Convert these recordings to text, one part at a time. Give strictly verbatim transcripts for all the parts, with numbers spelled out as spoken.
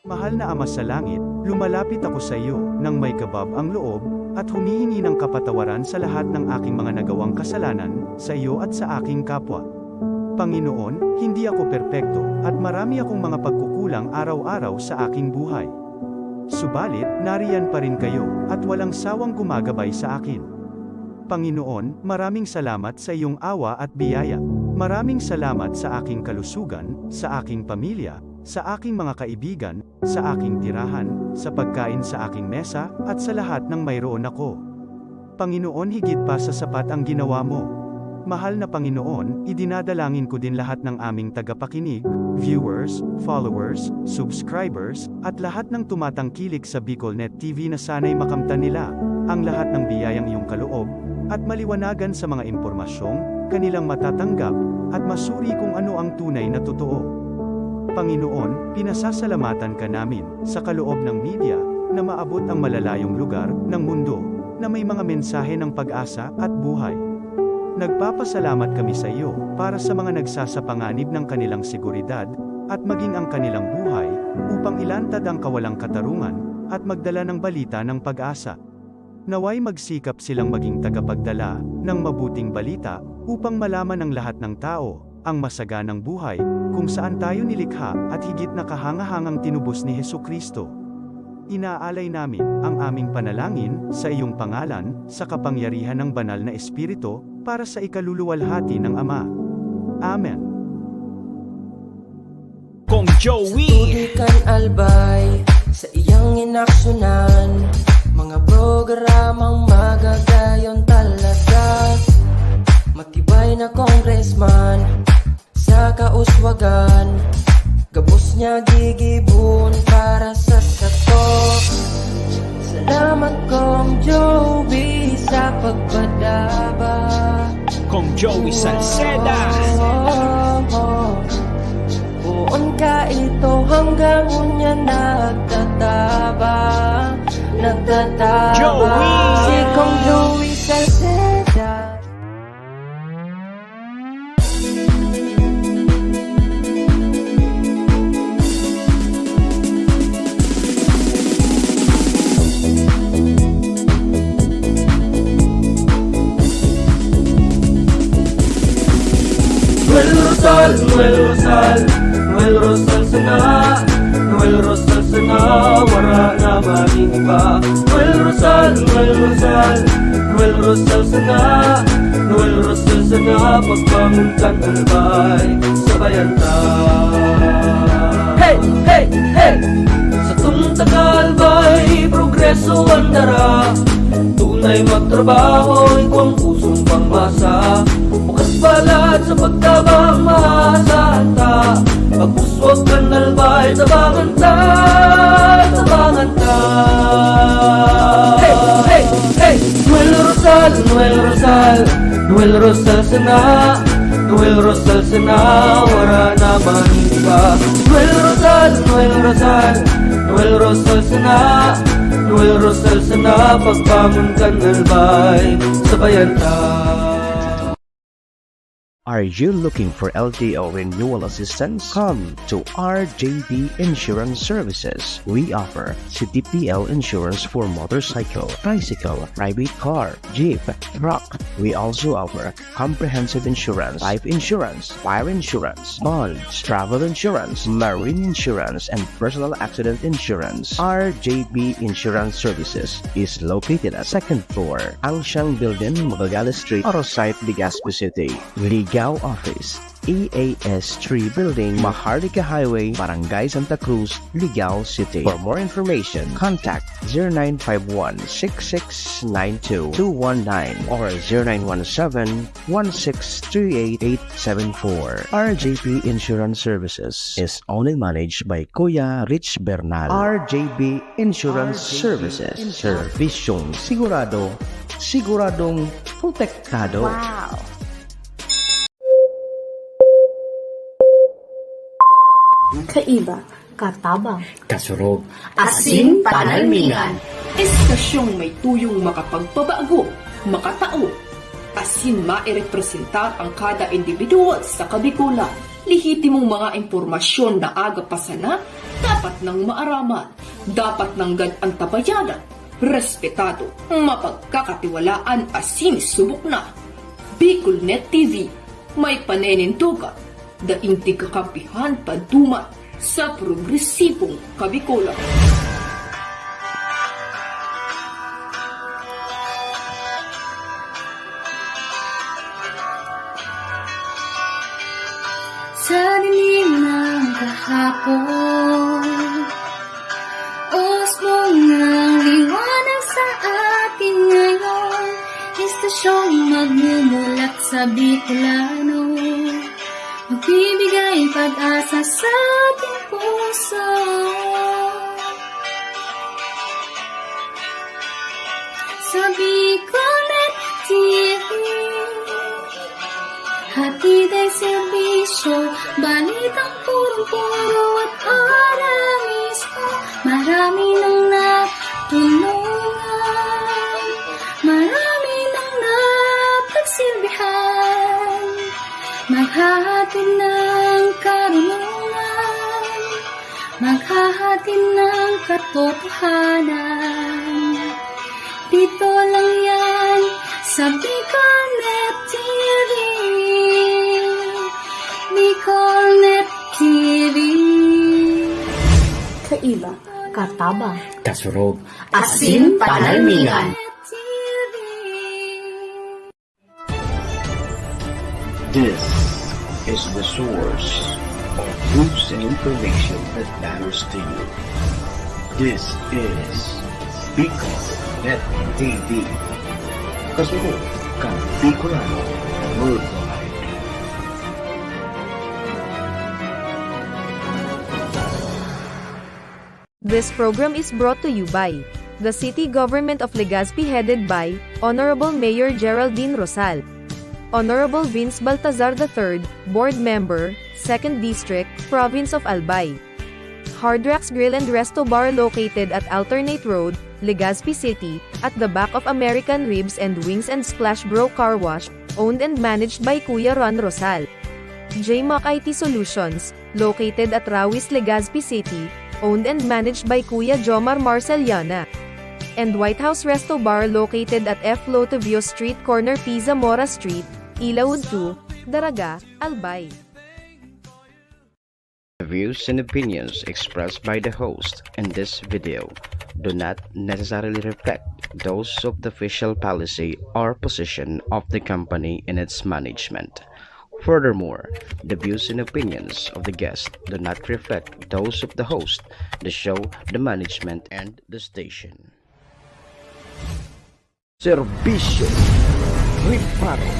Mahal na Ama sa Langit, lumalapit ako sa iyo nang may kabab ang loob at humihingi ng kapatawaran sa lahat ng aking mga nagawang kasalanan sa iyo at sa aking kapwa. Panginoon, hindi ako perpekto at marami akong mga pagkukulang araw-araw sa aking buhay. Subalit, nariyan pa rin kayo at walang sawang gumagabay sa akin. Panginoon, maraming salamat sa iyong awa at biyaya. Maraming salamat sa aking kalusugan, sa aking pamilya, sa aking mga kaibigan, sa aking tirahan, sa pagkain sa aking mesa, at sa lahat ng mayroon ako. Panginoon, higit pa sa sapat ang ginawa mo. Mahal na Panginoon, idinadalangin ko din lahat ng aming tagapakinig, viewers, followers, subscribers, at lahat ng tumatangkilik sa Bicol Net T V na sana'y makamtan nila ang lahat ng biyayang iyong kaloob at maliwanagan sa mga impormasyong kanilang matatanggap at masuri kung ano ang tunay na totoo. Panginoon, pinasasalamatan ka namin sa kaloob ng media na maabot ang malalayong lugar ng mundo na may mga mensahe ng pag-asa at buhay. Nagpapasalamat kami sa iyo para sa mga nagsasapanganib ng kanilang seguridad at maging ang kanilang buhay upang ilantad ang kawalang katarungan at magdala ng balita ng pag-asa. Naway magsikap silang maging tagapagdala ng mabuting balita upang malaman ng lahat ng tao ang masaganang buhay kung saan tayo nilikha at higit na kahangahangang tinubos ni Jesu-Cristo. Inaalay namin ang aming panalangin sa iyong pangalan, sa kapangyarihan ng Banal na Espiritu, para sa ikaluluwalhati ng Ama. Amen. Kong Joey. Tutuloy kan Albay sa iyang inaksyonan, mga programang magagayon talaga. Matibay na congressman sa kauswagan, gabos niya gigibon para sa sato. Salamat, Kong Joey, sa pagpadaba. Kong Joey Salceda. Poon ka ito hanggang unya nagtataba, nagtataba. Joey! Si Kong Joey Salceda. Noel Rosal, Noel Rosal, Noel Rosal sana, Noel Rosal sana, wara na magin iba. Noel Rosal, Noel Rosal, Noel Rosal sana, Noel Rosal sana, pagbangon kan Albay, sabayan ta. Hey, hey, hey! Satong taga-Albay, progreso an dara. Tunay magtrabaho, igwang pusong pangmasa. Bukas balat sa pagtabang, maasahan ta. Pag-uswag kan Albay, tabangan ta, tabangan ta. Hey, hey, hey! Noel Rosal, Noel Rosal, Noel Rosal sana, Noel Rosal sana, wara na man iba. Noel Rosal, Noel Rosal, Noel Rosal sana, Noel Rosal sana, pagbangon kan Albay, sabayan ta. Are you looking for L T O renewal assistance? Come to R J B Insurance Services. We offer C T P L insurance for motorcycle, tricycle, private car, jeep, truck. We also offer comprehensive insurance, life insurance, fire insurance, bonds, travel insurance, marine insurance, and personal accident insurance. R J B Insurance Services is located at second floor, Angsiang Building, Magallanes Street, Oro Site, Legazpi City. Ligao Office, E A S three Building, Maharlika Highway, Barangay Santa Cruz, Ligao City. For more information, contact zero nine five one six six nine two two one nine or zero nine one seven one six three eight eight seven four. R J P Insurance Services is owned and managed by Kuya Rich Bernal. R J P Insurance Services. Servisyong sigurado, siguradong protektado. Wow! Kaiba, katabang, kasurog, asin panalmingan. Estasyong may tuyong makapagpabago, makatao, asin mairepresentar ang kada individual sa Kabikolan. Lehitimong mga impormasyon na aga pa sana, Dapat nang maaraman, dapat nanggad antabayanan, respetado, mapagkakatiwalaan asin subok na. Bicolnet T V, may panenindugan, daing tigkakampihan paduman sa progresibong Kabikolan. Sa dilim ng kahapon, usbong ng liwanag sa atin ngayon, estasyong magmumulat sa Bicolano, magbibigay pag-asa sa ating puso. Sa Bicolnet T V, hatid ay serbisyo, balitang purong-puro at ora mismo. Marami nang natulungan, marami nang napagsilbihan, maghahatid ng karunungan, maghahatid ng katotohanan. Dito lang yan sa Bicolnet T V. Bicolnet T V. Kaiba, katabang, kasurog, asin panalmingan. This is the source of news and information that matters to you. This is Bicol Net T V. Kasunod kan Bicolano Worldwide. This program is brought to you by the City Government of Legazpi, headed by Honorable Mayor Geraldine Rosal, Honorable Vince Baltazar the third, Board Member, Second District, Province of Albay. Hard Rocks Grill and Resto Bar, located at Alternate Road, Legazpi City, at the back of American Ribs and Wings and Splash Bro Car Wash, owned and managed by Kuya Ron Rosal. J Mac I T Solutions, located at Rawis, Legazpi City, owned and managed by Kuya Jomar Marceliana. And White House Resto Bar, located at F Lotovio Street, corner P Zamora Street, Ilaud two, Daraga, Albay. The views and opinions expressed by the host in this video do not necessarily reflect those of the official policy or position of the company and its management. Furthermore, the views and opinions of the guest do not reflect those of the host, the show, the management, and the station. Serbisyo Reparo.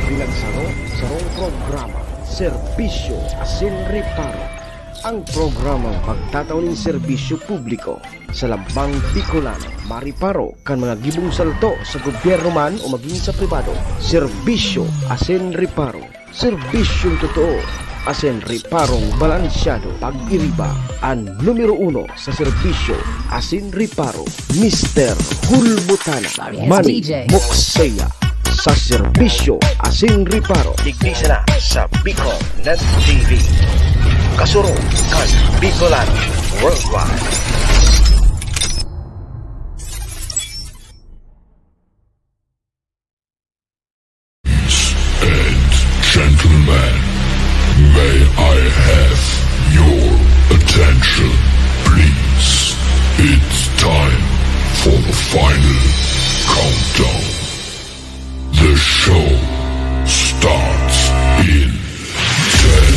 Pinagsaro, sarong programa, Serbisyo asin Reparo. Ang programang pagtatao nin serbisyo publiko sa lambang Bicolano, mariparo kan mga gibong salto sa gobyerno man o magin sa pribado. Serbisyo asin Reparo. Serbisyong totoo asin reparong balansyado. Pag-iriba an numero uno sa serbisyo asin reparo, Mister Hulbutana. Mani Mokseya sa serbisyo asin reparo. Digdi sana sa Bicol Net T V. Kasurog kan Bicolano Worldwide. Ladies and gentlemen, may I have your attention, please? It's time for the final countdown. The show starts in ten,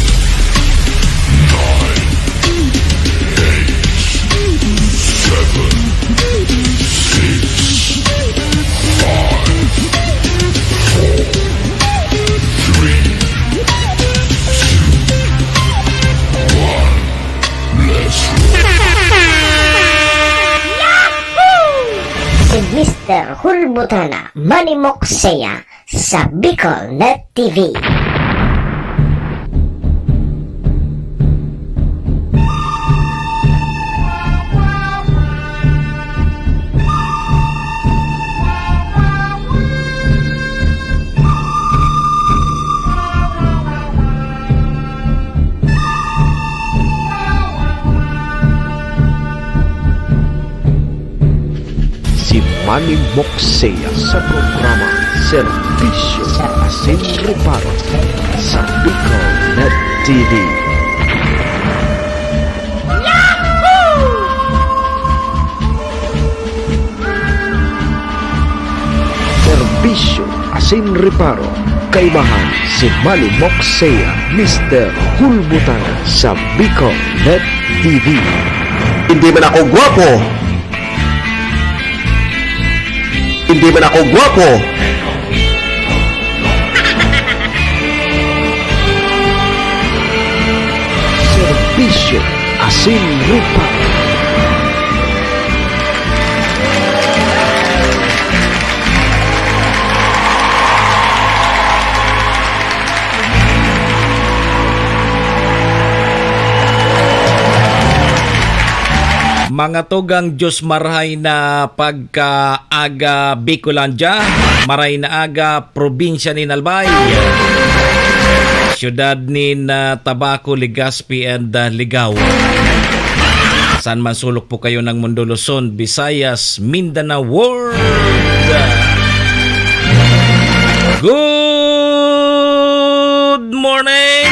nine, eight, seven, six, five, four, three, two, one. Let's roll. Si Mister Hulbutana, Mani Mokseya, sa Bicol Net T V. Manny Moxea sa programa Serbisyo sa Asin Reparo sa Bicol Net T V. Serbisyo asin reparo, kaibahan si Manny Moxea, Mister Hulbutan sa Bicol Net T V. Hindi man ako gwapo. Hindi man ako gwapo. Serbisyo asin reparo. Mga tugang, Diyos marhay na pagkaaga, Bicolandia, maray na aga, probinsya nin Albay, siyudad nin, ah, Tabaco, Legazpi, and, ah, Ligao. Saan man sulok po kayo ng mundo, Luzon, Visayas, Mindanao, World. Good morning!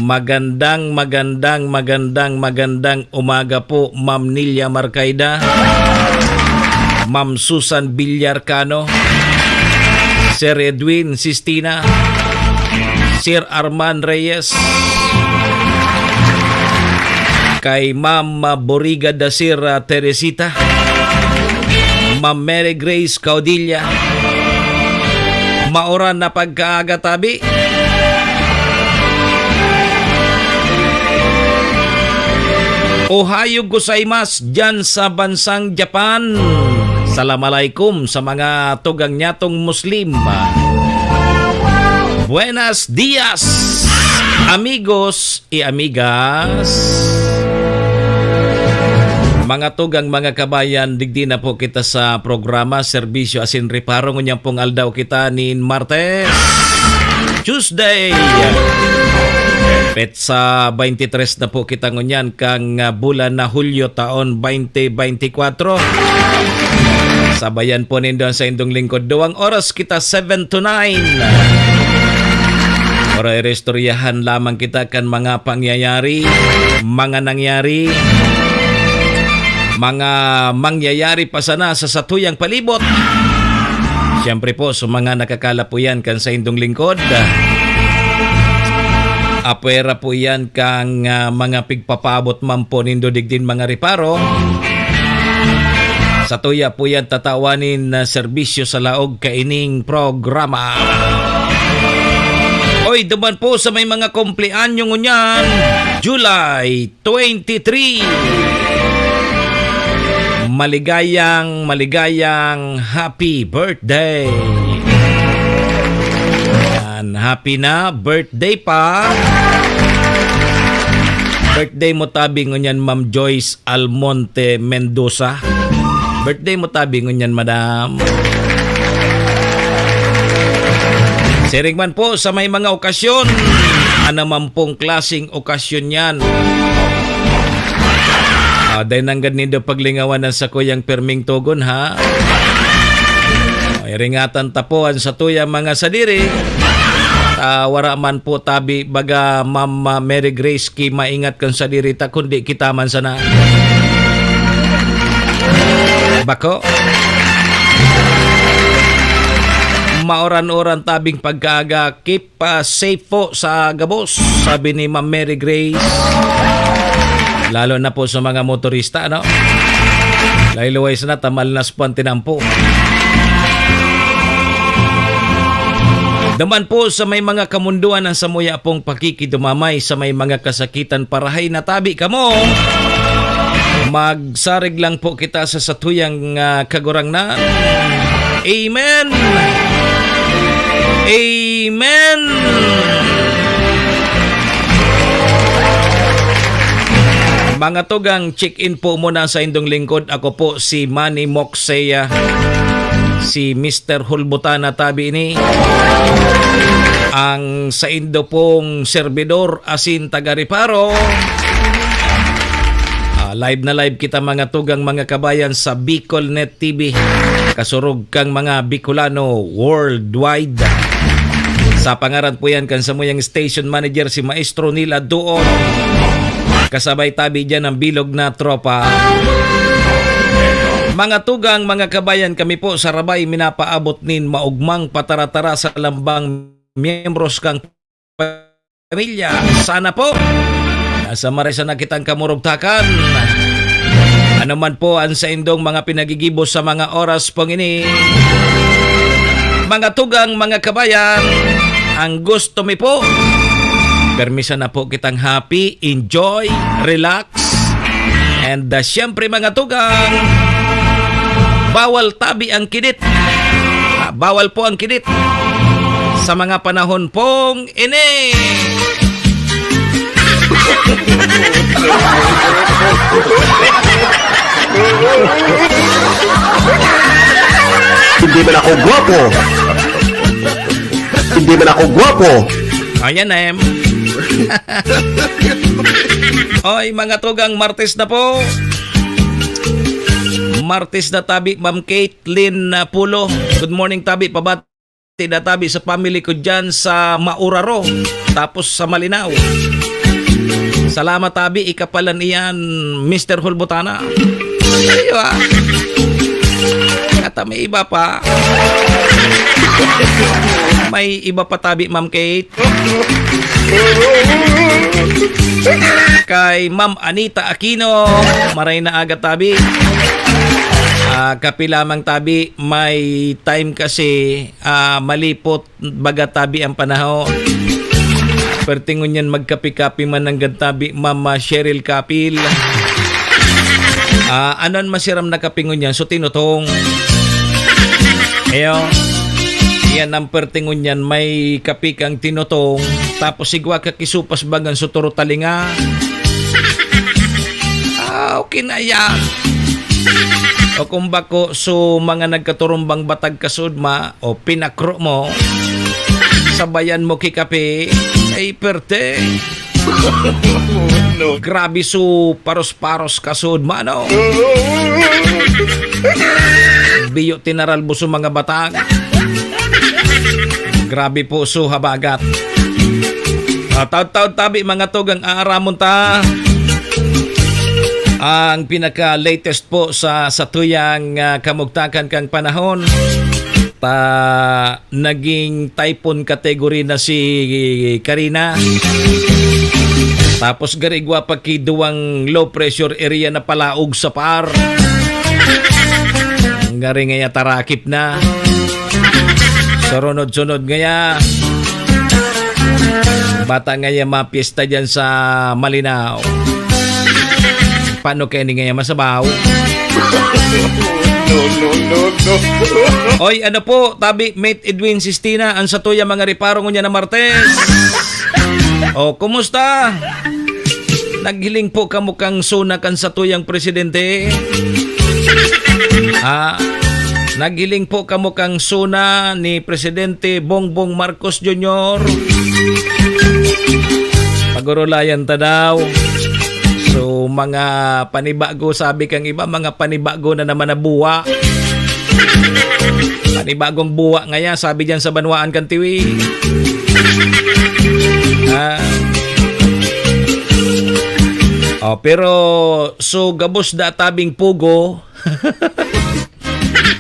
Magandang, magandang, magandang, magandang umaga po, Ma'am Nilia Marcaida, Ma'am Susan Villarcano, Sir Edwin Sistina, Sir Arman Reyes, kay Ma'am Boriga da Sir Teresita, Ma'am Mary Grace Caudilla. Maoran na pagkaaga tabi. Ohayo gozaimasu diyan sa bansang Japan. Salam alaikum sa mga tugang nyatong Muslim. Buenas dias, amigos y amigas. Mga tugang, mga kabayan, digdi na po kita sa programa Serbisyo asin Reparo. Ngunyan pong aldaw kita nin Martes, Tuesday. Petsa twenty-three na po kita ngunyan kang, ah, bulan na Hulyo taon twenty twenty-four. Sabayan po nindo an saindong lingkod. Duwang oras kita, seven to nine. Para iristoryahan lamang kita kan mga pangyayari, mga nangyari, mga mangyayari pa sana sa satuyang palibot. Siyempre po, sa mga nakakalapo yan kan saindong lingkod, apwera po yan kang, ah, mga pigpapaabot man po nindo digdin mga reparo. Satuya po yan tatawanin na serbisyo sa laog kaining programa. Oy, duman po sa may mga kumpleanyo ngunyan, July twenty-three. Maligayang, maligayang happy birthday. Yan, happy na birthday pa. Birthday mo tabi ngunyan, Ma'am Joyce Almonte Mendoza. Birthday mo tabi ngunyan, madam. Siring man po sa may mga okasyon, ano man pong klaseng okasyon yan. Ah, dai nanggad nindo paglingawan an sakuyang pirming togon, ha? Iringatan ta po an satuyang mga sadiri. Ah, wara man po tabi, baga, Ma'am, ah, Mary Grace, ki maingat kan sadiri ta, kundi kita man sana. Bako? Maoran-oran tabing pagkaaga, keep, ah, safe po sa gabos, sabi ni Ma'am Mary Grace. Lalo na po sa mga motorista, ano? Layluway sana, tamal na sa pantinampo. Duman po sa may mga kamundoan ang samuya pong pakikidumamay sa may mga kasakitan, parahay na tabi kamo. Magsarig lang po kita sa satuyang, ah, Kagurangnan. Amen. Amen. Mga tugang, check-in po muna sa indong lingkod. Ako po si Manny Moxea, si Mister Hulbutana tabi ini. Ang saindo pong serbidor asin taga-reparo. Live na live kita, mga tugang, mga kabayan, sa Bicol Net T V. Kasurog kang mga Bicolano worldwide. Sa pangaran po yan kan samuyang station manager, si Maestro Neil Aduon. Kasabay tabi dyan ang bilog na tropa. Mga tugang, mga kabayan, kami po sa Rabay minapaabot nin maugmang pataratara sa lambang miyembros kang pamilya. Sana po nasa maresa na kitang kamurugtakan. Ano man po ang saindong mga pinagigibo sa mga oras pong ini, mga tugang, mga kabayan, ang gusto mi po, permisa na po kitang happy, enjoy, relax, and, uh, siyempre, mga tugang, bawal tabi ang kinit. Ah, bawal po ang kinit sa mga panahon pong ini. Hindi man ako gwapo. Hindi man ako gwapo. Ayan na, em. Oy, mga tugang, Martes na po. Martes na tabi, Ma'am Caitlyn, ah, Pulo. Good morning, tabi. Pabati na tabi sa family ko dyan sa Mauraro, tapos sa Malinao. Salamat, tabi. Ikapalan iyan, Mister Hulbutana. Iyo, ah. Ata may iba pa. May iba pa, tabi, Ma'am Kate. Kay Ma'am Anita Aquino, maray na aga, tabi. Ah, kape lamang, tabi, may time kasi, ah, malipot baga, tabi, ang panahon. Pwerte ngunyan magkape-kape man nanggad, tabi, Ma'am Cheryl Kapil. Ah, ano an masiram na kape ngunyan? So, tinutong. Iyo. Iyan ang pwerte ngunyan, may kape kang tinutong, tapos igwa ka kisupas bagan so turo talinga. Ah, okay na yan. O kung bako, so mga nagkaturumbang batag kasud ma, o pinakro mo, sabayan mo ki kape, ay perte. No. Grabe, so paros-paros kasud, mano. Biyo tinaralbo so mga batang. Grabe po, so habagat. Ah, taud-taud tabi, mga tugang, aaramon ta ang pinaka-latest po sa satuyang, ah, kamugtakan kang panahon. Ta, naging typhoon category na si Karina. Tapos garigwa pa ki duwang low pressure area na palaog sa par. Ngari ngaya tarakip na. Sarunod-sunod ngaya. Bata ngaya mapiyesta dyan sa Malinao. Paano kaya ni ngaya masabaw? No, no, no, no. Oy, ano po, tabi, Mate Edwin Sistina, ang satuya mga reparo ngunyan na Martes. O, kumusta? Naghiling po kamo kang suna kan satuyang presidente? Ah, naghiling po kamo kang suna ni Presidente Bongbong Marcos Junior? Pagurulayan ta daw. So, mga panibago, sabi kang iba, mga panibago na naman na buwa. Panibagong buwa ngaya, sabi diyan sa banwaan kan Tiwi. Ah. Oh, pero, so, gabos da tabing pugo.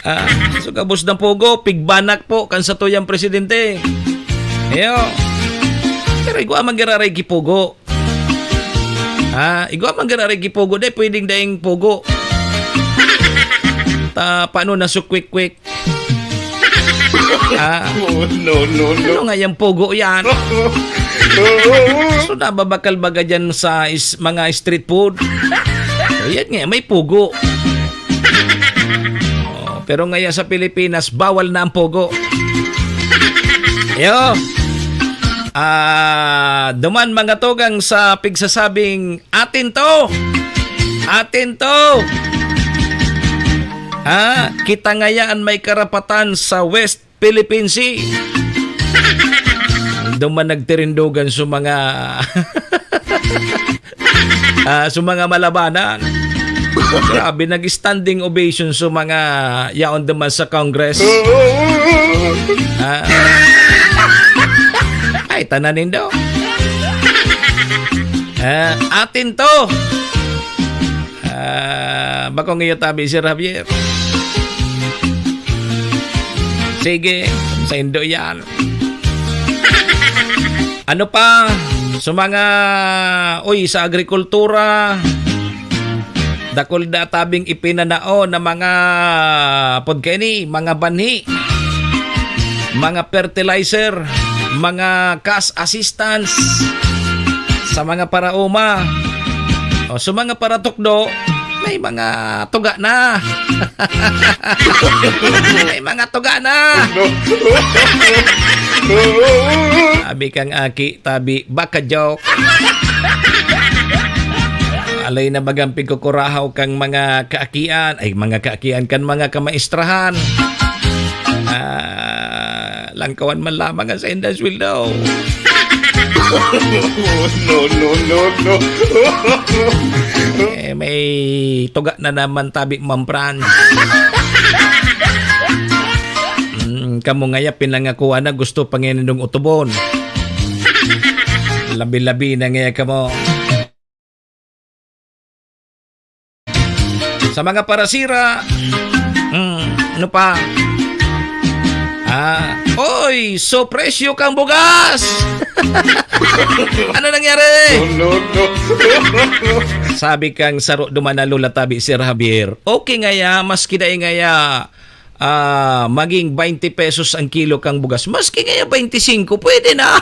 Ah, so, gabos ng pugo, pigbanak po kan satuyang presidente. Iyo. Pero igwa man giraray gipugo. Ah, igwa man giraray gipugo, dai pwedeng daing pugo. Ta, paano na so kwek-kwek? Ah. Oh, no, no, no. Ano nga yung pugo yan? So, nababakal baga dyan sa is-, mga street food? So, yan nga, may pugo. Oh, pero ngayon sa Pilipinas, bawal na ang pugo. Yo. Ah, duman mga tugang sa pigsasabing, "Atin to! Atin to!" Ha? Kita ngayaan may karapatan sa West Philippine Sea. Duman nagtirindugan sa mga, ah, sa mga malabanan. Grabe, nag-standing ovation sa mga yaon duman sa Congress. Ah. Ay, tanan nindo. Ah, atin to. Ah, bakong iyo tabi, Sir Javier. Sige, saindo yan. Ano pa? Sa mga, uy, sa agrikultura, dakul da tabing ipinanao na mga, pod kaini, mga banhi, mga fertilizer, mga cash assistance sa mga paraoma. O, sa mga paratukdo, may mga tuga na. May mga tuga na. Sabi kang aki, tabi, baka joke. Alay na bagang pigkukurahaw kang mga kaakian, ay, mga kaakian, kan mga kamaistrahan. Ah, langkawan man lamang ang saindang sweldo. No, no, no, no. Eh, may tuga na naman tabi, Ma'am Fran. Mm, kamo ngaya pinangakuan na gusto pa ngayon nindong utubon. Labi-labi na ngaya kamo. Sa mga parasira, mm, ano pa? Ah, oy, so presyo kang bugas! Ano nangyari? No, no, no. Sabi kang saro duman na Lola Tabi, Sir Javier, okay ngaya, maski dai ngaya, ah, maging twenty pesos ang kilo kang bugas. Maski ngaya twenty-five, pwede na.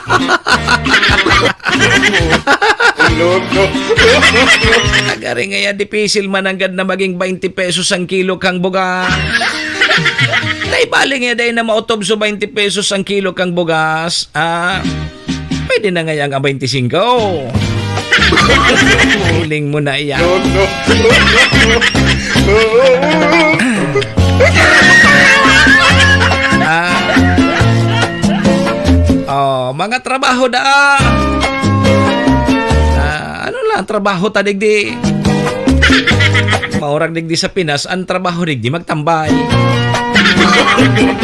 No, no. Agari ngaya, dipisil man nanggad na maging twenty pesos ang kilo kang bugas. Dai bali ngaya, dai na maotob so twenty pesos ang kilo kang bugas. Ah, pwede na ngaya ang twenty-five. Feeling mo na iyan. No, no. Ah. Oh, mga trabaho da. Ah, ano lang, trabaho ta digdi. Maurag digdi sa Pinas, ang trabaho digdi magtambay.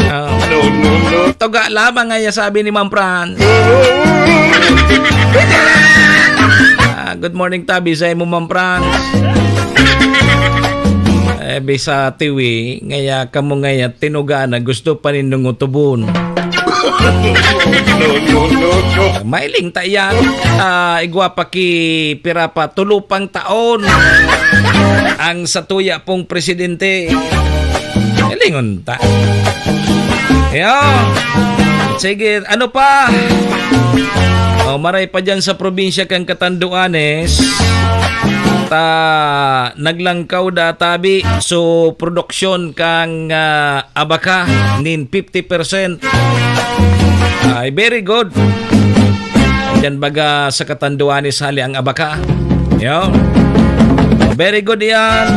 Ah. No, no, no. Tuga lamang ngaya sabi ni Ma'am Fran. Ah, good morning, tabi, sa imo, Ma'am Fran. Eh, bisa tiwi, ngaya kamo ngaya tinuga na gusto pa nindong utubon. No, no, no, no. Mailing ta iyan. Ah, igwa pa ki pira pa, tulo pang taon ang satuya pong presidente. Ilingon ta. Yo. Sige, ano pa? Oh, maray pa dyan sa probinsya kang Catanduanes. Ta, naglangkaw da tabi. So, produksyon kang, ah, abaka nin fifty percent. Ay, very good. Diyan baga sa Catanduanes hali ang abaka. Yo. Very good yan.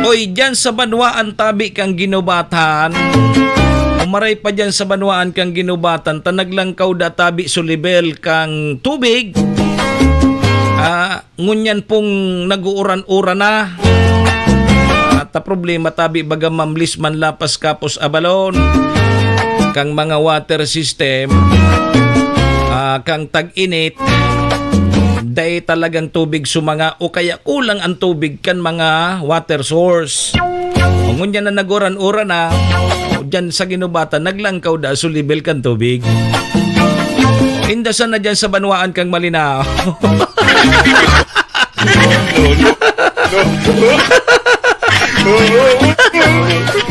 Oy, diyan sa banwaan tabi kang ginubatan. Umaray pa diyan sa banwaan kang ginubatan, ta naglangkaw da tabi so level kang tubig. Ah, ngunyan pong nag-uuran-uran na. At ang problema tabi baga mamlis man lapas kapos abalon kang mga water system, ah, kang tag-init, dai talagang tubig sumanga o kaya kulang ang tubig kan mga water source. Ngunyan na naguran-uran na, o dyan sa ginubatan, naglangkaw da so level kan tubig. Indasan na dyan sa banwaan kang Malinao.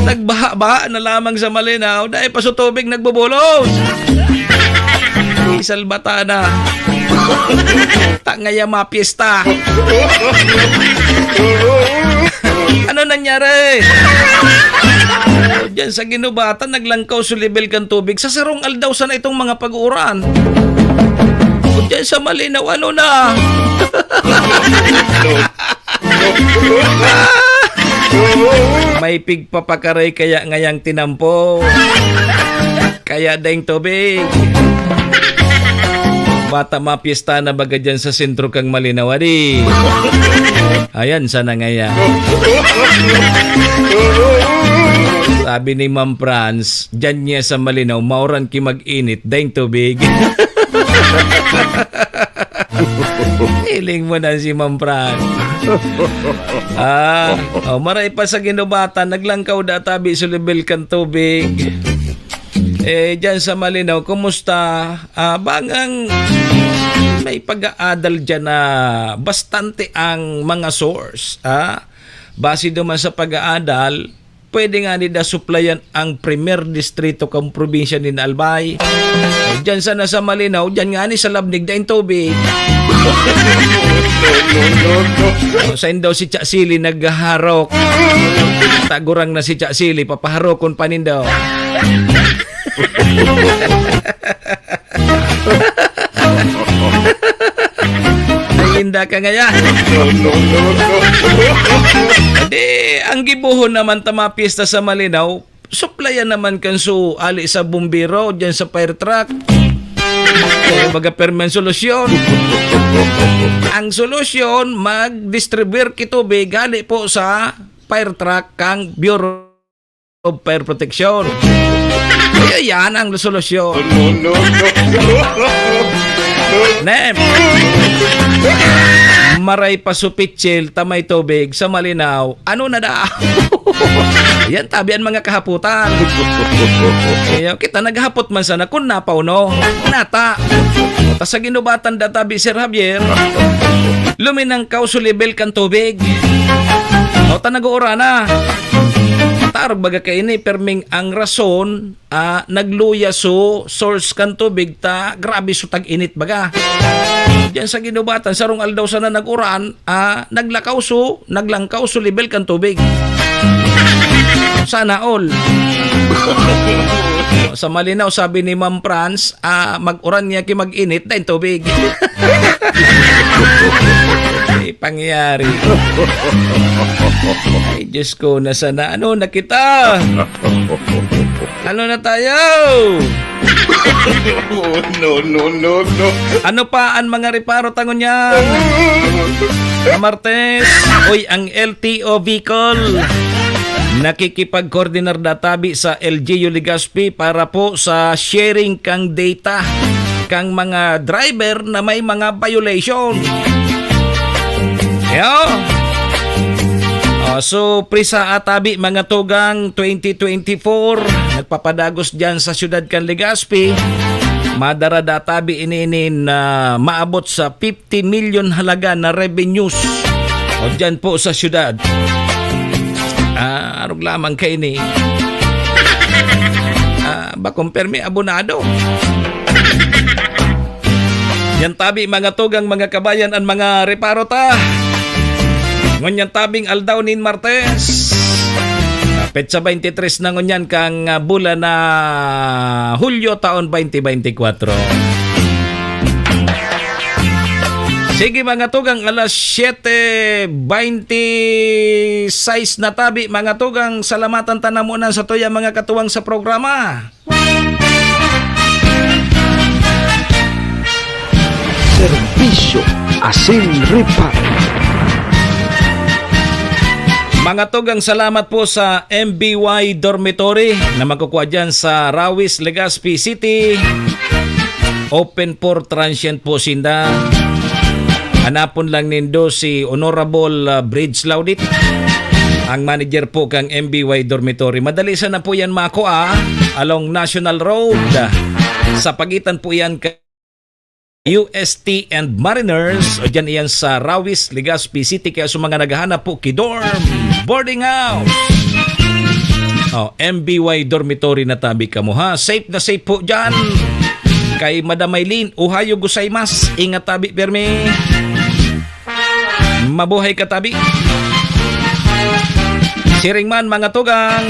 Nagbaha-baha na lamang sa Malinao, dai pa so tubig nagbubulos. Isalbata na. Ta ngaya mapiyesta. Ano nangyari? Diyan sa ginubatan, naglangkaw so level kan tubig. Sa sarong aldaw sana itong mga pag-uuran. O diyan sa Malinao, ano na? May pigpapakaray kaya ngayang tinampo. Kaya ding tubig. Bata, mapiesta na baga dyan sa sentro kang Malinao, adi. Ayan, sana ngaya. Sabi ni Ma'am Franz, dyan niya sa Malinao, mauran ki mag-init, daing tubig. Hiling mo na si Ma'am Franz. Ah, oh, maray pa sa ginubatan, naglangkaw da tabi sa level kan tubig. Eh, dyan sa Malinao, kumusta? Ah, bangang may pag-aadal dyan na bastante ang mga source, ah. Base duman sa pag-aadal, pwede nga ni da suplayan ang primer distrito kan probinsya nin Albay. Eh, dyan sana sa Malinao, dyan nga ni sa Labnig daing tubig. O, sain daw si Cha Sili naghaharok. Tagurang na si Cha Sili, papaharokon pa nindo. Nainda ka ngaya. Di, ang gibohon naman ta mga piyesta sa Malinao, suplayan naman kan su ali sa bumbero, dyan sa fire truck. Kaya baga permi ang solusyon. Ang solusyon, mag-distribute ki tubig hali po sa fire truck kang Bureau of Fire Protection. Kaya yan ang solusyon. No, no, no. Nem. Maray pa su pitsil, ta may tubig sa Malinao. Ano na daw? Yan, tabi an mga kahapotan. Kaya kita naghapot man sana kun napauno. Nata. Ta sa ginubatan da tabi, Sir Javier, luminangkaw su level kan tubig. O, ta nag-uurana. Tarog baga kaini, perming ang rason, ah, nagluya su source kan tubig ta grabe su tag-init baga. Diyan sa ginubatan, sarong aldaw sana nag-uran, ah, naglakaw su, naglangkaw su level kan tubig. Sana all. Sa Malinao, sabi ni Ma'am Franz, ah, mag-uran niya ki mag-init, daing tubig. Ay, pangyayari. Ay, Diyos ko, nasa na, ano na kita? Ano na tayo? No, no, no, no. Ano pa ang mga reparo ta ngunyan? Martes, uy, ang L T O Bicol nakikipag-coordinar da tabi sa L G U Legazpi para po sa sharing kang data kang mga driver na may mga violation. Yo! Oh, so, prisa atabi, mga tugang, twenty twenty-four, nagpapadagos diyan sa siyudad kan Legazpi. Madara da tabi ini, ini na maabot sa fifty million halaga na revenues. O diyan po sa siyudad. Ah, arog lamang kaini. Ah, bakong permi abonado. Yan tabi, mga tugang, mga kabayan, ang mga reparo ta. Ngunyan tabing aldaw nin Martes. Ah, petsa twenty-three na ngunyan kang, ah, bulan na Hulyo taon twenty twenty-four. Sige, mga tugang, alas siyete twenty-six na tabi, mga tugang, salamatan ta na muna sa tuya, mga katuwang sa programa. Serbisyo asin reparo. Mga tugang, salamat po sa M B Y Dormitory na magkukwa dyan sa Rawis, Legazpi City. Open for transient po sinda. Hanapon lang nindo si Honorable, ah, Bridge Laudit, ang manager po kang M B Y Dormitory. Madali sana po yan makua, along National Road. Sa pagitan po yan ka U S T and Mariners, o dyan iyan sa Rawis, Legazpi City. Kaya sa mga naghahanap po ki dorm, boarding house, oh, M B Y Dormitory na tabi kamo, ha? Safe na safe po dyan. Kay Madam Maylene, ohayo gozaimasu. Ingat tabi, permi. Mabuhay ka tabi. Siring man, mga tugang,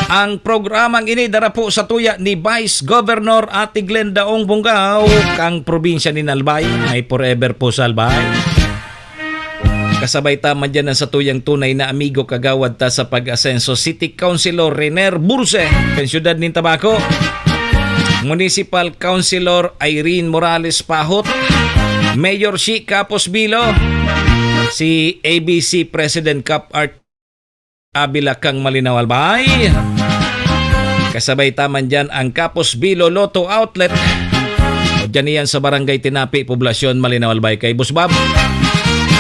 ang programang ini dara po sa tuya ni Vice Governor Ate Glenda Ong Bongao, kang probinsya ni Albay. May forever po sa Albay. Kasabay ta man dyan ang satuyang tunay na amigo, kagawad ta sa pag-asenso, City Councilor Renier Burse, kan siyudad nin Tabaco. Municipal Councilor Irene Morales Pahot, Mayor Shi Capos Bilo, si A B C President Cap Art Abila kang Malinaw Albay. Kasabay ta man dyan ang Capos Bilo Lotto Outlet. O dyan iyan sa Barangay Tinapi, Poblasyon Malinaw Albay kay Boss Bob.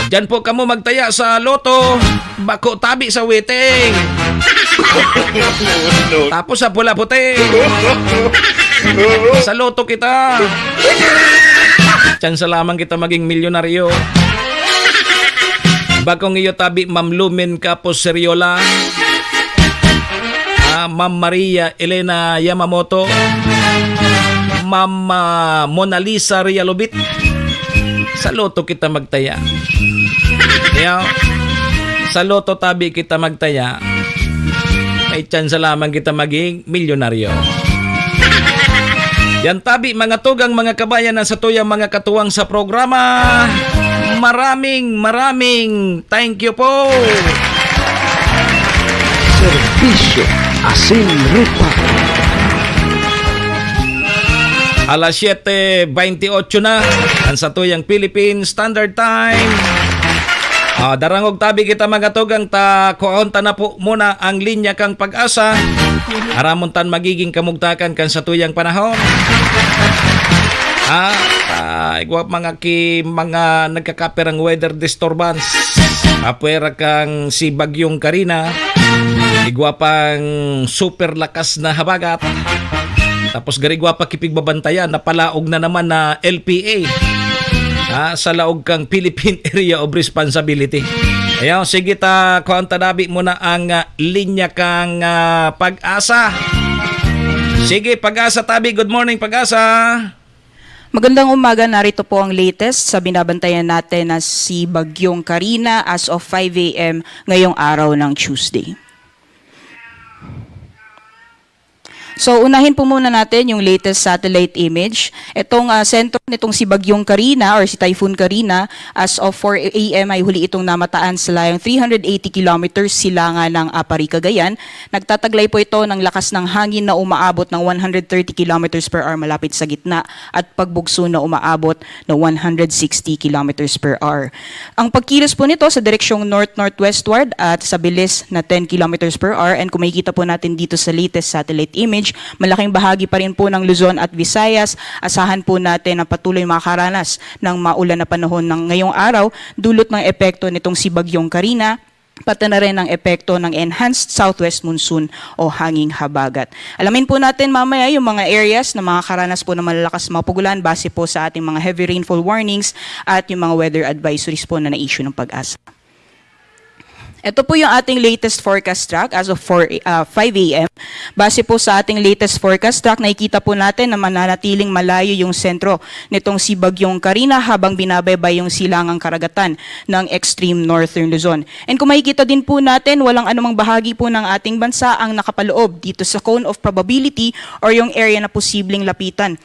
Dyan po kamo magtaya sa Lotto. Bako tabi sa waiting. Tapos sa pula puti. Sa Lotto kita. Tsansa lamang kita maging milyonaryo. Bakong iyo tabi, Ma'am Lumen Capos Seriola. Ah, Ma'am Maria Elena Yamamoto. Ma'am, ah, Mona Lisa Realobit. Sa Lotto kita magtaya. Kaya, sa Lotto tabi kita magtaya. May tsansa lamang kita maging milyonaryo. Yan tabi, mga tugang, mga kabayan, ang satuyang mga katuwang sa programa. Maraming, maraming thank you po. Serbisyo asin ruta. Alas siyete bentiocho na, ang satuyang Philippine Standard Time. Ah, darangog tabi kita, mga tugang, ta kuhaon ta na po muna ang linya kang Pag-asa. Aramon tan magiging kamugtakan kan satuyang panahon. Ah, ah, igwa mga ki-, mga nagkakaperang weather disturbance. Apwera kang si Bagyong Karina, igwa pang super lakas na habagat. Tapos garigwa pa kipigbabantayan, napalaog na naman na L P A. Ah, sa laog kang Philippine Area of Responsibility. Ayaw, sige ta, kuhaan ta dabi muna ang, ah, linya kang, ah, Pag-asa. Sige, Pag-asa tabi. Good morning, Pag-asa. Magandang umaga. Narito po ang latest sa binabantayan natin na si Bagyong Karina as of five a m ngayong araw ng Tuesday. So, unahin po muna natin yung latest satellite image. Itong, ah, sentro nitong si Bagyong Karina or si Typhoon Karina, as of four a m ay huli itong namataan sa layong three hundred eighty kilometers silangan ng Aparri, Cagayan. Nagtataglay po ito ng lakas ng hangin na umaabot ng one hundred thirty kilometers per hour malapit sa gitna at pagbugso na umaabot na one hundred sixty kilometers per hour. Ang pagkilos po nito sa direksyong north-northwestward at sa bilis na ten kilometers per hour, and kung makikita po natin dito sa latest satellite image, malaking bahagi pa rin po ng Luzon at Visayas, asahan po natin na patuloy makakaranas ng maulan na panahon ng ngayong araw, dulot ng epekto nitong si Bagyong Karina, pati na rin ang epekto ng enhanced southwest monsoon o hanging habagat. Alamin po natin mamaya yung mga areas na makakaranas po ng malalakas na mga pag-ulan base po sa ating mga heavy rainfall warnings at yung mga weather advisories po na na-issue ng Pag-asa. Ito po yung ating latest forecast track as of four, ah, five a m. Base po sa ating latest forecast track, nakikita po natin na mananatiling malayo yung sentro nitong si Bagyong Karina habang binabaybay yung silangang karagatan ng extreme northern Luzon. And kung makikita din po natin, walang anumang bahagi po ng ating bansa ang nakapaloob dito sa cone of probability or yung area na posibleng lapitan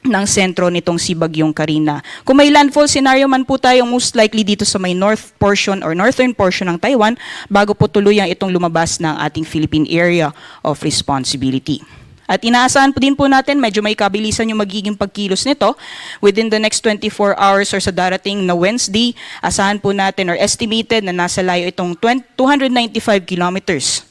ng sentro nitong si Bagyong Karina. Kung may landfall scenario man po tayo, most likely dito sa may north portion or northern portion ng Taiwan bago po tuluyang itong lumabas ng ating Philippine Area of Responsibility. At inaasahan po din po natin, medyo may kabilisan yung magiging pagkilos nito within the next twenty-four hours or sa darating na Wednesday. Asahan po natin or estimated na nasa layo itong twenty, two hundred ninety-five kilometers,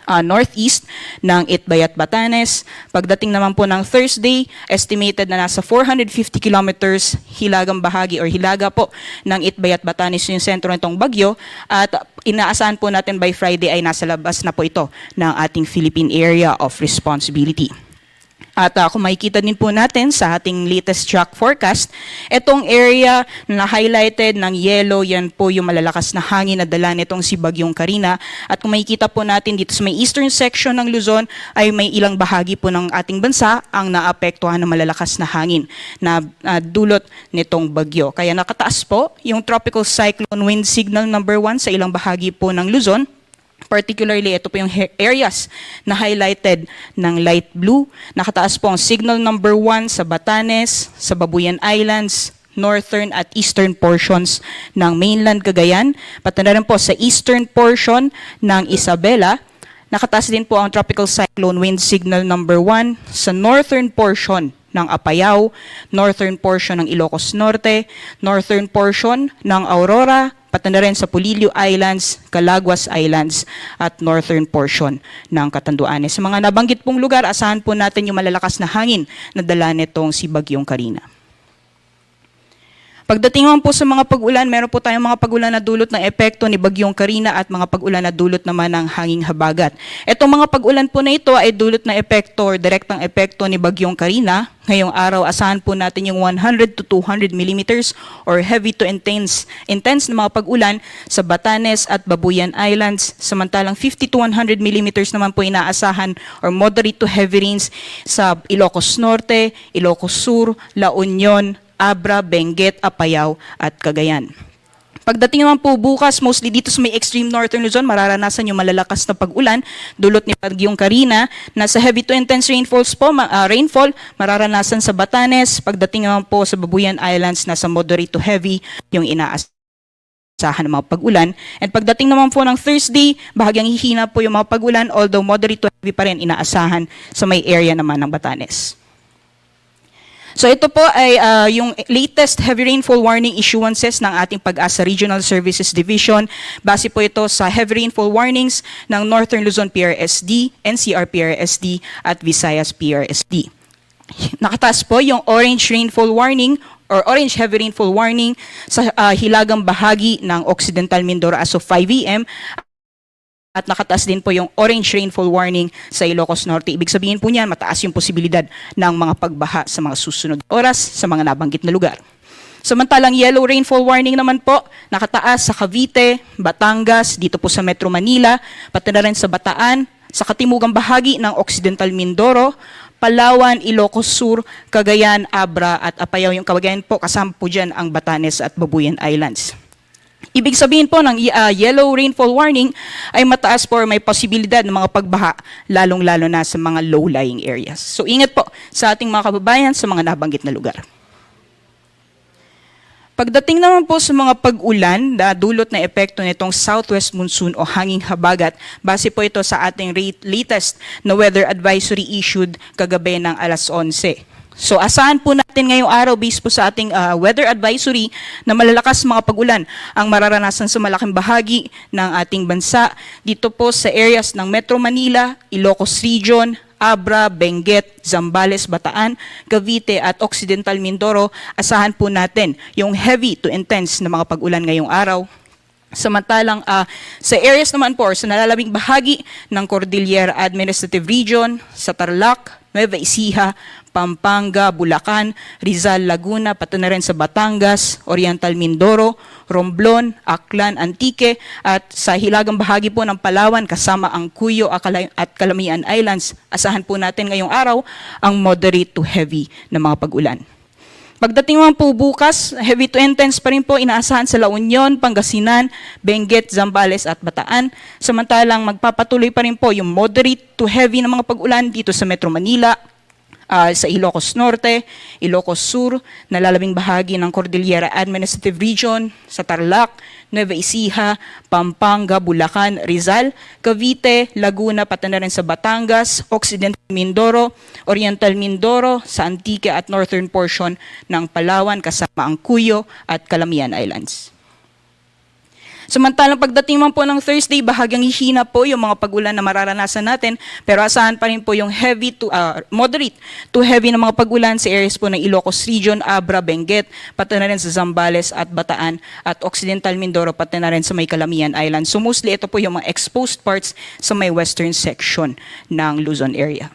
ah, northeast ng Itbayat, Batanes. Pagdating naman po ng Thursday, estimated na nasa four hundred fifty kilometers hilagang bahagi or hilaga po ng Itbayat, Batanes yung sentro nitong bagyo. At inaasahan po natin by Friday ay nasa labas na po ito ng ating Philippine Area of Responsibility. At, ah, kung makikita din po natin sa ating latest track forecast, itong area na highlighted ng yellow, yan po yung malalakas na hangin na dala nitong si Bagyong Karina. At kung makikita po natin dito sa may eastern section ng Luzon, ay may ilang bahagi po ng ating bansa ang naapektuhan ng malalakas na hangin na, ah, dulot nitong bagyo. Kaya nakataas po yung tropical cyclone wind signal number one sa ilang bahagi po ng Luzon. Particularly, ito po yung he-, areas na highlighted ng light blue. Nakataas po ang signal number one sa Batanes, sa Babuyan Islands, northern at eastern portions ng mainland Cagayan, pati na rin po sa eastern portion ng Isabela, Nakataas din po ang Tropical Cyclone Wind Signal number one sa northern portion ng Apayao, northern portion ng Ilocos Norte, northern portion ng Aurora, pati na rin sa Polillo Islands, Calaguas Islands, at northern portion ng Catanduanes. Sa mga nabanggit pong lugar, asahan po natin yung malalakas na hangin na dala nitong si Bagyong Karina. Pagdating naman po sa mga pag-ulan, meron po tayong mga pag-ulan na dulot ng epekto ni Bagyong Karina at mga pag-ulan na dulot naman ng hanging habagat. Itong mga pag-ulan po na ito ay dulot ng epekto or direktang epekto ni Bagyong Karina. Ngayong araw, asahan po natin yung one hundred to two hundred millimeters or heavy to intense, intense na mga pag-ulan sa Batanes at Babuyan Islands. Samantalang fifty to one hundred millimeters naman po inaasahan or moderate to heavy rains sa Ilocos Norte, Ilocos Sur, La Union, Abra, Benguet, Apayao, at Cagayan. Pagdating naman po bukas, mostly dito sa may extreme northern Luzon, mararanasan yung malalakas na pag-ulan dulot ni Bagyong Karina. Nasa heavy to intense rainfalls po, ma- ah, rainfall mararanasan sa Batanes. Pagdating naman po sa Babuyan Islands, nasa moderate to heavy yung inaasahan ng mga pag-ulan. And pagdating naman po ng Thursday, bahagyang hihina po yung mga pag-ulan, although moderate to heavy pa rin inaasahan sa may area naman ng Batanes. So ito po ay ah, yung latest heavy rainfall warning issuances ng ating PAGASA Regional Services Division. Base po ito sa heavy rainfall warnings ng Northern Luzon P R S D, N C R P R S D, at Visayas P R S D. Nakataas po yung orange rainfall warning or orange heavy rainfall warning sa ah, hilagang bahagi ng Occidental Mindoro as of five A M. At nakataas din po yung orange rainfall warning sa Ilocos Norte. Ibig sabihin po niyan, mataas yung posibilidad ng mga pagbaha sa mga susunod na oras sa mga nabanggit na lugar. Samantalang yellow rainfall warning naman po, nakataas sa Cavite, Batangas, dito po sa Metro Manila, pati na rin sa Bataan, sa katimugang bahagi ng Occidental Mindoro, Palawan, Ilocos Sur, Cagayan, Abra at Apayao. Yung Cagayan po, kasama po dyan ang Batanes at Babuyan Islands. Ibig sabihin po ng ah, yellow rainfall warning ay mataas po or may posibilidad ng mga pagbaha, lalong-lalo na sa mga low-lying areas. So ingat po sa ating mga kababayan sa mga nabanggit na lugar. Pagdating naman po sa mga pag-ulan na dulot na epekto nitong southwest monsoon o hanging habagat, base po ito sa ating rate- latest na weather advisory issued kagabi ng alas onse. So asahan po natin ngayong araw, based po sa ating ah, weather advisory, na malalakas mga pag-ulan ang mararanasan sa malaking bahagi ng ating bansa. Dito po sa areas ng Metro Manila, Ilocos Region, Abra, Benguet, Zambales, Bataan, Cavite at Occidental Mindoro, asahan po natin yung heavy to intense na mga pag-ulan ngayong araw. Samantalang ah, sa areas naman po or sa nalalabing bahagi ng Cordillera Administrative Region, sa Tarlac, Nueva Ecija, Pampanga, Bulacan, Rizal, Laguna, pati na rin sa Batangas, Oriental Mindoro, Romblon, Aklan, Antique, at sa hilagang bahagi po ng Palawan kasama ang Cuyo, Akala- at Calamian Islands, asahan po natin ngayong araw ang moderate to heavy na mga pag-ulan. Pagdating naman po bukas, heavy to intense pa rin po inaasahan sa La Union, Pangasinan, Benguet, Zambales at Bataan. Samantalang magpapatuloy pa rin po yung moderate to heavy na mga pag-ulan dito sa Metro Manila, ah, sa Ilocos Norte, Ilocos Sur, nalalabing bahagi ng Cordillera Administrative Region, sa Tarlac, Nueva Ecija, Pampanga, Bulacan, Rizal, Cavite, Laguna, pati na rin sa Batangas, Occidental Mindoro, Oriental Mindoro, sa Antique at northern portion ng Palawan kasama ang Cuyo at Calamian Islands. Samantalang pagdating man po ng Thursday, bahagyang hihina po yung mga pag-ulan na mararanasan natin, pero asahan pa rin po yung heavy to ah, moderate to heavy na mga pag-ulan sa areas po ng Ilocos Region, Abra, Benguet, pati na rin sa Zambales at Bataan at Occidental Mindoro, pati na rin sa may Calamian Island. So mostly ito po yung mga exposed parts sa may western section ng Luzon area.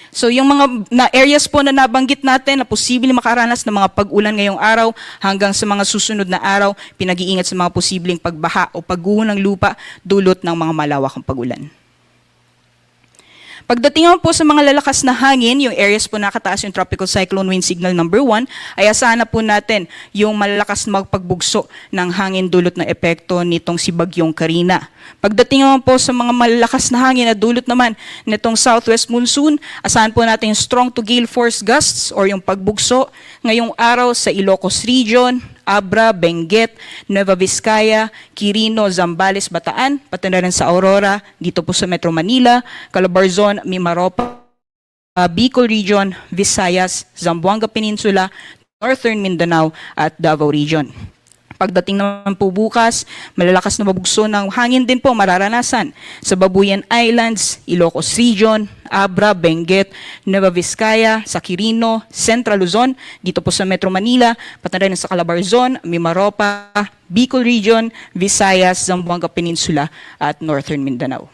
So yung mga na areas po na nabanggit natin na posibleng makaranas ng mga pag-ulan ngayong araw hanggang sa mga susunod na araw, pinag-iingat sa mga posibleng pagbaha o pagguho ng lupa dulot ng mga malawakang pag-ulan. Pagdating naman po sa mga lalakas na hangin, yung areas po nakataas yung Tropical Cyclone Wind Signal number one, ay asahan na po natin yung malalakas na magpagbugso ng hangin dulot na epekto nitong si Bagyong Karina. Pagdating naman po sa mga malalakas na hangin na dulot naman nitong southwest monsoon, asahan po natin yung strong to gale force gusts or yung pagbugso ngayong araw sa Ilocos Region, Abra, Benguet, Nueva Vizcaya, Quirino, Zambales, Bataan, pati na rin sa Aurora, dito po sa Metro Manila, Calabarzon, Mimaropa, Bicol Region, Visayas, Zamboanga Peninsula, Northern Mindanao at Davao Region. Pagdating naman po bukas, malalakas na mabugso ng hangin din po mararanasan sa Babuyan Islands, Ilocos Region, Abra, Benguet, Nueva Vizcaya, sa Quirino, Central Luzon, dito po sa Metro Manila, pati na rin sa Calabarzon, Mimaropa, Bicol Region, Visayas, Zamboanga Peninsula at Northern Mindanao.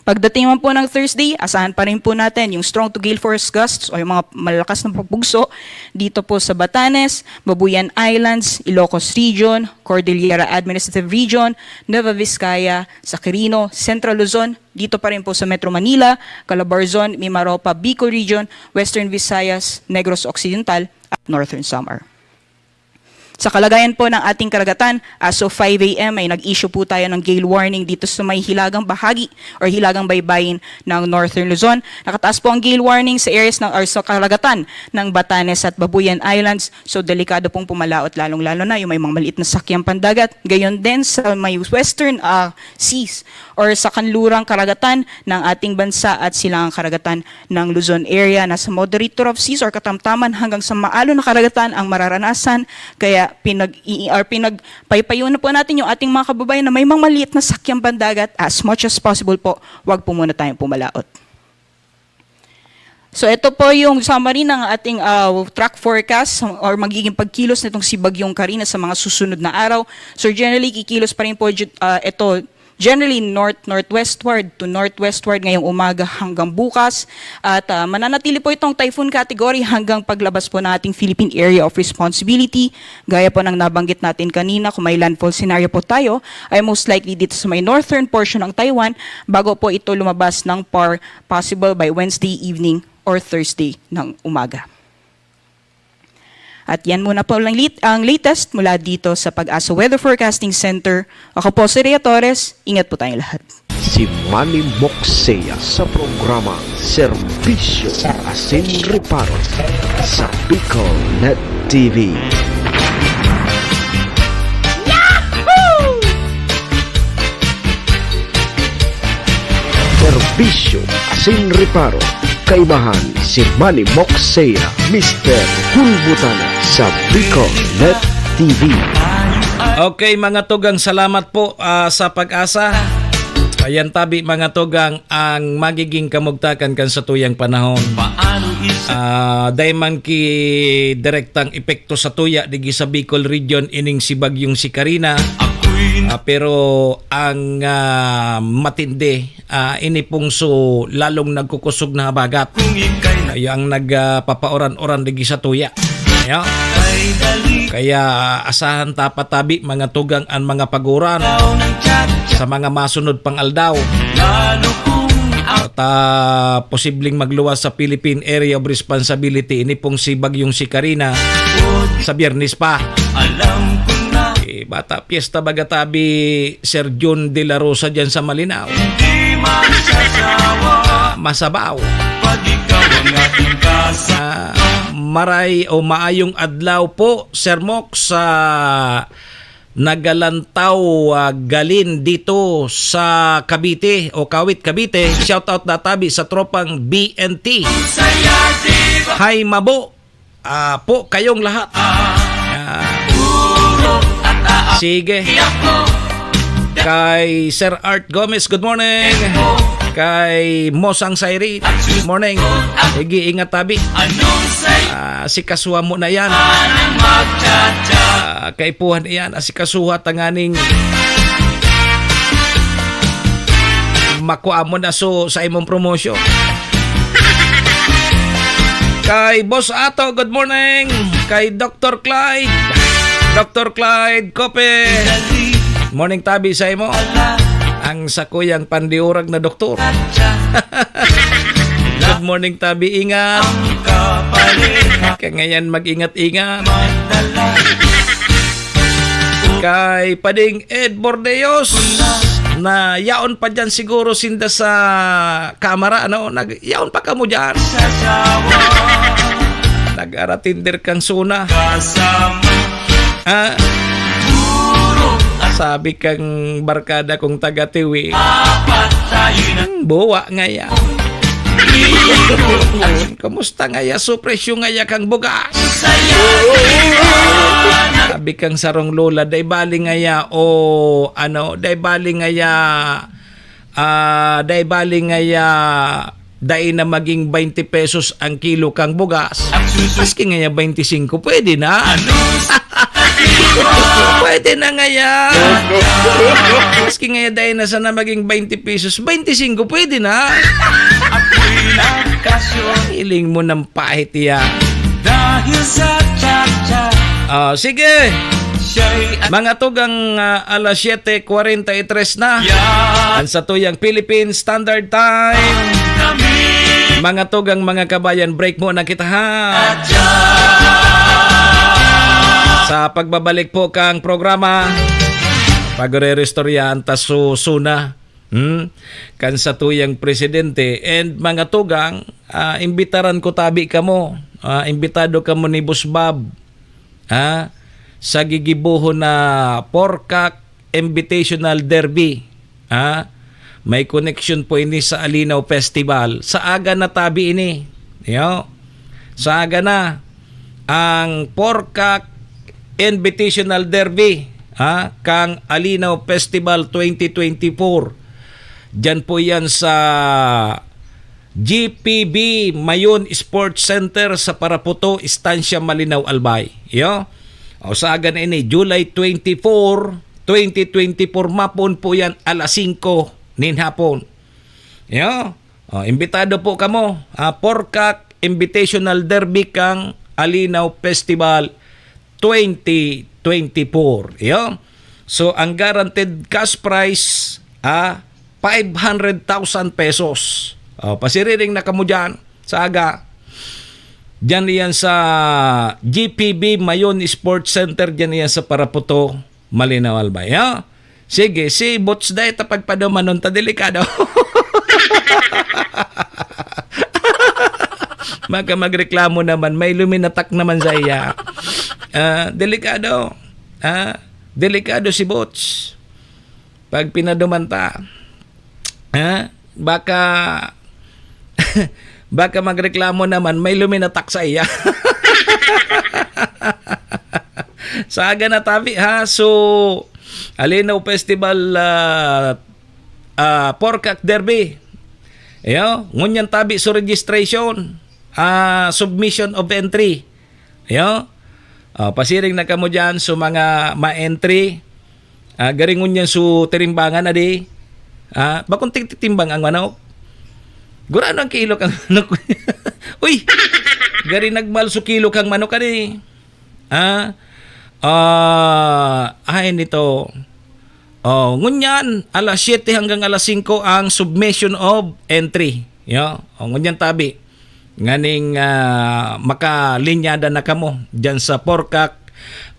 Pagdating naman po ng Thursday, asahan pa rin po natin yung strong to gale force gusts o yung mga malakas na pagbugso dito po sa Batanes, Babuyan Islands, Ilocos Region, Cordillera Administrative Region, Nueva Vizcaya, sa Quirino, Central Luzon, dito pa rin po sa Metro Manila, Calabarzon, Mimaropa, Bicol Region, Western Visayas, Negros Occidental, at Northern Samar. Sa kalagayan po ng ating karagatan, as of five a m ay nag-issue po tayo ng gale warning dito sa may hilagang bahagi or hilagang baybayin ng Northern Luzon. Nakataas po ang gale warning sa areas ng, or sa karagatan ng Batanes at Babuyan Islands. So, delikado pong pumalaot, lalong-lalo na yung may mga maliit na sakyang pandagat. Gayon din sa may western, ah, seas or sa kanlurang karagatan ng ating bansa at silangang karagatan ng Luzon area. Nasa moderate to rough seas or katamtaman hanggang sa maalon na karagatan ang mararanasan. Kaya pinag-, i-, or pinagpaypayon na po natin yung ating mga kababayan na may mga maliit na sakyang pandagat. As much as possible po, wag po muna tayong pumalaot. So, ito po yung summary ng ating, ah, track forecast or magiging pagkilos nitong si Bagyong Karina sa mga susunod na araw. So, generally, kikilos pa rin po, ju-, ah, ito, generally north-northwestward to northwestward ngayong umaga hanggang bukas. At, ah, mananatili po itong typhoon category hanggang paglabas po ng ating Philippine Area of Responsibility. Gaya po ng nabanggit natin kanina, kung may landfall scenario po tayo, ay most likely dito sa may northern portion ng Taiwan bago po ito lumabas ng PAR, possible by Wednesday evening or Thursday ng umaga. At yan muna po lang lit-, ang latest mula dito sa Pag-asa Weather Forecasting Center. Ako po si Rhea Torres. Ingat po tayong lahat. Si Manny Moksea sa programa Serbisyo Asin Reparo sa Bicol Net T V. Serbisyo asin reparo, kaibahan si Manny Moksea, Mister Hulbutan sa Bicol Net T V. Okay, mga tugang, salamat po, ah, sa Pag-asa. Ayan tabi, mga tugang, ang magiging kamugtakan kan satuyang panahon. Ah, dai man ki direktang epekto sa tuya digdi sa Bicol Region ining si Bagyong si Karina. Ah, pero ang, ah, matindi, ah, ini pong so lalong nagkukusog na habagat. Ayo ang nag, ah, papauran-uran digdi sa tuya. Ayo. Kaya asahan ta patabi, mga tugang, ang mga paguran sa mga masunod pang aldaw. At, ah, posibleng magluwas sa Philippine Area of Responsibility ini pong si Bagyong si Karina sa Biyernes pa. Eh, bata, piyesta baga tabi, Sir Jun De La Rosa, dyan sa Malinao. Masabaw. Ah, maray o maayong adlaw po, Sir Mox, sa nagalantaw, ah, Galin dito sa Cavite o Kawit, Cavite. Shout out na tabi sa tropang B N T. Hi, Mabo. Ah, po kayong lahat. Ah. Sige. Kay Sir Art Gomez, good morning. Kay Mosang Sairi, good morning. Igi, ingat tabi. Ah, si Kaswa mo na yan. Ah, kaipuhan iyan, ah, si Kaswa tanganing makua mo na so sa imong promotion. Kay Boss Ato, good morning. Kay Doctor Clyde. Doctor Clyde Cope. Morning tabi sa imo. Ang sakuyang pandiurag na doktor. Good morning tabi, ingat. Kaya ngayon mag-ingat-ingat. Kay Pading Ed Bordeos, na yaon pa dyan siguro sinda sa kamara, ano? Nag-, yaon pa kamo dyan. Nag-aratinder kang suna. Ah, sabi kang barkada kong taga Tiwi, "Hmm, buwa ngaya." "Kumusta ngaya? So presyo ngaya kang bugas?" Sabi kang sarong lola, "Dai bali ngaya, o ano, dai bali ngaya, ah, dai bali ngaya, dai na maging twenty pesos ang kilo kang bugas." Maski ngaya twenty-five, pwede na. Pwede na ngaya. Maski ngaya dai na sana maging twenty pesos, twenty-five, pwede na. Hiling mo ng pahit yan. Dahil sa cha-cha, Oh, sige. Siya'y Mga tugang, ah, alas siyete kwarenta y tres na. Yan. Ang satuyang Philippine Standard Time. Kami. Mga tugang, mga kabayan, break muna kita, ha? At yan. Sa pagbabalik po kang programa, pagre-restore yan, ta susuna. Hmm? Kan satuyang presidente and mga tugang, ah, imbitaran ko tabi kamo. Ah, imbitado kamo ni Boss Bob. Ah, sa gigibohon na Porkak Invitational Derby. Ah, may connection po ini sa Alinaw Festival. Sa aga na tabi ini. Yo. Sa aga na ang Porkak Invitational Derby, ha, kang Alinaw Festival twenty twenty-four. Diyan po yan sa G P B Mayon Sports Center sa Paraputo, Estancia Malinao, Albay. Yo? O, sa aga na ini, July twenty-four, twenty twenty-four, mapon po yan, alas singko nin hapon. Yo? O, imbitado po kamo, ah, Porkak Invitational Derby kang Alinaw Festival twenty twenty-four. Yo? So, ang guaranteed cash prize, ah, five hundred thousand pesos. O, pasiriring na kamo dyan sa aga. Dyan iyan sa G P B Mayon Sports Center, dyan iyan sa Paraputo, Malinao, Albay, ha? Sige, si Bots dai ta pagpadumanon ta, delikado. Baka magreklamo naman, may luminatak naman sa iya. Ah, delikado. Ah, delikado si Bots. Pag pinaduman ta, ha? Baka, baka magreklamo naman, may luminatak sa iya. Sa aga na tabi, ha? So, Alinaw Festival, ah, ah, Porkak Derby. Ayo, ngunyan tabi, so registration, ah, submission of entry. Ayo. Ah, pasiring na kamo dyan, so mga ma-entry. Ah, garingon yan, so tirimbangan na di. Ah, bakong tigtitimbang ang manok. Gurano ang kilo kang manok. Uy! Gari nagmal so kilo kang manok, ani. Ah, ah, ay, nito. Oh, ngunyan, alas siyete hanggang alas singko ang submission of entry. Yo, oh, ngunyan tabi. Nganing, ah, makalinyada na kamo dyan sa Porkak,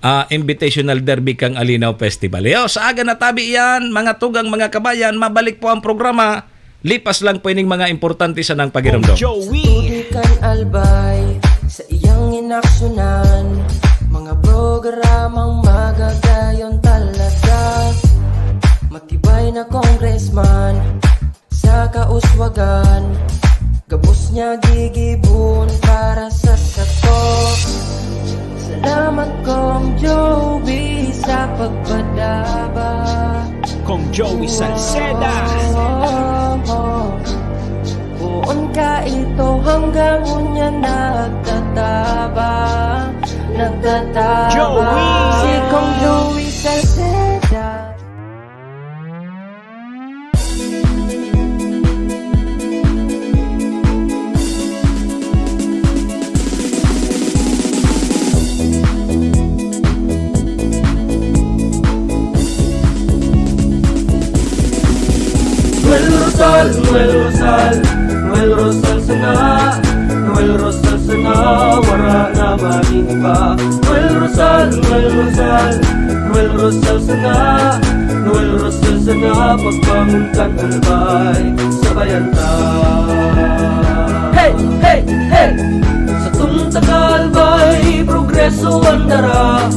ah, Invitational Derby kang Alinaw Festival. Yo, sa aga na tabi yan, mga tugang, mga kabayan, mabalik po ang programa. Lipas lang po ining mga importante sa nang pagiromdom. Joey. Sa tubig kan Albay, sa iyang inaksyonan, mga programang magagayon talaga. Matibay na congressman, sa kauswagan, gabos niya gigibon para sa sato. Salamat, Kong Joey, sa pagpadaba. Kong Joey Salceda. Poon ka ito hanggang ngunyan nagtatabang, nagtatabang. Joey. Si Kong Joey Salceda. Noel Rosal, Noel Rosal, Noel Rosal sanga, Noel Rosal sanga, wara na magin iba. Noel Rosal, Noel Rosal, Noel Rosal sanga, Noel Rosal sanga, pagbangon kan Albay, sabayan ta. Hey, hey, hey! Sa tong taga Albay, progreso ang dara.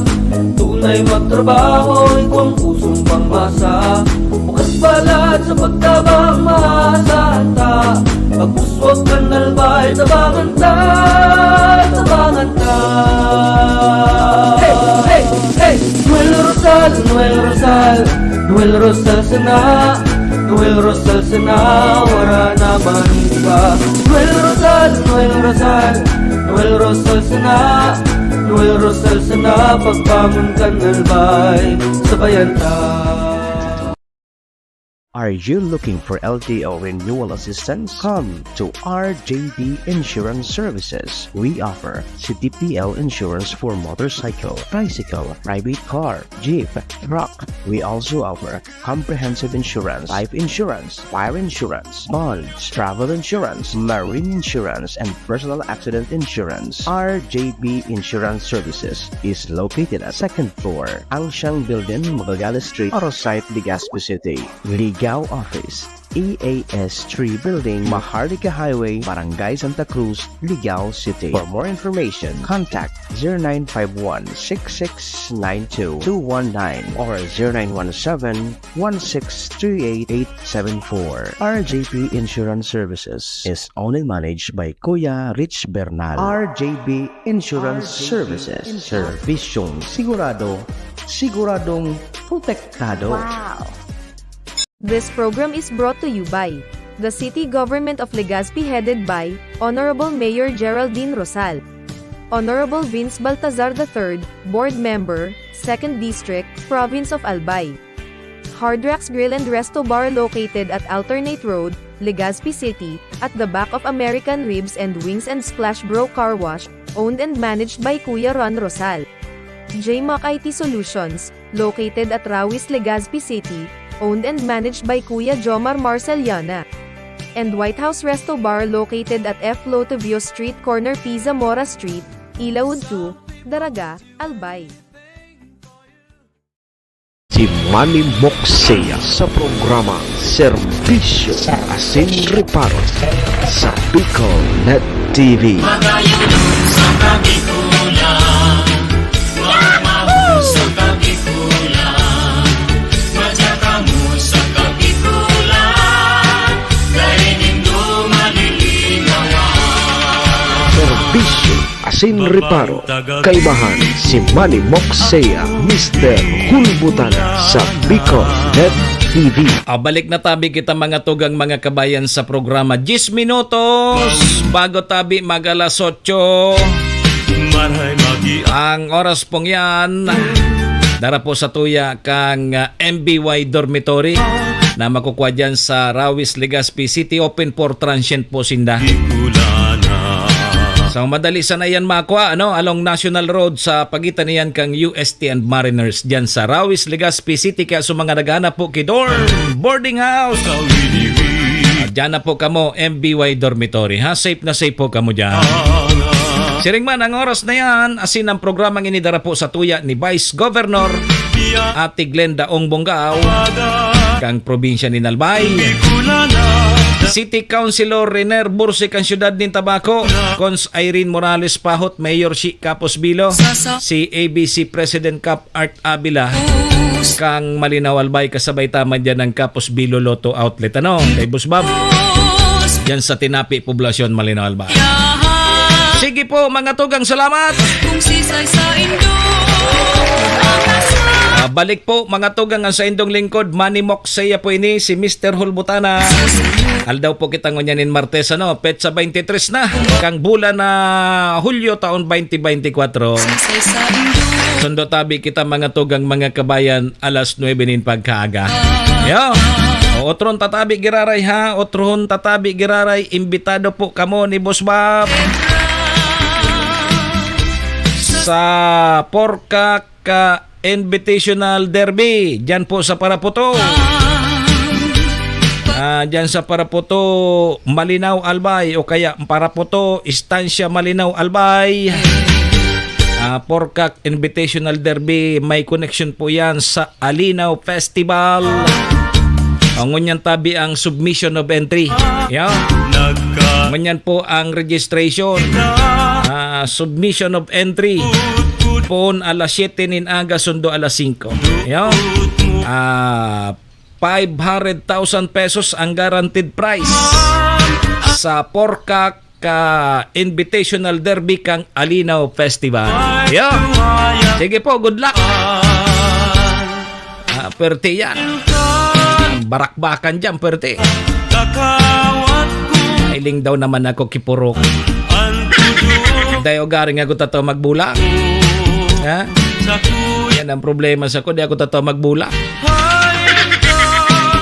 Tunay Ay magtrabaho, igwang pusong pangmasa. Bukas balat sa pagtabang, mahasa ta. Pagpuswag kan Albay, tabangan ta, tabangan ta. Hey, hey, hey! Noel Rosal, Noel Rosal, Noel Rosal sana. Noel Rosal sana, wara na man iba. Noel Rosal, Noel Rosal, Noel Rosal sana. Noel Rosal sana, pagbangon kan Albay, sabayan ta. Are you looking for L T O renewal assistance? Come to R J B Insurance Services. We offer C T P L insurance for motorcycle, tricycle, private car, jeep, truck. We also offer comprehensive insurance, life insurance, fire insurance, bonds, travel insurance, marine insurance, and personal accident insurance. R J B Insurance Services is located at second floor, Angshan Building, Magallanes Street, Arosite, Legazpi City. Ligao Office, E A S three Building, Maharlika Highway, Barangay Santa Cruz, Ligao City. For more information, contact zero nine five one six six nine two two one nine or zero nine one seven one six three eight eight seven four. R J P Insurance Services is owned and managed by Kuya Rich Bernal. R J B Insurance Services. Servisyong sigurado, siguradong protektado. Wow! This program is brought to you by the City Government of Legazpi, headed by Honorable Mayor Geraldine Rosal, Honorable Vince Baltazar the third, Board Member, Second District, Province of Albay. Hard Rocks Grill and Resto Bar, located at Alternate Road, Legazpi City, at the back of American Ribs and Wings and Splash Bro Car Wash, owned and managed by Kuya Ron Rosal. J Mac I T Solutions, located at Rawis, Legazpi City, owned and managed by Kuya Jomar Marceliana. And White House Resto Bar, located at F Lotovio Street, corner P Zamora Street, Ilaud two, Daraga, Albay. Si Manny Moxea sa programang Serbisyo Asin Reparo sa Bicol Net T V. Magayon sa Kabikulan, mamaw sa Kabikulan, madya kamo sa Kabikulan, dai nindo malilingawan. Serbisyo Asin Reparo, kaibahan si Manny Moxea, Mister Hulbutana sa Bicol Net T V. Ah, balik na tabi kita, mga tugang, mga kabayan, sa programa. Diyes minutos bago tabi mag-alas otso. Marahay magi- Ang oras pong yan, dara po sa tuya kang, ah, M B Y Dormitory na makukuha dyan sa Rawis, Legazpi City. Open for transient po sinda. So, madali sana yan makwa, ano? Along National Road, sa pagitan niyan kang U S T and Mariners, dyan sa Rawis, Legazpi City. Kaya sa mga naghahanap po ki dorm, boarding house, ah, dyan na po kamo, M B Y Dormitory, ha? Safe na safe po kamo dyan. Siring man, ang oras na yan, asin ang programang ini dara po sa tuya ni Vice Governor Ate Glenda Ong Bongao, kang probinsya nin Albay. City Councilor Riner Bursi, kang siyudad nin Tabaco. Cons Irene Morales Pahot, Mayor si Capos Bilo. Si A B C President Cap Art Avila, kang Malinao Albay, kasabay ta man dyan ang Capos Bilo Lotto Outlet, ano, kay Boss Bob. Dyan sa Tinapi, Poblacion, Malinao Albay. Sige po, mga tugang, salamat. Kung sisay sa indo, Ah, balik po, mga tugang, ang saindong lingkod, Manny Moxea po ini, si Mister Hulbutana. Aldaw po kita ngunyan nin Martes, ano, petsa twenty-three na, kang bulan na Hulyo, taon twenty twenty-four. Sundo tabi kita, mga tugang, mga kabayan, alas nuebe nin pagkaaga. Yo. O, otron tatabi giraray, ha? Otron tatabi giraray, imbitado po kamo ni Boss Bob sa Porkak Invitational Derby, dyan po sa Parapoto. Ah, dyan sa Parapoto, Malinao, Albay, o kaya Parapoto, Estancia, Malinao, Albay. Ah, Porkak Invitational Derby, may connection po yan sa Alinaw Festival. Ang ngunyan tabi ang submission of entry. Yan. Ngunyan po ang registration. Ah, submission of entry. poon alas siyete nin aga, sundo alas singko. Yo. Ah, five hundred thousand pesos ang guaranteed prize sa Porcac ka Invitational Derby kang Alinaw Festival. Yo. Sige po, good luck. Ah, perte yan. Ang barakbakan dyan, perte. Nailing daw naman ako kipurok. Dai ugaring ako tataw magbulang. Ha? Yan ang problema sa ko, di ako tataw magbulang.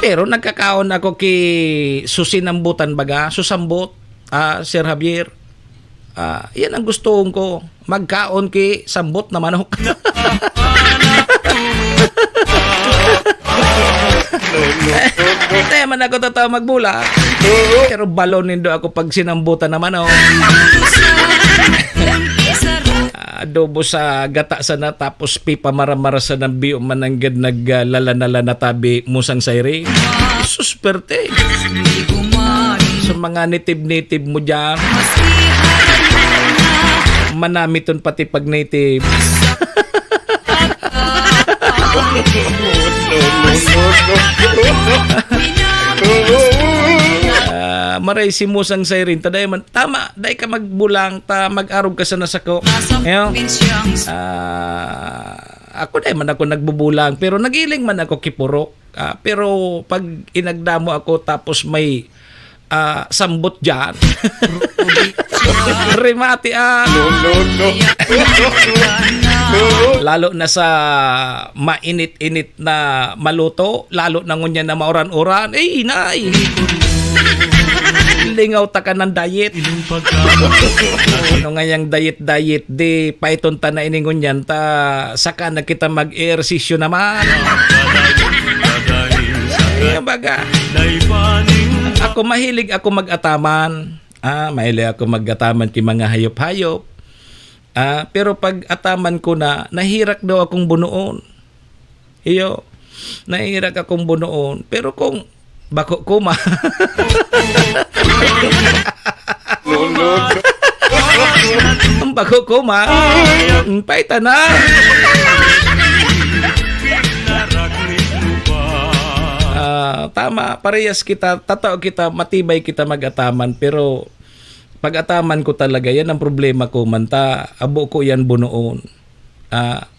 Pero nagkakaon ako ki susinambutan baga, susambot, ah, Sir Javier. Ah, yan ang gustoon ko. Magkaon ki sambot na manok. Hindi man ako tataw magbulang. Pero balon nindo ako pag sinambutan na manok. Ah, adobo sa gata sana, tapos pipamaramara sa nang biyo mananggad nag, ah, lalana-lana tabi musang sayri. Sus, perte. Sa mga native-native mo dyan, manamiton pati pag native. Ah, maray si Musang Siren, ta dai man, tama, dai ka magbulang, ta mag-arog ka sana sako. Ayan. Ah, ako dai man ako nagbubulang, pero nagiling man ako kipurok. Ah, pero pag inagda mo ako tapos may, ah, sambot dyan. Remate, ah. No, no, no. Lalo na sa mainit-init na maluto, lalo na ngunyan na mauran-uran. Eh, inay! Lingaw ta ka ng diet. Ano nga yang diet-diet? Di paiton ta na ini ngunyan ta, saka na kita mag-ehersisyo naman. Kaya baga, ako, mahilig ako mag-ataman. Ah, mahilig ako mag-ataman ki mga hayop-hayop. Ah, pero pag ataman ko na, nahirak daw akong bunoon. Iyo, nahirak akong bunoon. Pero kung bako ko ma- Ang bako ko ma-, ang paita na. Ah, tama, parehas kita, tatao kita, matibay kita mag-ataman, pero pag-ataman ko talaga, yan ang problema ko man ta, abo ko yan bunoon. Ah,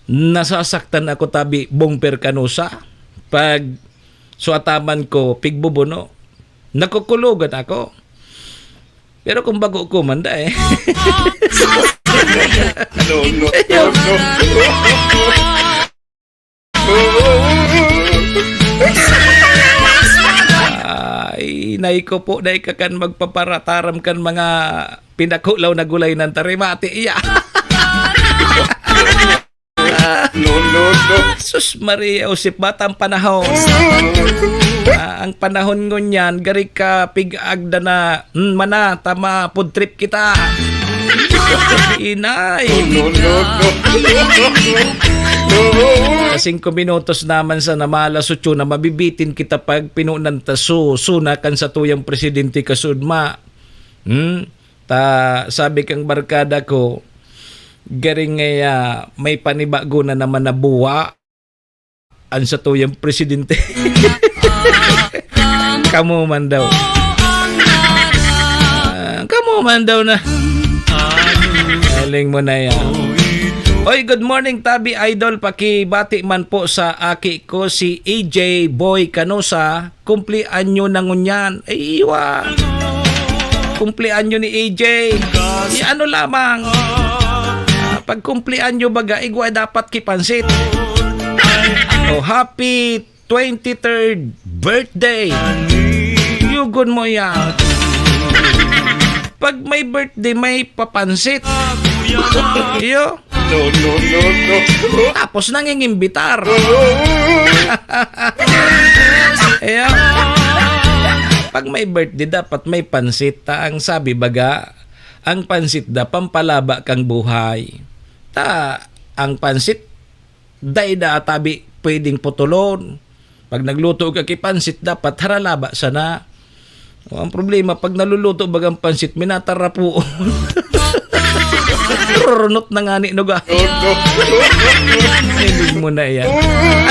nasasaktan ako tabi, Bong Percanosa, pag suataman ko, pigbubuno. Nakukulogan ako. Pero kung bago ko man, da eh. No, no, no, no. Ay, nay ko po, dai ka kan magpaparataram kan mga pinakulaw na gulay ng tarimati, iya. No, no, no. Sus Maria, Josep, batang panahon. Ah, ang panahon ngunyan, gari ka pig-agda na, hmm, mana, tama, food trip kita. Inay. No, no, no, no. Ah, singko minutos naman sa namala, sutyo na mabibitin kita pag pinunan ta su, suna kan satuyang presidente kasudma. Hmm? Ta, sabi kang barkada ko, garing ngaya may panibago na naman na buwa an satuyang presidente. Kamo man daw. Ah, kamo man daw na. Galing mo na yan. Oy, good morning, Tabi Idol. Pakibati man po sa aki ko, si A J Boy Canosa. Kumpleanyo na ngunyan. Ay, iwa. Kumpleanyo ni A J. I ano lamang. Ah, pag kumpleanyo baga, igwa dapat kipansit. Oh, happy twenty-third birthday. Yugon mo yan. Pag may birthday, may papansit. Iyo. No, no, no, no. Tapos nangingimbitar. Ayan. Pag may birthday, dapat may pansit. Ta, ang sabi baga, ang pansit da, pampalaba kang buhay. Ta, ang pansit, dai da atabi pwedeng putulon. Pag nagluto ka ki pansit, dapat haralaba sana. O, ang problema, pag naluluto bagang pansit, minatarapoon. Rurnot na ngani, no, ga? Inig mo na yan.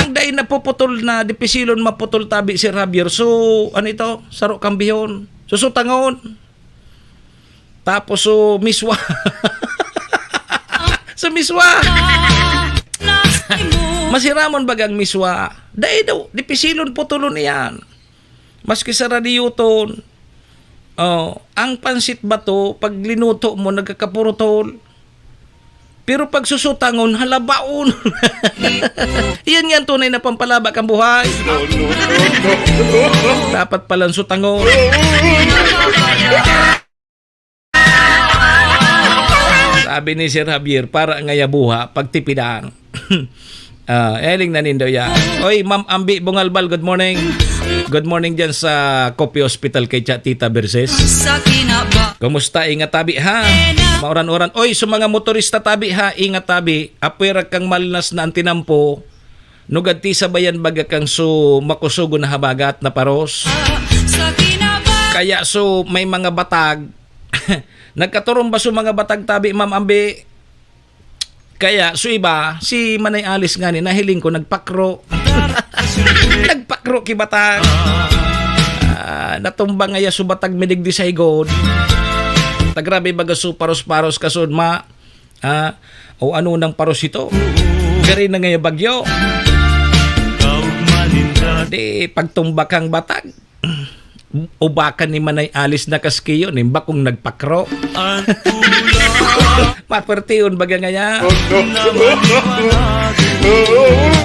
Ang dai napuputol na dipisilon maputol tabi, Sir Javier. So, ano ito? Saro kambihon. Susutangon. Tapos, so, miswa. So, miswa. Masiramon bagang miswa. Dai daw, dipisilon putulon iyan. Maski sa radyoton. Oh, ang pansit bato, pag linuto mo, nagkakapurutol. Pero pag susutangon, halabaon. Iyan nga ang tunay na pampalaba kan buhay. Dapat palang sutangon. Sabi ni Sir Javier, para ngaya buha, pagtipidan. Ah, eling na nindo ya. Oy, Ma'am Ambi Bungalbal, good morning. Good morning dyan sa Kopi Hospital kay Cha-, Tita Berses. Sa kinaba. Kumusta? Ingat tabi, ha? Mauran-uran. Oy, sa mga motorista tabi, ha? Ingat tabi. Apwera kang malnas na ang tinampo. Nugad ti sabayan baga kang su makusugon na habagat na paros. Sa kinaba. Kaya su may mga batag. Nagkaturong ba su mga batag tabi, Ma'am Ambi? Kaya, so iba, si Manay Alice ngani, nahiling ko, nagpakro. Nagpakro ki batag. Ah, natumba ngaya so batag midigdi sa higod. Ta grabe baga so paros-paros kasud, ma. Ah, o ano nang paros ito? Gari na ngaya bagyo. Di pagtumba kang batag. Ubakan ni Manay Alice na kaskiyo, nin bakong nagpakro. Mapertiyon baga ngaya.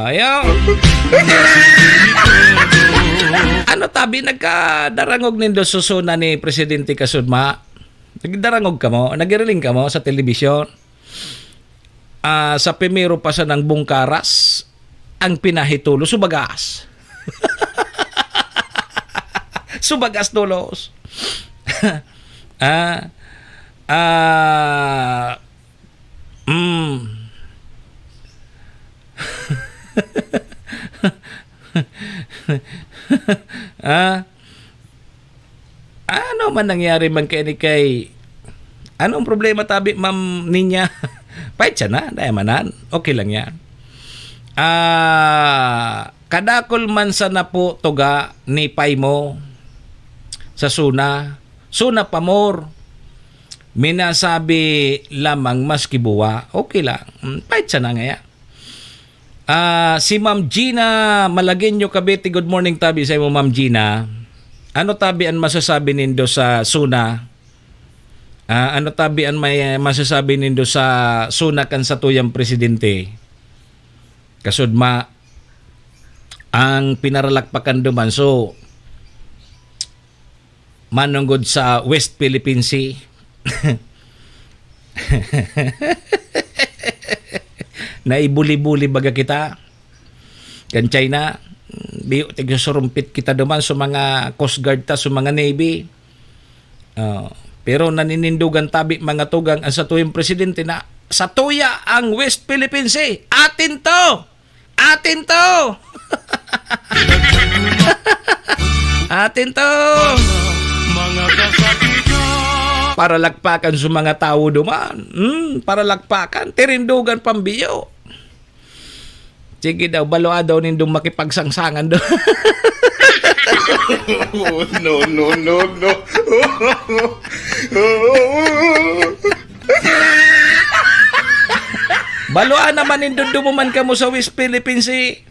Ayaw. Ano tabi, nagkadarangog nindo susuna ni Presidente kasudma? Nagdarangog kamo? Nagiriling kamo sa telebisyon? Ah, sa primero pa sanang bungkaras, ang pinahitulo, subagas. Subagas tolos. Ah, ah, mm. Ah, Ano man nangyari man kaini kay, anong problema tabi, Ma'am Ninya? Pait siya na, dai man nan. Okay lang yan. Ah, kadakol man sana po tuga ni Pay mo sa Suna. Suna pa more. Minasabi lamang maski buwa. Okay lang. Mm, pait siya na ngaya. Ah, si Ma'am Gina Malagueño, Cavite. Good morning, tabi, sa imo, Ma'am Gina. Ano, tabi, an masasabi nindo sa Suna? Ah, ano, tabi, an may, eh, masasabi nindo sa Suna kan satuyang presidente? Kasudma, ang pinaralakpakan duman. So, manunggod sa West Philippine Sea. Naibuli-buli baga kita kan China. Biyo, tigsusurumpit kita duman sa mga Coast Guard ta, sa mga Navy. Oh, pero naninindogan tabi, mga tugang, ang satuyang presidente na satuya ang West Philippine Sea. Atin to! Atin to! Atin to! Mga kasakitan. Paralakpakan sa mga tawo duman. Hmm, paralakpakan. Tirindogan pambiyo. Sige daw, balua daw nindong makipagsangsangan do. Oh, no, no, no, no. Balua naman nindong dumuman kamo sa West Philippine Sea.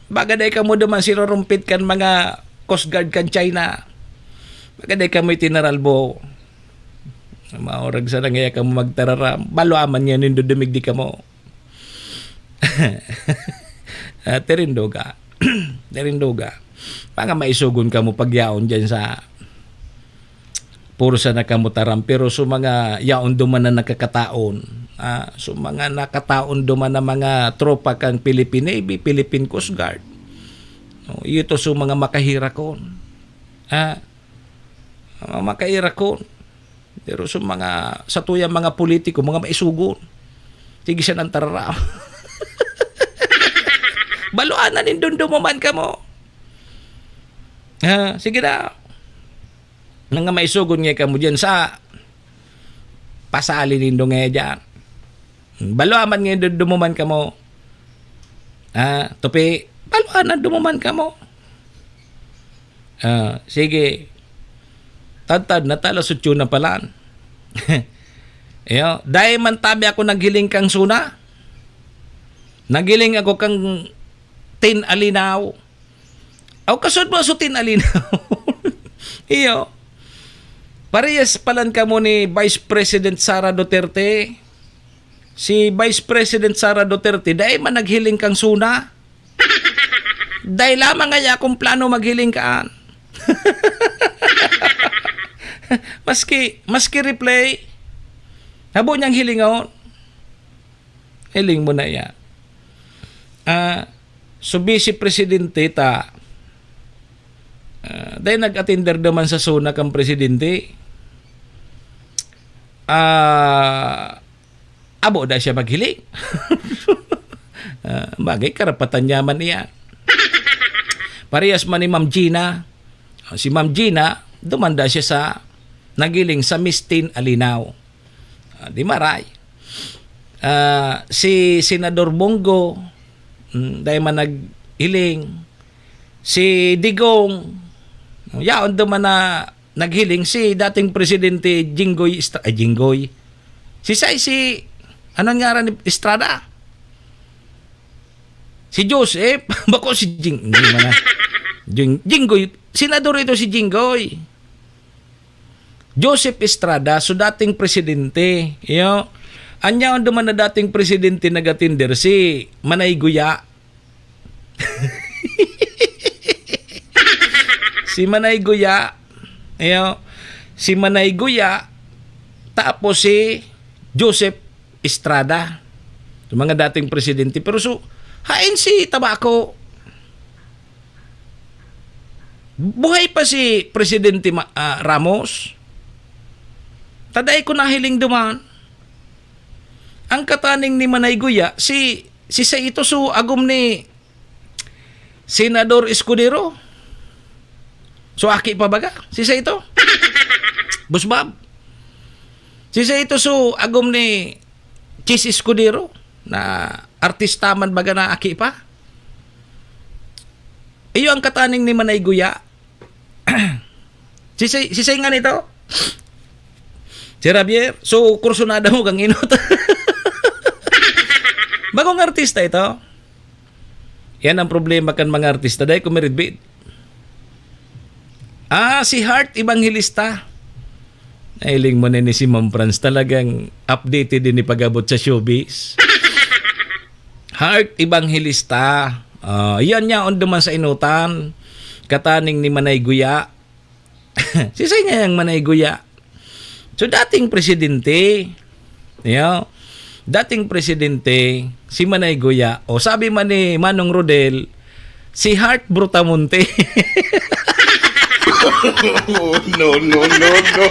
Baga dai kamo duman sirurumpit kan mga Coast Guard kan China. Baga dai kamo itinaralbo. Maurag sa nangaya kamo magtararam. Balua man yan nindong dumigdi kamo. Ah, tirindoga. Tirindoga. Mga maisogon kamo pagyaon dyan sa pursa na kamo taram, pero sa mga yaon duman na nakakataon, ah, sa mga nakataon duman na mga tropa kang Philippine Navy, Philippine Coast Guard, no, ito sa mga makahirakon. Ah, mga makahirakon. Pero sa mga, sa tuyang mga politiko, mga maisugon. Sige siya ng tararaw. Baluanan nin dundo mo man kamo. Ha, sige na. Nga maisugon nga kamo diyan sa pasali nindo ngaya diyan. Balwa man ngayon du-, dumuman kamo. Ah, tupi, balwa na dumuman kamo. Ah, sige. Tadtad na ta, alas otso na palan. Iyo, dai man tabi ako naghiling kan SONA. Naghiling ako kan Tin Alinaw. Aw, kasud mo so Tin Alinaw. Iyo. Parehas palan kamo ni Vice President Sara Duterte. Si Vice President Sara Duterte, dai man naghiling kan SONA. Dai lamang ngaya akong plano maghiling kaan. Maski, maski replay, habo niyang hilingon. Hiling mo na iya. Ah, so Vice Presidente ta, ah, dai nag-atinder naman sa SONA kan presidente. Ah, abo da siya maghiling. Ah, bagay, karapatan niya man iya. Parehas man ni Ma'am Gina. Ah, si Ma'am Gina, dumanda siya sa naghiling sa Miss Tin Alinaw. Ah, di maray. Ah, si Senador Bonggo, mm, dai man naghiling. Si Digong, yaon duman na naghiling si dating Presidente Jinggoy Estra-, ay, Jinggoy. Si Sai, si, ano ngaran ni Estrada? Si Joseph, bako si Jing-, hindi man na. Jing-, Jinggoy, senador ito si Jinggoy. Joseph Estrada, so dating presidente. Iyo. Anya ang duman na dating presidente nagatinder, si Manay Guya. Si Manay Guya. Iyo. Si Manay Guya. Tapos si Joseph Estrada. Yung mga dating presidente. Pero so, hain si Tabaco? Buhay pa si Presidente Ma-, ah, Ramos? Taday ko nahiling duman. Ang kataning ni Manay Guya, si, si sa ito so agom ni Senador Escudero. So, aki pa baga? Si sa ito? Boss Bob? Si sa ito so agom ni Chis Escudero na artista man baga na aki pa? Iyo ang kataning ni Manay Guya. Si say, si say nga nito? Si Javier, so kursunada mo kang inot. Bagong artista ito. Yan ang problema kan mga artista. Dahil kumiridbid. Ah, si Heart Evangelista. Nailing mo na ni si Ma'am Franz. Talagang updated din ni pag-abot sa showbiz. Heart Evangelista. Ah, yan niya, on duman sa inutan. Kataning ni Manay Guya. Si say niya yang Manay Guya. So, dating presidente. Yo. Dating presidente, si Manay Guya. O, sabi man ni Manong Rodel, si Heart Brutamonte. No, no, no, no.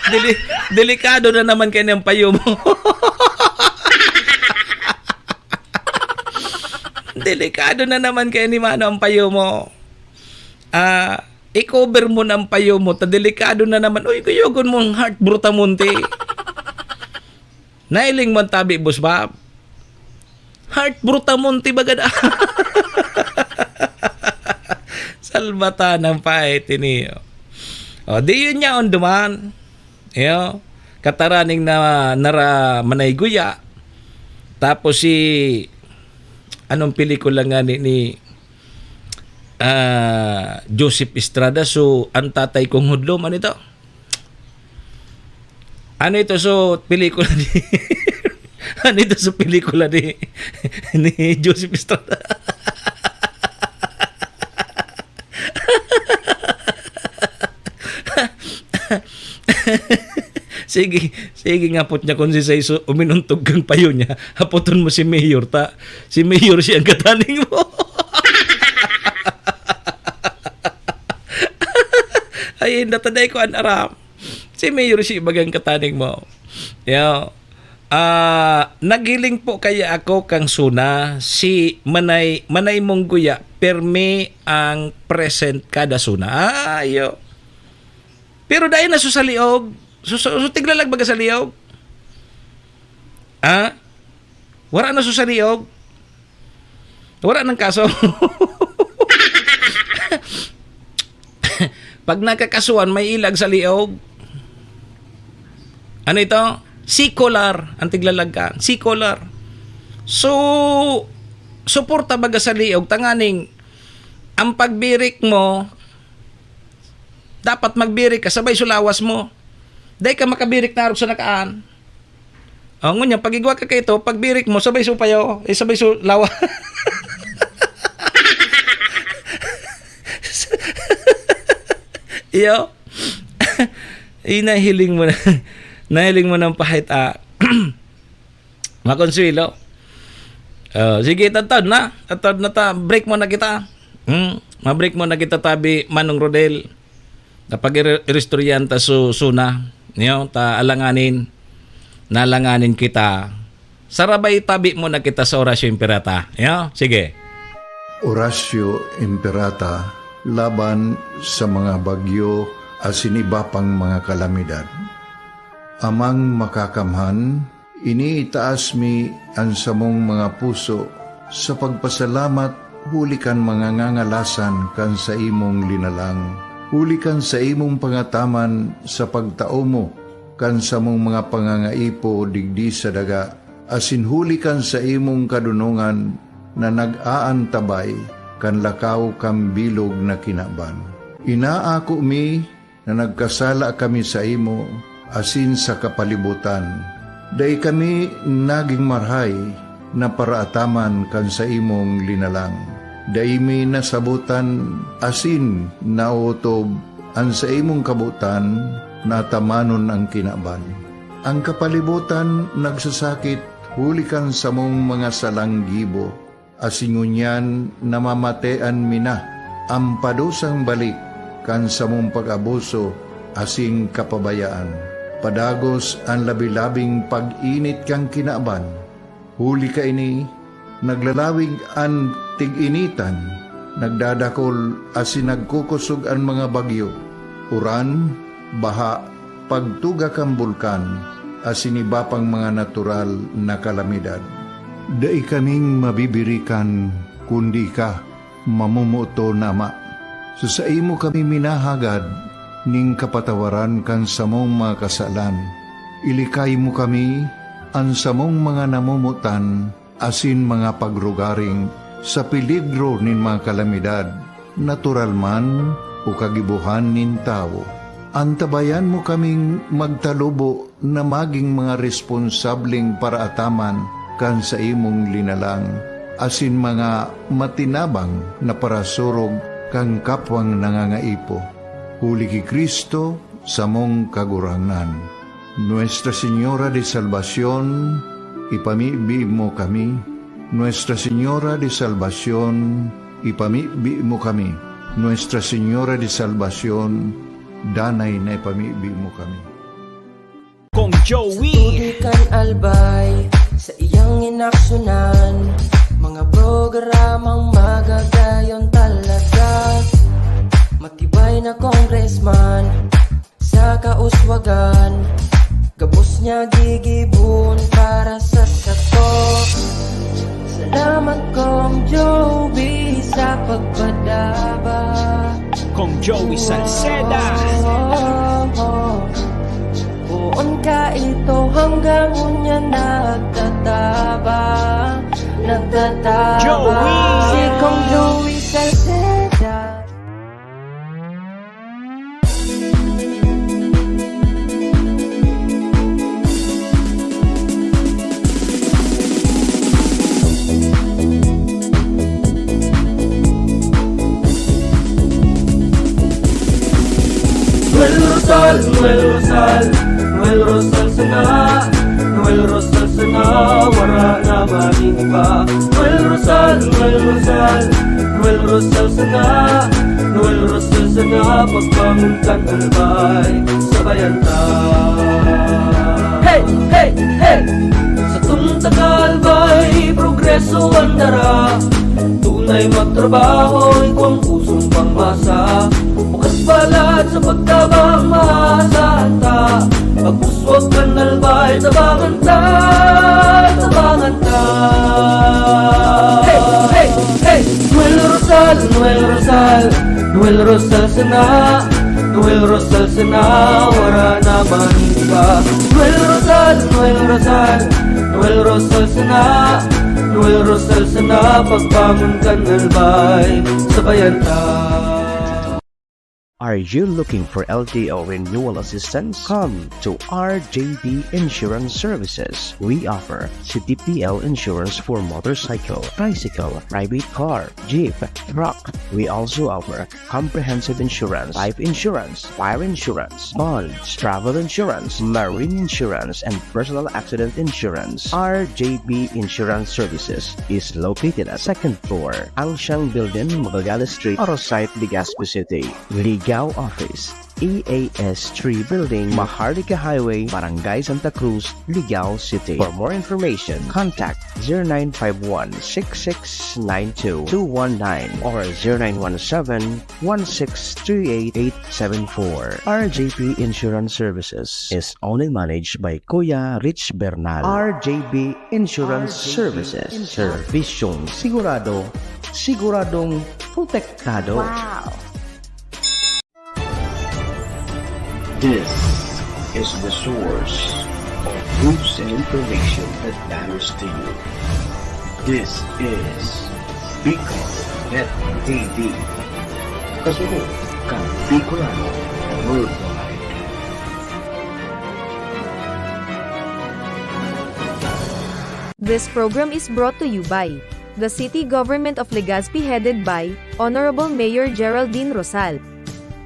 Deli-, delikado na naman kaini ang payo mo. Delikado na naman kaini, mano, ang payo mo. Ah, i-cover mo na ang payo mo, ta delikado na naman. Uy, kuyogon mo ang Heart Brutamonte. Nailing mo ang tabi, Boss Bob. Heart Brutamonte bagad. Salbatan ang pait ini. O, di yun niya on duman. Iyo, kataraning na nara Manay Guya. Tapos si, anong pelikula nga ni, ni, ah, Joseph Estrada? So, Ang Tatay Kong Hudlom, ano ito? Ano ito? So, pelikula ni, ano ito? So, pelikula ni, ni Joseph Estrada. Sige, sige nga, putya, kung si Saiso uminuntog kang payo niya, hapoton mo si Mayor ta. Si Mayor siya ang kataning mo. Ay, nataday ko an aram. Si Mayor si bagang kataning mo. Yo. Ah, naghiling po kaya ako kang suna, si Manay, Manay Mongguya. pirmi ang present kada SONA. Ah, iyo. Pero dai na so sa liog. So, so, so tiglalag baga sa liog. Ah? Wala na so sa liog. Wala nang kaso. Pag nakakasuhan, may ilag sa liog. Ano ito? Secular ang tiglalagkan. Secular. So, suporta baga sa liog, tanganing ang pagbirik mo, dapat magbirik ka, sabay so lawas mo. Dai ka makabirik na arog sa nakaan. O, ngunyan, pag igwa ka kaito, pagbirik mo, sabay so payo, eh, sabay so lawas. Iyo. Eh, nahiling mo na. Nahiling mo ng pahit, ah. Makonsuelo. Oh, sige, tantad na. Tantad na ta. Break mo na kita. Hmm? Ma-break mo na kita, tabi, Manong Rodel. Kapag iri-, iristoryahan ta su-, SONA, niyo, ta alanganin, nalanganin kita. Sarabay tabi mo na kita sa Orasyo Imperata. Niyo? Sige. Orasyo Imperata laban sa mga bagyo asin iba pang mga kalamidad. Amang Makakamhan, iniitaas mi an samong mga puso sa pagpasalamat huli kan mga ngangalasan kan saimong linalang, huli kan saimong pangataman sa pagtao mo kan samong mga pangangaipo digdi sa daga, asin huli kan saimong kadonongan na nag-aantabay kan lakaw kan bilog na kinaban. Inaako mi na nagkasala kami saimo asin sa kapalibotan. Dai kami nagin marahay na paraataman kan saimong linalang. Dai mi nasabotan asin naotob an saimong kabotan na atamanon an kinaban. An kapalibotan nagsasakit huli kan samong mga salang gibo, asin ngunyan namamatean mi na an padusang balik kan samong pag-abuso asin kapabayaan. Padagos an labi-labing pag-init kan kinaban. Huli kaini, naglalawig an tig-initan, nagdadakol asin nagkukosog an mga bagyo, uran, baha, pagtuga kan bulkan, asin iba pang mga natural na kalamidad. Dai kaming mabibirikan kundi ika, mamomoton na Ama. Sa saimo kami minahagad nin kapatawaran kan samong mga kasalan. Ilikay mo kami, an samong mga namomotan, asin mga pagrugaring sa peligro nin mga kalamidad, natural man o kagibohan nin tawo. Antabayan mo kaming magtalubo na magin mga responsableng paraataman kan saimong linalang, asin mga matinabang na parasurog kan kapwang nangangaipo. Huli ki Cristo, samong Kagurangnan. Nuestra Señora de Salvacion, ipamibi mo kami. Nuestra Señora de Salvacion, ipamibi mo kami. Nuestra Señora de Salvacion, danay na ipamibi mo kami. Kong Joey. Sa tubig kan Albay, sa iyang inaksunan, mga programang magagayon talaga. Matibay na congressman, sa kauswagan, gabos niya gigibon para sa sato. Salamat, Kong Joey, sa pagpadaba. Kong Joey Salceda. Poon ka ito hanggang unya nagtataba, nagtataba. Joey. Si Kong Joey Salceda. Noel Rosal, Noel Rosal, Noel Rosal sana, Noel Rosal sana, wara na magin iba. Noel Rosal, Noel Rosal, Noel Rosal sana, Noel Rosal sana, pagbangon kan Albay, sabayan ta. Hey, hey, hey! Sa tong taga Albay, progreso an dara. Tuna Ay magtrabaho, igwang pusong pangmasa. Bukas balat sa pagtabang, maasa ta. Pagpuswag kan albay, tabangan ta, tabangan ta. Hey, hey, hey! Noel Rosal, Noel Rosal, Noel Rosal sana. Noel Rosal sana, wara na man iba. Noel Rosal, Noel Rosal, Noel Rosal sana. Noel Rosal sana, pagbangon kan albay, sabayan ta. Are you looking for L T O renewal assistance? Come to R J B Insurance Services. We offer C T P L insurance for motorcycle, tricycle, private car, jeep, truck. We also offer comprehensive insurance, life insurance, fire insurance, bonds, travel insurance, marine insurance, and personal accident insurance. R J B Insurance Services is located at second floor, Angshang Building, Magallanes Street, Arosite, Legazpi City. Ligao Office, E A S three Building, Maharlika Highway, Barangay Santa Cruz, Ligao City. For more information, contact zero nine five one six six nine two two one nine or zero nine one seven one six three eight eight seven four. R J P Insurance Services is owned and managed by Kuya Rich Bernal. R J P Insurance Services. Serbisyong sigurado, siguradong protektado. Wow! This is the source of news and information that matters to you. This is Bicol Net T V. Kasunod kan Bicolano Worldwide. This program is brought to you by the City Government of Legazpi, headed by Honorable Mayor Geraldine Rosal.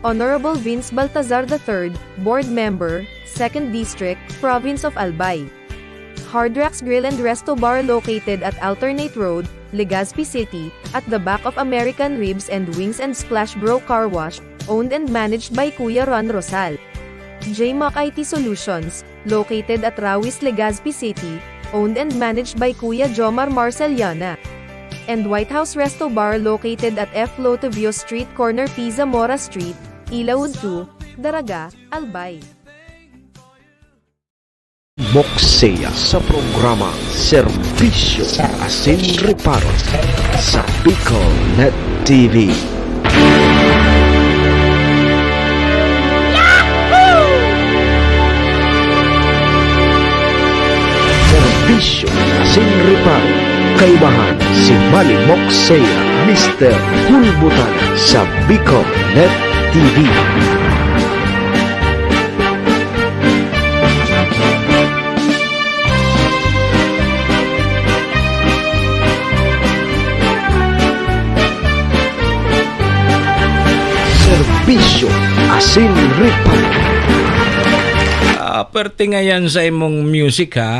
Honorable Vince Baltazar the third, Board Member, Second District, Province of Albay. Hard Rocks Grill and Resto Bar, located at Alternate Road, Legazpi City, at the back of American Ribs and Wings and Splash Bro Car Wash, owned and managed by Kuya Ron Rosal. J Mac I T Solutions, located at Rawis, Legazpi City, owned and managed by Kuya Jomar Marceliana. And White House Resto Bar, located at F Lotovio Street, corner P. Zamora Street, Ilaud two, Daraga, Albay. Mokseya sa programa Serbisyo Asin Reparo sa Bicol Net T V. Serbisyo Asin Reparo, kaibahan si Manny Mokseya, Mister Kulbutan sa Bicol Net T V. Serbisyo Asin Reparo. Ah, perte nga yan sa imong music, ha?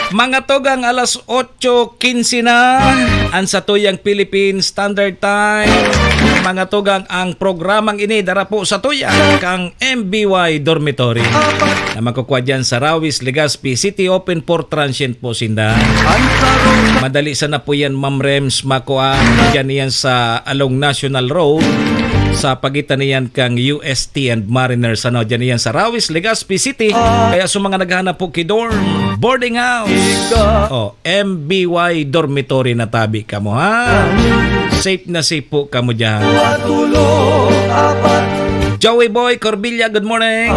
Mga tugang, alas otso quince na, ang satuyang Philippine Standard Time. Mga tugang, ang programang ini dara po satuya kang M B Y Dormitory, na makukuha dyan sa Rawis, Legazpi City. Open for transient po sinda. Madali sana po yan, Ma'am Rems, makuha. Dyan yan sa along National Road, sa pagitan niyan kang U S T and Mariners. Ano, dyan yan sa Rawis, Legazpi City. Kaya sa mga naghahanap po ki dorm, boarding house, oh, M B Y Dormitory na tabi kamo, ha? Safe na safe po kamo dyan. Joey Boy Corbilla, good morning.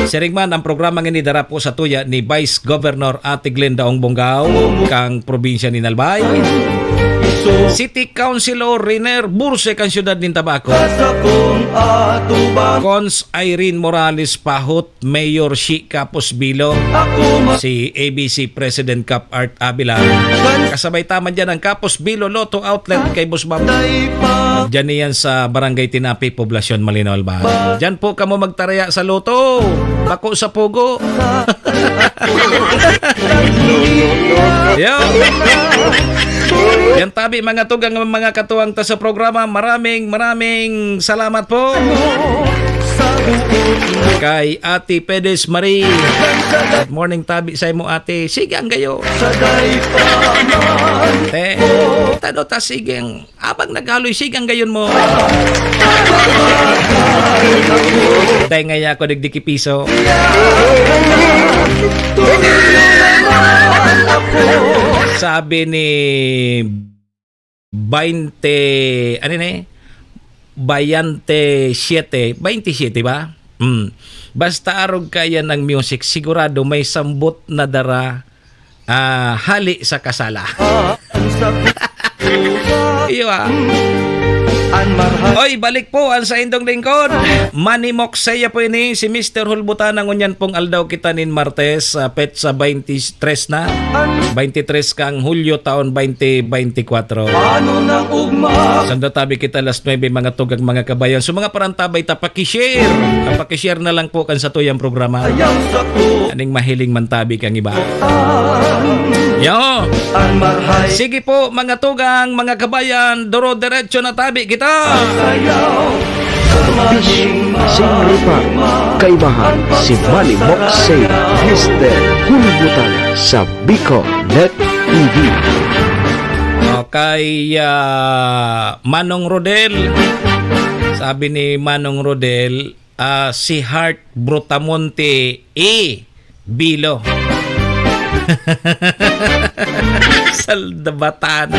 Siring man, ang programang ini dara po satuya ni Vice Governor Ate Glenda Ong Bongao, kang probinsya ni Albay. City Councilor Riner Burse, kang siyudad nin Tabaco. Cons Irene Morales Pahot, Mayor Shi Capos Bilo, si A B C President Cap Art Avila, kasabay ta man dyan ang Capos Bilo Lotto Outlet kay Boss Bam. Dyan iyan sa Barangay Tinapi, Poblacion Malinaw, Albay. Dyan po kamo magtaraya sa Lotto. Bako sa pugo. Yo. Yan tabi, mga tugang, mga katuwang ta sa programa. Maraming, maraming salamat po. Kay Ate Pedes Marie. Good morning, tabi sa imo, ate. Sige ang gayo. Te, tado ta, sige ang, abang naghaloy, sige ang gayon mo. Dahil nga ako nagdikipiso. Sabi ni baynte, ano ni? Baynte siyete, baynte siyete ba? Hmm. Basta arog kaya ng music, sigurado may sambot na dara, ah, hali sa kasala. Iyo, ah. Oy, balik po ang sa indong lingkod. Manimok saya po ini, si Mister Hulbutan, ang unyan pong aldaw kita nin Martes, ah, petsa baynte tres na. Baynte tres kang Hulyo taon baynte baynte kwatro. Sanda tabi kita alas nuebe, mga tugang, mga kabayan. So, mga parantabay ta, pakishare. Pakishare na lang po kan sa tuyang programa. Aning mahiling man tabi kang iba. Yo! Sige po, mga tugang, mga kabayan, duro-diretso na tabi kita. Singripan, kaibahan si Manny Moxey, Mister Hulbutan sa Bicol Net T V. Okay, ah, Manong Rodel. Sabi ni Manong Rodel, ah, si Heart Brutamonte, eh, Bilo. Saldabatan.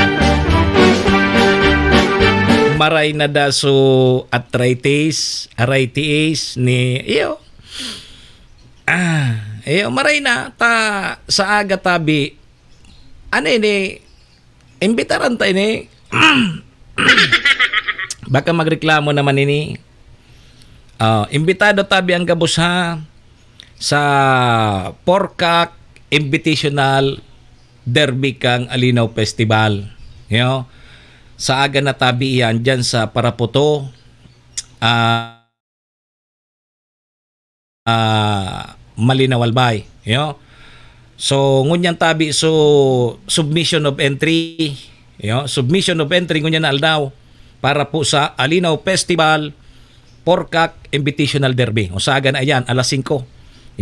Maray na da so arthritis, arthritis ni, iyo. Ah, iyo, maray na. Ta, sa aga tabi, ano ini, imbitaran ta ini. Baka magreklamo naman ini. Ah, imbitado tabi ang gabos, ha, sa Porkak Invitational Derby kang Alinaw Festival. Yo, sa aga na tabi iyan dyan sa Paraputo, ah, ah, Malinaw, Albay. Yo. So, ngunyan tabi, so, submission of entry. Yo, submission of entry ngunyan na aldaw para po sa Alinaw Festival Porkak Invitational Derby. O, sa aga na iyan, alas singko.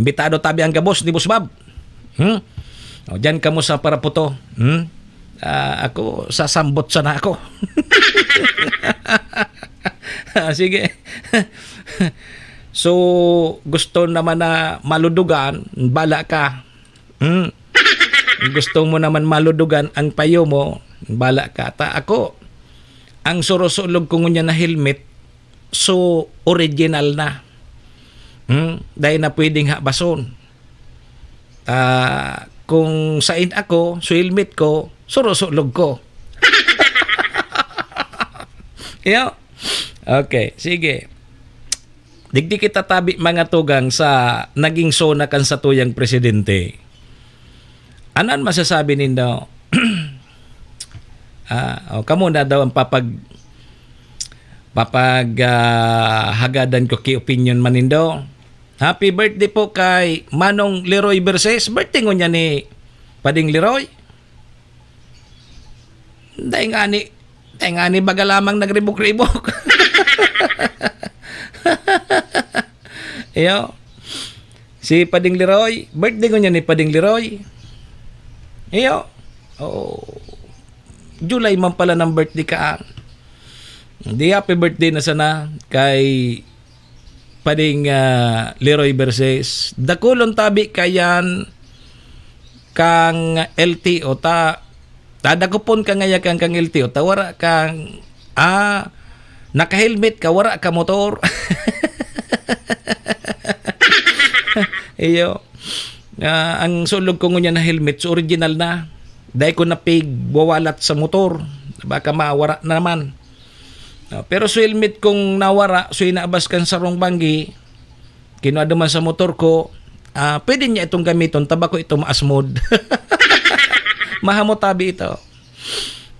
Imbitado tabi ang gabos ni Boss Bob. Hmm? O, dyan kamo sa Paraputo. Hmm? Ah, ako, sasambot sana ako. Ah, sige. So, gusto naman na maludugan, bala ka. Hmm? Gusto mo naman maludugan ang payo mo, bala ka. Ta ako, ang surusulog ko ngunyan na helmet, so original na. Hmm? Dahil na pwedeng habason. Ah, kung sain ako, so helmet ko, surusulog ko. Yo. Okay, sige. Digdi kita tabi, mga tugang, sa naging SONA kan satuyang presidente. Ano an masasabi nindo? Ah, o, kamo na daw ang papag-, papag-, ah, hagadan ko ki opinion man nindo. Happy birthday po kay Manong Leroy Verses. Birthday ngunyan ni Pading Leroy. Dai ngani, dai ngani baga lamang nagribok-ribok. Iyo. Si Pading Leroy, birthday ngunyan ni Pading Leroy. Iyo. Oh. July man pala ng birthday ka. Di happy birthday na sana kay Pading, ah, Leroy Verses. Dakulon tabi kayan kang L T O ta, dadakopon ka ngaya kan kang L T O ta, wara kang, ah, naka-helmet ka, wara ka motor. Iyo. Ah, ang sulog ko ngunyan na helmet, so original na. Dai ko napigwawalat sa motor. Baka mawara na naman. Ah, pero so helmet kung nawara, so inaabas kan sarong banggi, kinua duman sa motor ko, ah, pwede niya itong gamiton, ta bako ito maasmod. Mahamot tabi ito.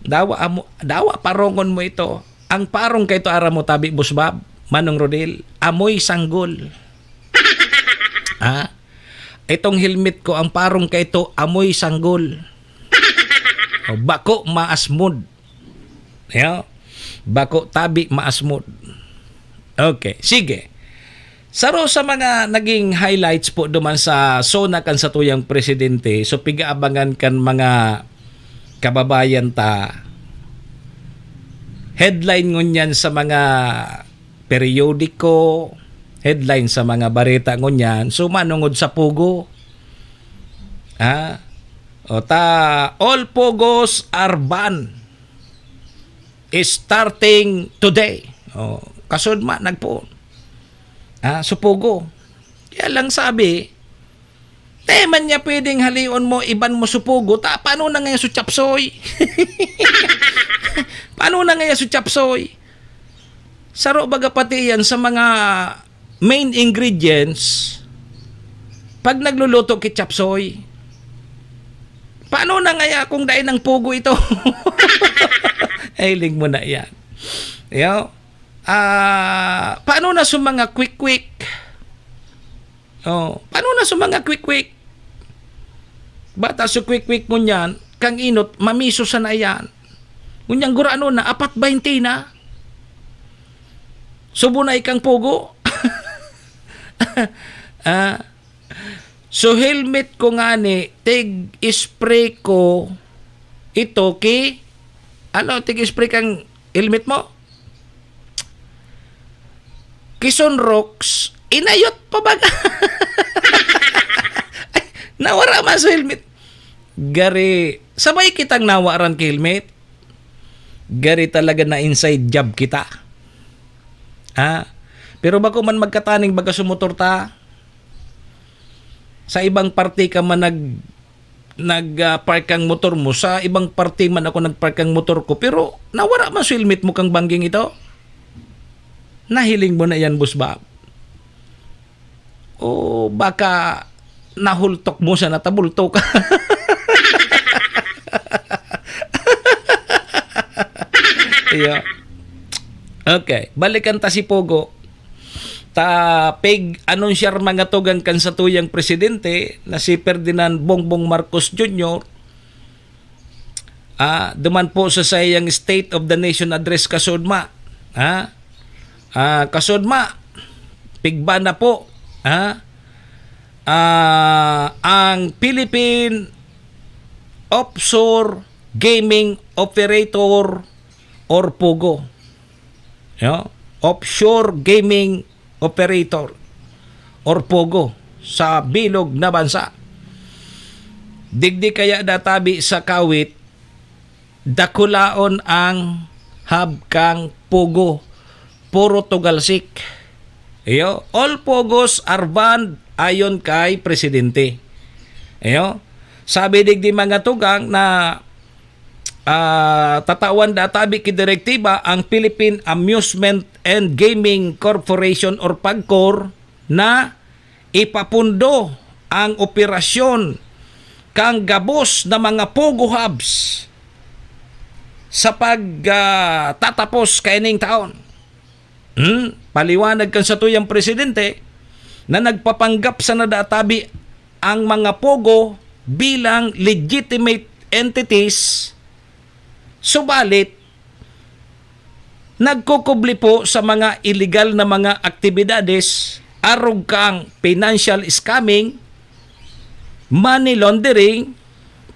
Dawa amo, dawa parongon mo ito. Ang parong kay ito, aram mo tabi, Boss Bob, Manong Rodel, amoy sanggol. Ha? Itong helmet ko, ang parong kay ito, amoy sanggol. O, bako maasmod. Yo? Bako tabi maasmod. Okay, sige. Saro sa mga naging highlights po duman sa SONA kan satuyang presidente, so pig-aabangan kan mga kababayan ta, headline ngunyan sa mga periodiko, headline sa mga bareta ngunyan, so manongod sa Pogo. Ha? O ta, all Pogos are banned starting today. O, kasudma, nagpoon. Ah, supugo. Kaya lang sabi, "Te, man niya pwedeng halion mo, iban mo supugo, ta, paano na ngayon su chapsoy?" Paano na ngayon su chapsoy? Saro baga pati yan sa mga main ingredients pag nagluluto ki chapsoy. Paano na ngaya kung dai nang pugo ito? Hiling mo na yan. Yo? Ah, paano na sa mga quick-quick? Oh, paano na sa mga quick-quick? Bata sa quick-quick ngunyan, kang inot, mamiso sana yan. Ngunyan gurano na, apat baynte na. Subo na ikang pugo. Ah, so helmet ko ngani, tig-spray ko ito ki, ano, tig-spray kang helmet mo? Ki Sunrox, inayot pa baga. Ay, nawara man sa helmet. Gari, sabay kitang nawaran ki helmet. Gari talaga na inside job kita. Ha? Pero bako man magkataning baga sa motor ta, sa ibang parte ka man nag, nag, ah, park ang motor mo, sa ibang parte man ako nagpark ang motor ko, pero nawara man sa helmet mo kang bangging ito? Nahiling mo na yan, Boss Bob? O baka nahultok mo sa natabultok? Iyo. Okay, balikan ta si Pogo. Ta pig-anunsyar mga tugang kan satuyang presidente na si Ferdinand Bongbong Marcos Junior, ah, duman po sa saiyang State of the Nation Address, kasudma. Ha? Ah, kasudma, pigban na po, ha? Ah, ang Philippine Offshore Gaming Operator or POGO. Yo? Offshore Gaming Operator or POGO sa bilog na bansa. Digdi kaya natabi sa kawit, dakulaon ang hub kang POGO, puro tugalsik. Iyo, all POGOs are banned ayon kay presidente. Iyo, sabi digdi mga tugang na, ah, tatawan da tabi ki direktiba ang Philippine Amusement and Gaming Corporation or PAGCOR na ipapundo ang operasyon kan gabos na mga POGO hubs sa pag, ah, tatapos kaining taon. Hmm? Paliwanag kan satuyang presidente na nagpapanggap sana da tabi ang mga POGO bilang legitimate entities, subalit nagkukubli po sa mga iligal na mga aktibidades, arog kang financial scamming, money laundering,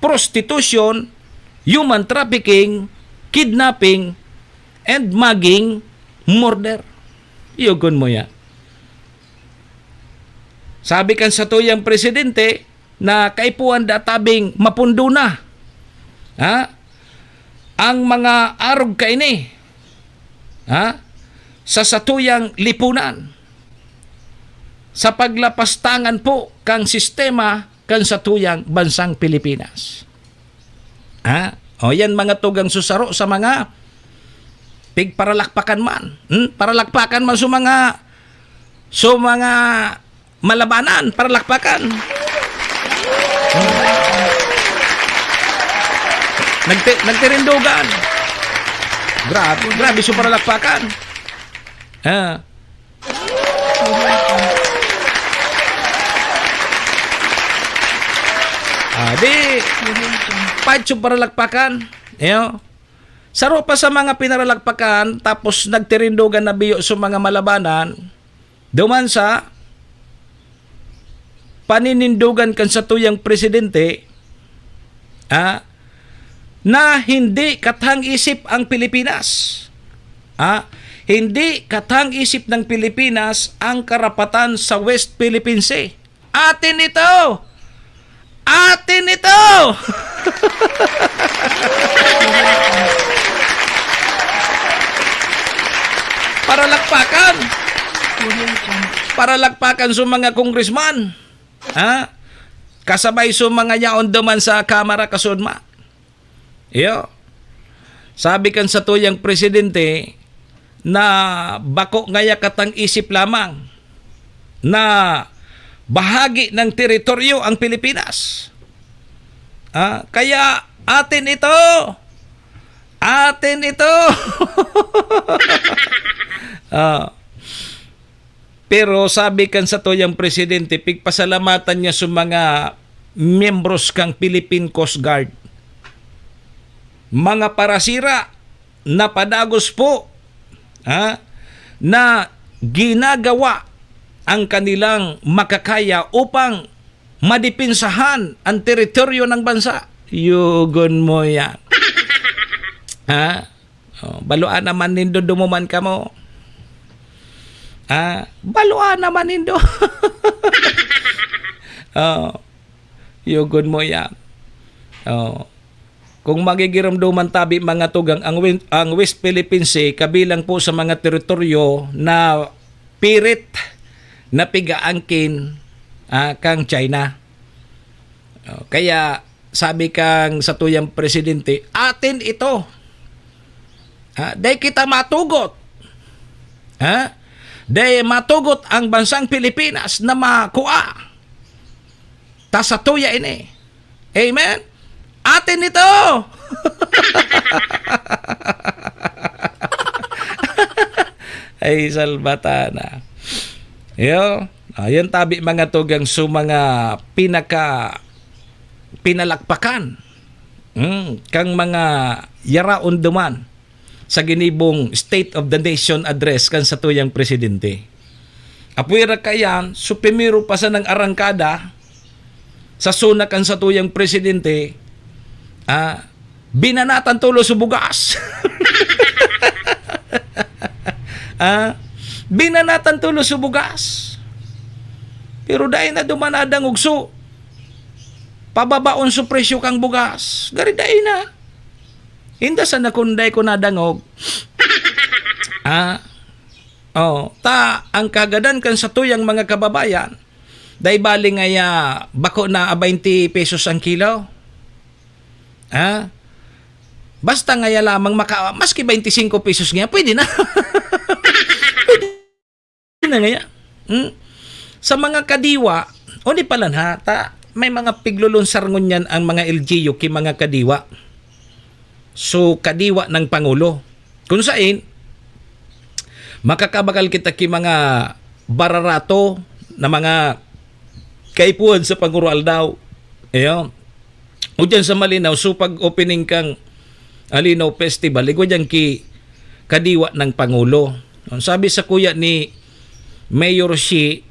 prostitution, human trafficking, kidnapping, and mugging, murder. Iyogon mo yan. Sabi kan satuyang presidente na kaipuhan da tabing mapundo na, ha? Ang mga arog kaini, ha? Sa satuyang lipunan, sa paglapastangan po kang sistema kan satuyang bansang Pilipinas. Ha? O yan, mga tugang susaro sa mga pigparalakpakan man. Hmm? Paralakpakan man sa mga, sa mga malabanan, paralakpakan. Nagti-, nagtirindugan. Grabe, grabe sa paralakpakan. Ah. Ah, di, pacho paralakpakan. Iyo. Saro pa sa mga pinaralakpakan, tapos nagtirindugan na biyo sa mga malabanan, duman sa paninindogan kan satuyang presidente, ah, na hindi kathang-isip ang Pilipinas. Ah, hindi kathang-isip ng Pilipinas ang karapatan sa West Philippine Sea. Atin ito! Atin ito! Paralakpakan! Paralakpakan sa mga congressman. Ha? Kasabay sa mga yaon duman sa Kamara, kasudma. Iyo. Sabi kan satuyang presidente na bako ngaya katang isip lamang na bahagi ng teritoryo ang Pilipinas. Ah, kaya atin ito. Atin ito. Ah. Pero sabi kan satuyang presidente, pigpasalamatan niya sa mga miyembros kang Philippine Coast Guard. Mga parasira na padagos po, ha, na ginagawa ang kanilang makakaya upang madepensahan ang teritoryo ng bansa. Yugon mo yan. Ha? Oh, baluan naman nindo dumuman kamo. Ah, baluan naman nindo. Oh, yugon mo yan. Oh. Kung magigiromdoman tabi mga tugang, ang, Win- ang West Philippine Sea kabilang po sa mga teritoryo na pirit na pigaangkin, ah, kang China. Oh, kaya sabi kang satuyang presidente, "Atin ito." Ha? Dai kita matugot. Ha? Dai matugot ang bansang Pilipinas na makua. Ta satuya ini. Amen? Atin ito! Ay, salbatana. Yo, ayan tabi mga tugang sa mga pinaka pinalakpakan, mm, kang mga yaraon duman sa ginibong State of the Nation Address kan satuyang presidente. Apwera kaiyan, so primero pa sanang arangkada, sa suna kan satuyang presidente, ah, binanatan tulos sa bugas. Ah, binanatan tulos sa bugas. Pero dai na duman nadangog, so, pababaon sa presyo kang bugas. Gari dai na. Inda sana kun dai ko nadangog. Ah, oh, ta, ang kagadan kan satuyang mga kababayan, dai bali ngaya bako na twenty pesos ang kilo. Ha? Basta ngaya lamang maka-, maski twenty cinco pesos ngaya, pwede na. Pwede na ngaya. Hmm? Sa mga kadiwa, o di pala na, ta, may mga piglulunsar ngunyan ang mga L G U ki mga kadiwa. So, kadiwa ng Pangulo. Kung sain, makakabakal kita ki mga bararato na mga kaipuhan sa Panguro Aldaw. Ayan. O dyan sa Malinaw, so pag-opening kang Alinaw Festival, igwa dyan ki kadiwa ng Pangulo. Ang sabi sa kuya ni Mayor Shi,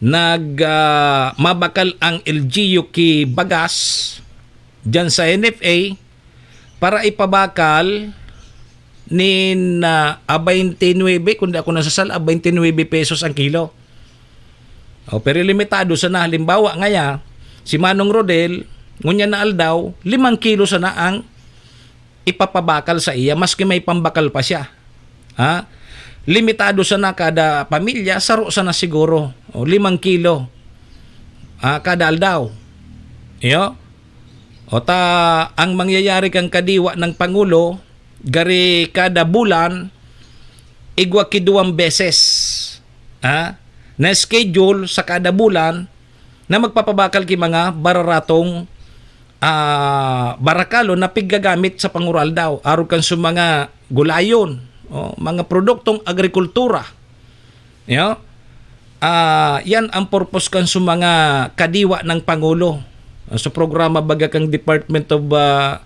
nag, ah, mabakal ang L G U ki bagas dyan sa N F A para ipabakal nin, ah, a, twenty-nine, kung di ako nasasala, twenty-nine pesos ang kilo. O, pero limitado sana. Halimbawa, ngaya, si Manong Rodel, ngunyan na aldaw, limang kilo sana ang ipapabakal sa iya, maski may pambakal pa siya. Ha? Limitado sana kada pamilya, saro sana siguro. O, limang kilo, ah, kada aldaw. Iyo? O ta, ang mangyayari kang kadiwa ng Pangulo, gari kada bulan, igwa ki duwang beses, ha? Na schedule sa kada bulan na magpapabakal ki mga bararatong, ah, barakalon na piggagamit sa panguraldaw, arog kan sa mga gulayon, o, mga produktong agrikultura. Yo? Ah, yan ang purpose kan sa mga kadiwa ng Pangulo. Sa programa baga kang Department of, ah,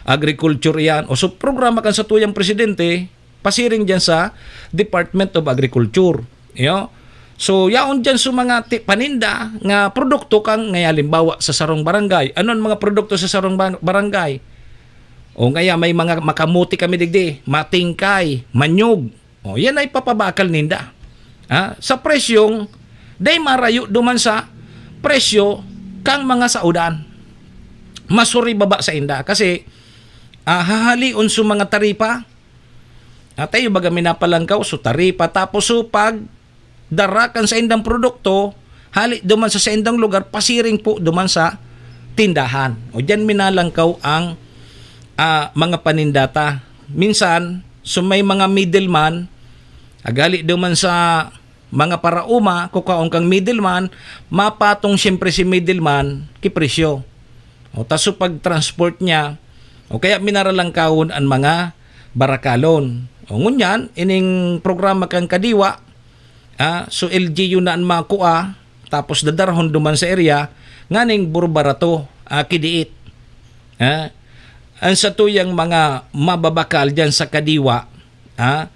Agriculture yan. O sa programa kan sa tuyang presidente, pasiring dyan sa Department of Agriculture. Yo? So, yaon diyan sa mga ti-, paninda nga produkto kan, ngaya halimbawa, sa sarong barangay. Ano ang mga produkto sa sarong ba-, barangay? O ngaya may mga makamuti kami digdi, matingkay, manyog. O, yan ay papabakal ninda. Ha? Sa presyong, dai marayo duman sa presyo kang mga saodan. Masuri baba sa inda. Kasi, ah, hahalion sa mga taripa, At tayo baga minapalangkaw, so taripa, tapos so pag darakan sa indang produkto, hali duman sa saindang lugar, pasiring po duman sa tindahan. O diyan minalangkaw ang, ah, mga panindata. Minsan, so may mga middleman, agali duman sa mga paraoma, kukaon kang middleman, mapatong siyempre si middleman ki presyo. O taso pag-transport niya, o kaya minaralangkawon an mga barakalon. O ngunyan, ining programa kan Kadiwa, ah, so L G U na an makua, tapos dadarahon duman sa area, nganing burbarato, ah, kidiit. Ah, ang satuyang mga mababakal diyan sa Kadiwa, ah,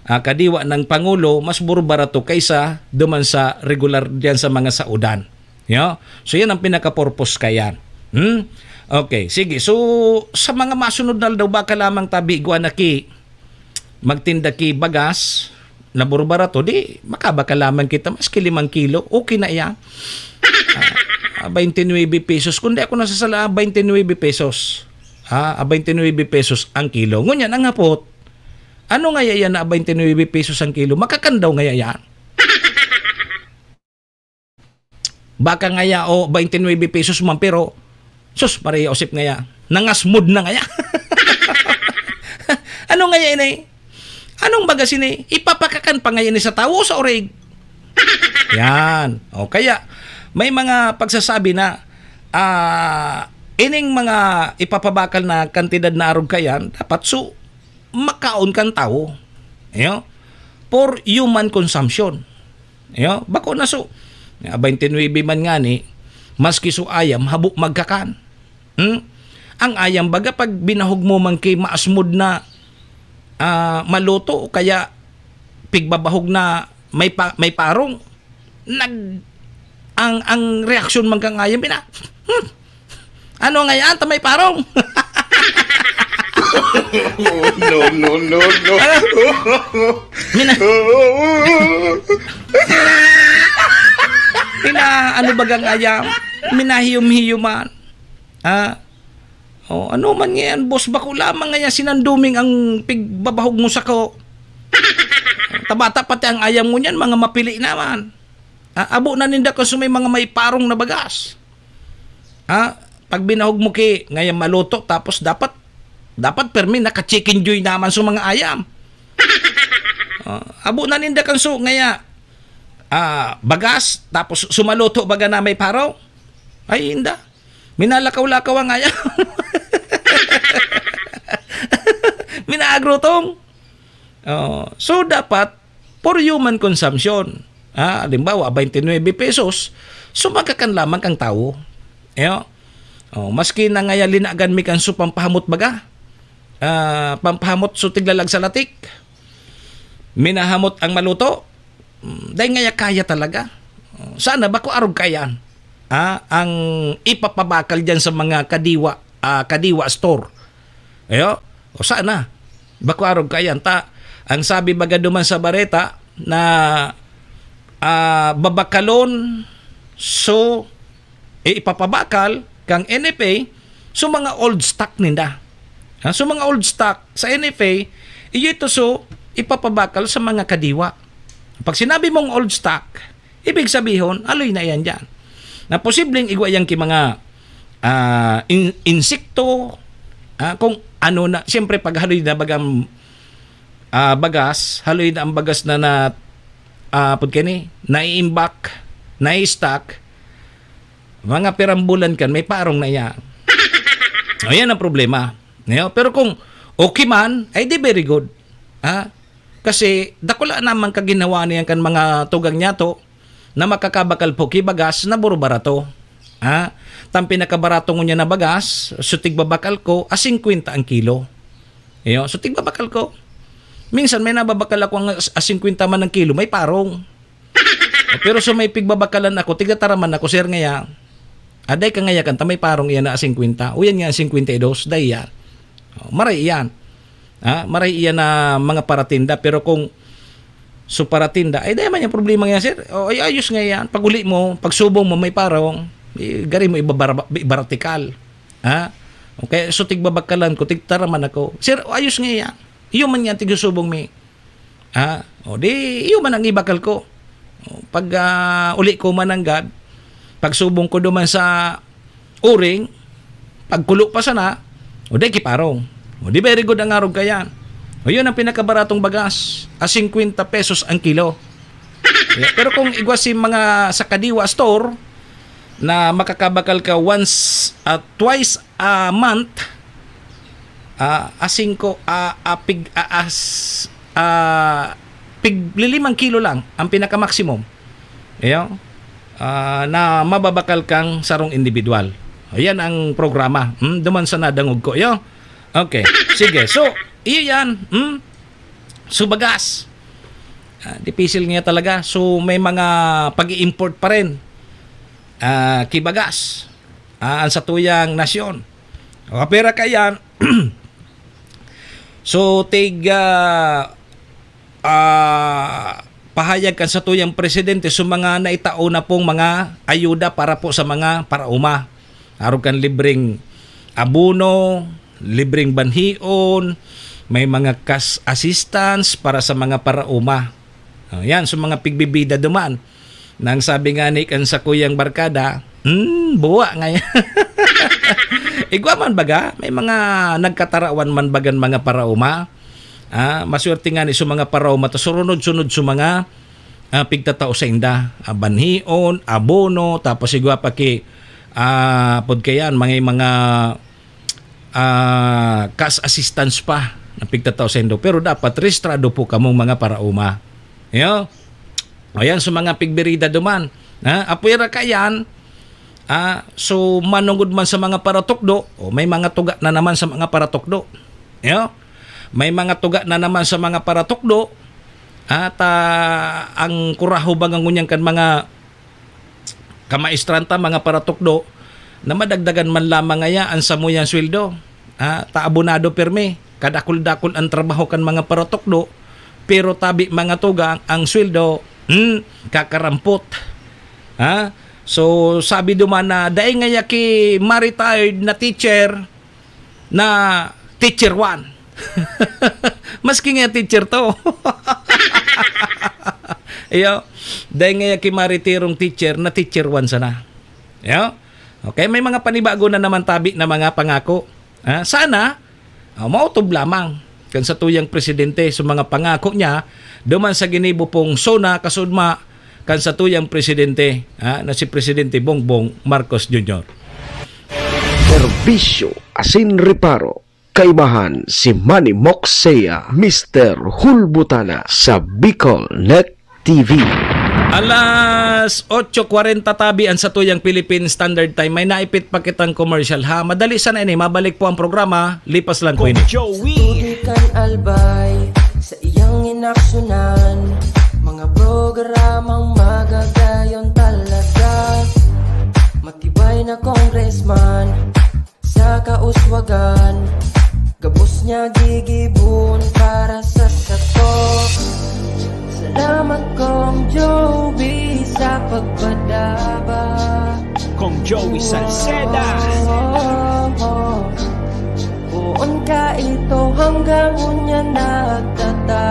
ah, Kadiwa ng Pangulo, mas burbarato kaysa duman sa regular diyan sa mga saodan. Yo? So, yan ang pinaka-purpose kayan. Hmm? Okay, sige. So, sa mga masunod na aldaw, baka lamang tabi, igwa na ki, magtinda ki bagas, na burbarato, di, makabaka lamang kita, maski limang kilo, okay na yan. Ah, twenty-nine pesos. Kung di ako nasasala, twenty-nine pesos. Ah, twenty-nine pesos ang kilo. Ngunyan, ang hapot, ano nga yan na twenty-nine pesos ang kilo? Makakandaw nga yan? Baka ngaya, o, twenty-nine pesos man, pero, sus, Maria Josep ngaya, nangasmod na ngaya. Ano ngaya ini? Anong bagas ini? Ipapakakan pa ngaya ini sa tawo sa orig? Yan. O, kaya, may mga pagsasabi na, ah, ining mga ipapabakal na kantidad na arog kayan, dapat su-, makaon kan tawo. Iyo? For human consumption. Iyo? Bako na so. Nga, twenty-nine man ngani, maski so ayam, habo magkakan. Hmm? Ang ayam, baga, pag binahog mo man ki maasmod na, ah, maluto, o kaya pigbabahog na may pa-, may parong, nag-, ang, ang reaksyon man kang ayam, ina, "Hmm, ano nga yan? Ta may parong?" No, no, no, no. Mina-, ina, ano bagang ayam? Minahiyom-hiyoman. Ah, oh, ano man ngayan, boss? Bako lamang ngayan sinanduming ang pigbabahog mo sako. Tabata pati ang ayam mo niyan, mga mapili naman. Ah, abo na ninda kan so may mga may parong na bagas. Ah, pag binahog mo ki, ngayon maluto, tapos dapat, dapat permi naka-chicken joy naman sa mga ayam. Ah, abo na ninda kan so, ngaya, ah, bagas, tapos sumaluto baga na may parong. Ay, inda. Minalakaw-lakaw ang ayam. Minaagrotong. Oh, so dapat for human consumption. Ah, halimbawa, twenty-nine pesos, so magkakan lamang kang tawo. Iyo. Oh, maski na ngaya linagan mi kan so pampahamot baga. Ah, pampahamot so tiglalag sa latik. Minahamot ang maluto. Mm, dahil ngaya kaya talaga. Oh, sana bako arog kayan. Ah, ang ipapabakal diyan sa mga kadiwa, ah, kadiwa store. Ayo, o sana. Bako arog kayan ta. Ang sabi baga duman sa bareta na, ah, babakalon, so, eh, ipapabakal kang N F A, so mga old stock ninda. Ha? So mga old stock sa N F A, iyo ito so ipapabakal sa mga kadiwa. Pag sinabi mong old stock, ibig sabihon, aloy na yan dyan. Na posibleng igwa yan ki mga, ah, in-, insekto, ah, kung ano na, siyempre pag haloy na bagang, ah, bagas, haloy na ang bagas na na, ah, pud kani, naiimbak, nai-stock, mga pirang bulan kan, may parong na yan. O, yan ang problema. Ngayon, pero kung okay man, ay di very good. Ha? Kasi dakula naman kaginhawa niyan kan mga tugang niya to na makakabakal po ki bagas na buro barato. Ha? Tan pinakabarato ngunyan na bagas, so tigbabakal ko, a singkwenta ang kilo. Iyo, so tigbabakal ko. Minsan may nababakal ako ang a singkwenta man ang kilo, may parong. Pero so may pigbabakalan ako, tigtataraman ako, sir, ngaya, aday ka ngaya kan ta, may parong iyan na singkwenta. O yan nga, singkwenta y dos, day yan. O, maray iyan. Ha? Maray iyan na mga paratinda, pero kung so paratinda, ay, dahil man yung problema nga, sir. O, ay, ayos nga yan. Pag uli mo, pag subong mo, may parong, eh, gari mo ibabara-, ibaratikal. Ha? Okay, so tigbabakalan ko, tigtaraman ako. Sir, ayos nga yan. Iyo man yan, tigsubong mi. Ha? O, di, iyo man ang ibakal ko. O, pag, ah, uli ko mananggad, pag subong ko duman sa uring, pagkulo pa sana, o, di kiparong. O, di very good ang arog kayan. O, yun ang pinakabaratong bagas, a singkwenta pesos ang kilo. Yeah, pero kung igwa si mga sa Kadiwa Store na makakabakal ka once, ah, twice a month, ah, a singko, ah, ah, pig, ah, as, ah, pig limang kilo lang ang pinaka-maximum. Iyo, ah, na mababakal kang sarong individual. Ayan ang programa. Hmm, duman sa nadangog ko. Iyo. Okay. Sige. So, iyo yan. Hmm? So, bagas. Ah, dipisil nga talaga. So, may mga pag-i-import pa rin. Ah, kibagas. Ah, ang satuyang nasyon. O, pera ka yan. So, tig, ah, ah, pahayag kan satuyang presidente sa mga naitao na pong mga ayuda para po sa mga paraoma. Arog kan libreng abono, libreng banhion, may mga cash assistance para sa mga paraoma. O, yan, sa mga pigbibida duman. Nang sabi nga ni kan sakuyang barkada, "Hmm, buwa nga yan." Igwa man baga, may mga nagkatarawan man bagan mga paraoma. Ah, maswerte nga ni sa mga paraoma, ta surunod-sunod sa mga, ah, pigtatao sa inda. Ah, banhion, abono, tapos igwa pa ki, ah, pod kayan, mga, mga, ah, cash assistance pa na pigtatao sa indo. Pero dapat rehistrado po kamong mga paraoma. Yo? Ayan, sa mga pigbirida duman. Ha? Apwera ka yan, ah, so manungod man sa mga paratukdo, o may mga tuga na naman sa mga paratukdo. Yo? May mga tuga na naman sa mga paratukdo, at, ah, ang kuraho baga ngunyan kan mga kamaestran ta, mga paratukdo, na madagdagan man lamang ngaya an samuyang sweldo. Ah, ta abonado pirmi, kadakul-dakul an trabaho kan mga paratukdo, pero tabi mga tugang, ang sweldo, hmm, kakarampot. Ha? So, sabi duman na, dai ngaya ki ma-retired na teacher, na teacher one. Maski nga teacher two. Iyo, dai ngaya ki ma-retirong teacher na teacher one sana. Iyo? Okay, may mga panibago na naman tabi na mga pangako. Ah, sana, ah, maotob lamang kan satuyang presidente sa mga pangako niya duman sa ginibo pong SONA, kasudma kan satuyang presidente, ah, na si Presidente Bongbong Marcos Junior. Serbisyo asin reparo. Kaibahan si Manny Moxea, Mister Hulbutana sa Bicol Net T V. Alas otso kwarenta tabi an satuyang Philippine Standard Time. May naipit pa kitang commercial, ha. Madali sana ini. Mabalik po ang programa. Lipas lang po ini. Joey. Tutukan Albay sa iyang inaksyonan. Mga programang magagayon talaga. Matibay na congressman sa kauswagan. Gabos niya gigibon para sa sato. Salamat, Kong Joey, sa pagpadaba. Kong Joey Salceda. Poon ka ito hanggang unya nagtatabang,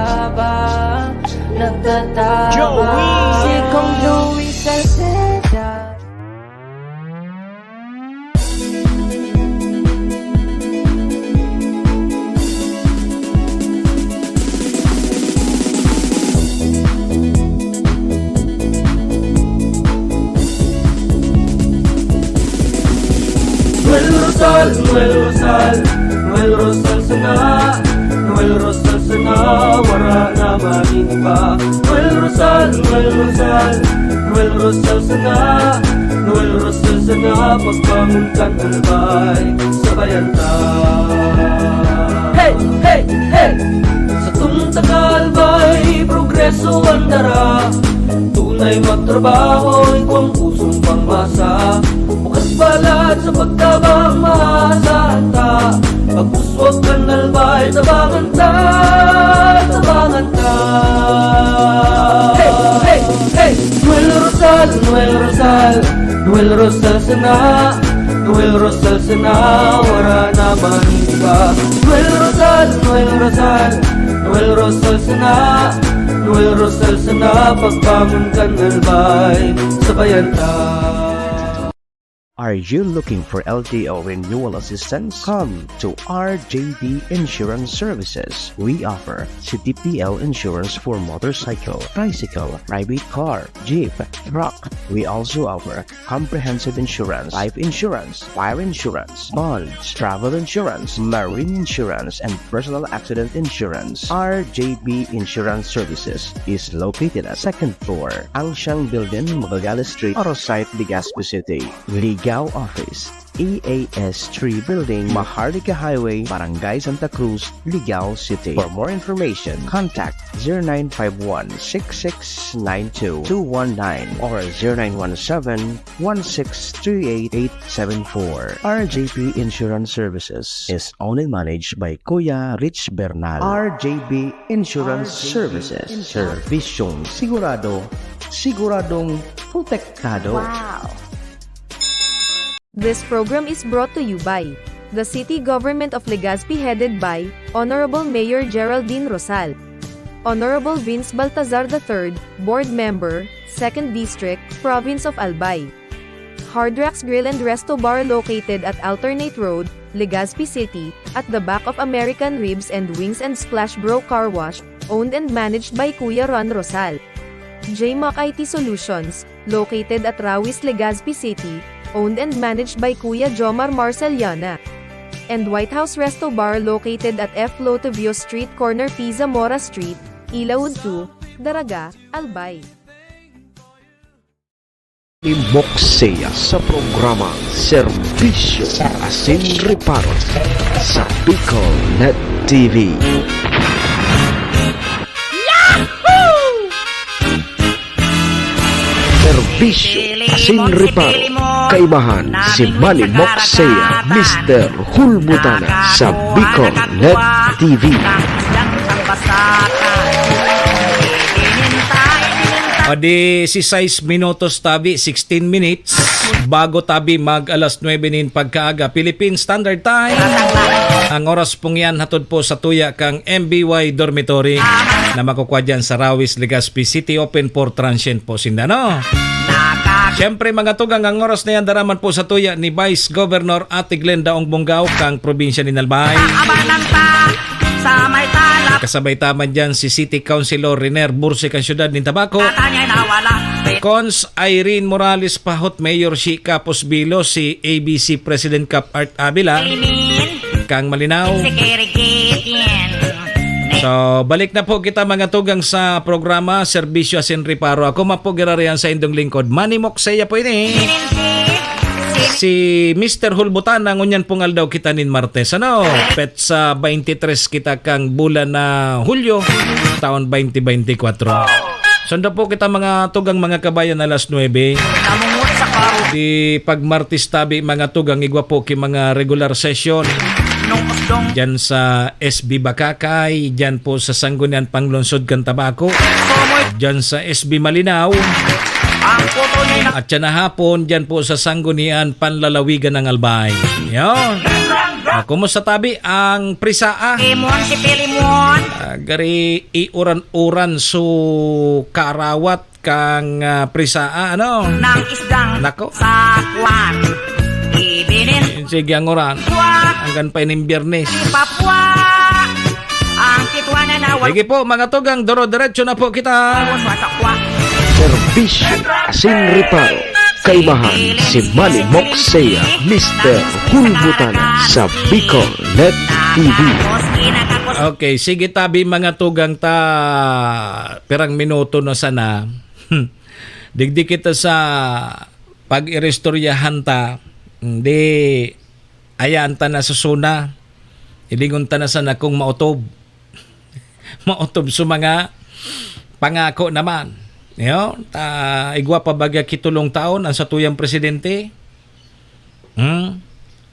nagtatabang. Joey! Si Kong Joey Salceda. Noel Rosal, Noel Rosal, Noel Rosal sana, Noel Rosal sana, wara na magin iba. Noel Rosal, Noel Rosal, Noel Rosal sana, Noel Rosal sana, pagbangon kan Albay, sabayan ta. Hey, hey, hey! Satong taga Albay, progreso an dara. Tunay matro Trabaho, igwang pusong pangmasa, bukas balat sa pagtabang mahasa ta. Pagpuswag kan albay, tabangan ta, tabangan ta. Hey, hey, hey! Noel Rosal, Noel Rosal, Noel Rosal sana, Noel Rosal sana, wala na man iba. Noel Rosal, Noel Rosal, Noel Rosal sana, Noel Rosal sana, pagbangon kan albay, sabayan ta. Are you looking for L T O renewal assistance? Come to R J B Insurance Services. We offer C T P L insurance for motorcycle, tricycle, private car, jeep, truck. We also offer comprehensive insurance, life insurance, fire insurance, bonds, travel insurance, marine insurance, and personal accident insurance. R J B Insurance Services is located at second floor, Angsiang Building, Magallanes Street, Arosite, Legazpi City. Ligao Office, E A S three Building, Maharlika Highway, Barangay Santa Cruz, Ligao City. For more information, contact zero nine five one, six six nine two, two one nine or zero nine one seven, one six three eight, eight seven four. R J P Insurance Services is owned and managed by Kuya Rich Bernal. R J B Insurance Services. Serbisyong sigurado, siguradong protektado. Wow! This program is brought to you by the City Government of Legazpi, headed by Honorable Mayor Geraldine Rosal, Honorable Vince Baltazar the third, Board Member, Second District, Province of Albay. Hard Rocks Grill and Resto Bar, located at Alternate Road, Legazpi City, at the back of American Ribs and Wings and Splash Bro Car Wash, owned and managed by Kuya Ron Rosal. J Mac I T Solutions, located at Rawis, Legazpi City, owned and managed by Kuya Jomar Marceliana. And White House Resto Bar, located at F Lotevio Street, corner Pizza Mora Street, Ilaud two, Daraga, Albay. Ni Moksea sa programang Serbisyo Asin Reparo sa Bicol Net T V. Serbisyo Asin Reparo, kaibahan si Manny Moksea, Mister Hulbutana sa Bicol Net T V. O di, si sais minutos tabi, sixteen minutes, bago tabi mag alas nuebe nin pagkaaga, Philippine Standard Time. Ang oras pong yan, hatod po sa tuya kang M B Y Dormitory na makukwa dyan sa Rawis, Legazpi City, open for transient po sinda, no? Siyempre, mga tugang, ang oras na yan, daraman po sa tuya ni Vice Governor Ate Glenda Ong Bongao, kang probinsya ni Albay. Abanan ta sa may talap. Kasabay ta man dyan si City Councilor Riner Burse, kang siyudad nin Tabaco. Katanya nawala. Cons Irene Morales Pahot, Mayor si Capos Bilo, si A B C President Cap Art Avila, Limin. Kang Malinaw. Si Kerry Gideon. So, balik na po kita, mga tugang, sa programa Serbisyo Asin Reparo. Ako man po girarihan sa indong lingkod, Manny Moksea po ini. Si Mister Hulbutana, ngunyan pong aldaw kita nin Martes, ano? Petsa twenty-three kita kang bulan na Hulyo, taon twenty twenty-four. Sundo po kita, mga tugang, mga kabayan, alas nuebe. Di pag Martes tabi, mga tugang, igwa po ki mga regular session. Diyan sa S B Bakakay, diyan po sa Sanggunian Panglungsod kan Tabaco, diyan sa S B Malinao, at siya na hapon, diyan po sa Sanggunian Panlalawigan ng Albay. Yun. Ah, kumusta tabi ang Prisaa? Limon, si Pilimon. Ah, gari iuran-uran su karawat kang, ah, Prisaa, ano? Nang isdang Nako. Sa kwan. Ibinin Sige, ang uran. Hanggang pa ining Biyernes. Papua. Ang kitwa na nawa. Sige po, mga tugang, doro-diretso na po kita. Serbisyo Asin Reparo. Kaibahan si Manny Moksea, Mister Hulbutana sa Bicol Net T V. Okay, sige tabi, mga tugang ta, pirang minuto na sana. Digdi kita sa pag-iristoryahan ta, di ayaan ta na susuna. Ilingon ta na sana kung maotob. Maotob sa mga pangako naman. Yo, ta, igwa pa baga ki tolong taon ang satuyang presidente. Hmm?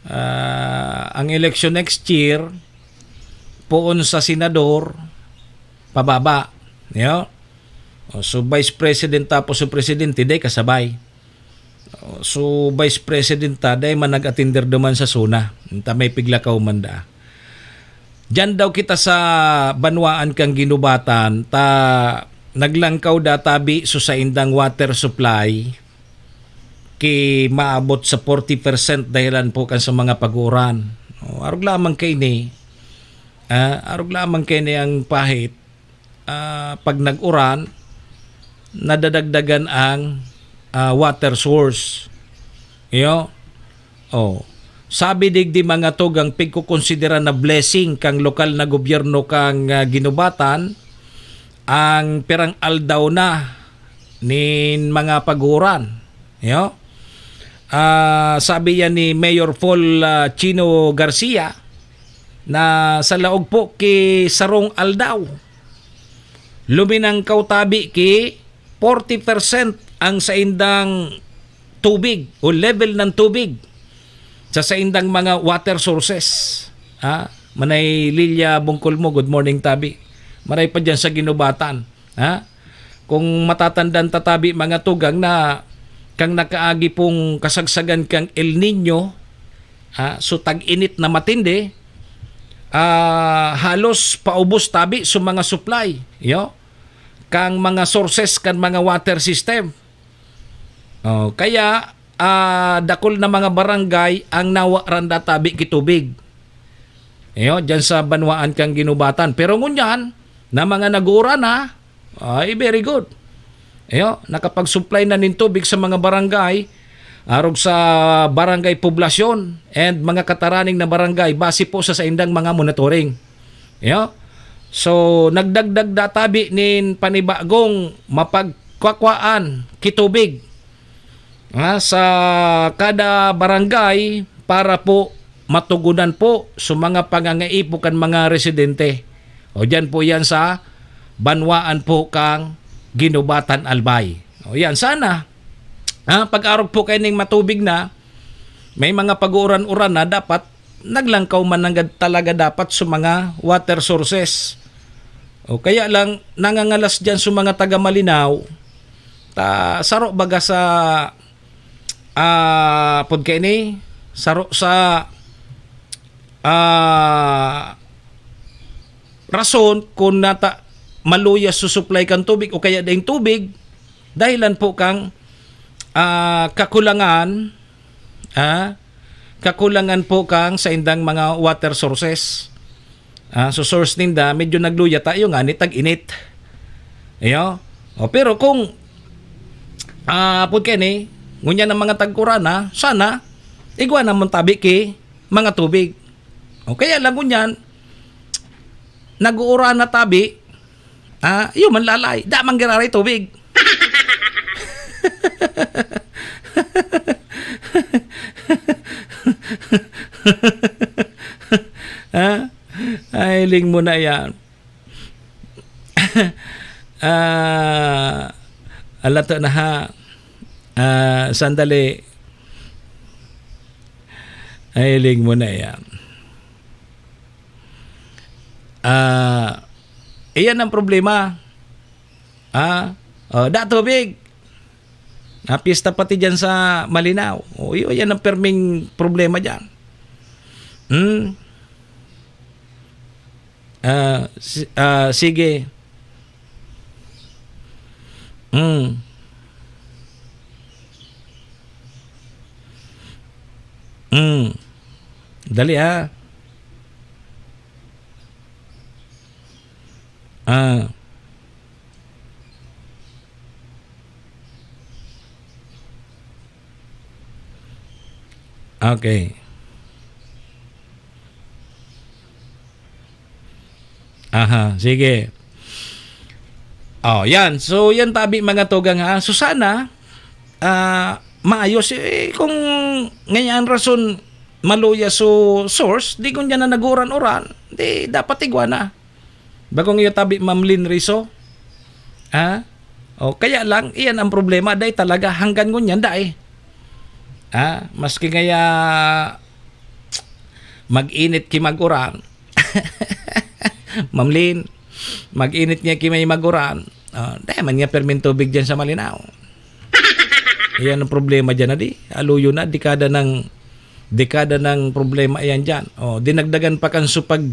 Ah, ang eleksyon next year, poon sa senador, pababa. Yo? O, so, vice president tapos so presidente, day kasabay. O, so, vice president ta, day man nag-atender duman sa SONA. Ta may piglakaw man da. Diyan daw kita sa banwaan kan ginubatan, ta naglangkaw da tabi so saindang water supply ki maabot sa forty percent dahilan po kan sa mga pag-uuran. O, arog lamang kaini, ah, arog lamang kaini ang pahit, ah, pag nag-uran, nadadagdagan ang, ah, water source. Iyo? Oh. Sabi digdi mga tugang, pigkukonsidera na blessing kang lokal na gobyerno kang, ah, ginubatan ang pirang aldaw na nin mga pag-uuran. Iyo? Ah, sabi yan ni Mayor Paul, ah, Chino Garcia na sa laog po ki sarong aldaw, luminangkaw tabi ki forty percent ang saindang tubig o level ng tubig sa saindang mga water sources. Ha? Manay Lilia Bungkol mo, good morning, tabi. Maray pa dyan sa ginubatan. Ha? Kung matatandaan ta tabi, mga tugang, na kang nakaagi pong kasagsagan kang El Nino, ha? So, tag-init na matindi, ah, halos paubos tabi sa mga supply, yo? Kang mga sources, kan mga water system. Oh, kaya, ah, dakul na mga barangay ang nawaran da tabi ki tubig. Iyo, diyan sa banwaan kang ginubatan. Pero ngunyan, na mga nag-uuran na, ay, very good. Iyo, nakapag-supply na nin tubig sa mga barangay, arog sa barangay poblasyon and mga kataraning na barangay base po sa saindang mga monitoring. Iyo. So, nagdagdag da tabi nin panibagong mapagkakwaan ki tubig, ah, sa kada barangay para po matugunan po sa mga pangangaipo kan mga residente. O diyan po yan sa banwaan po kang Ginubatan, Albay. O yan, sana, ah, pag-arog po kayo ning matubig na, may mga pag-uuran-uran na dapat naglangkaw man nanggad talaga dapat sa mga water sources. O kaya lang, nangangalas diyan sa mga taga Malinao, ta, saro baga sa, ah, pod kaini, saro sa, ah, rason kung nata maluya sa supply kan tubig o kaya daing tubig, dahilan po kang, ah, kakulangan, ah, kakulangan po kang saindang mga water sources. Ah, so source ninda, medyo nagluya tayo nga ni tag-init. Iyo. O, pero kung, ah, pod kaini, ngunyan ang mga tag-uran na, sana, igwa namon tabi ki mga tubig. O, kaya lang ngunyan, nag-uuran na tabi, ah, iyo man lalay, da man giraray tubig. Ha? Ay, ling mo na yan. Ah, alato na ha. Ah, sandali. Ay, ling mo na yan. Ah, iyan ang problema. Ah, oh, da tubig. Ah, piyesta pati dyan sa Malinao. O, iyo, yan ang perming problema dyan. Hmm? Ah, si-, ah, sige. Hmm. Hmm. Dali, ah. Ah. Okay. Aha, sige. Oh, yan. So, yan tabi, mga tugang, ha. So, sana, ah, maayos. Eh, kung ngayon rason maluya so source, di kung diyan na nag-uran-uran, di dapat igwa na. Bagong iyo tabi, Ma'am Lynn Rizzo. Ha? O, kaya lang, iyan ang problema, dai talaga, hanggang ngunyan, dai. Ah, maski ngaya mag-init ki mag-uran. Ma'am Lynn, mag-init nga ki may mag-uran. Ah, dai man nga perming tubig dyan sa Malinao. Iyan ang problema dyan, adi. Aluyo na, dekada ng, dekada ng problema iyan dyan. O, dinagdagan pa kan supag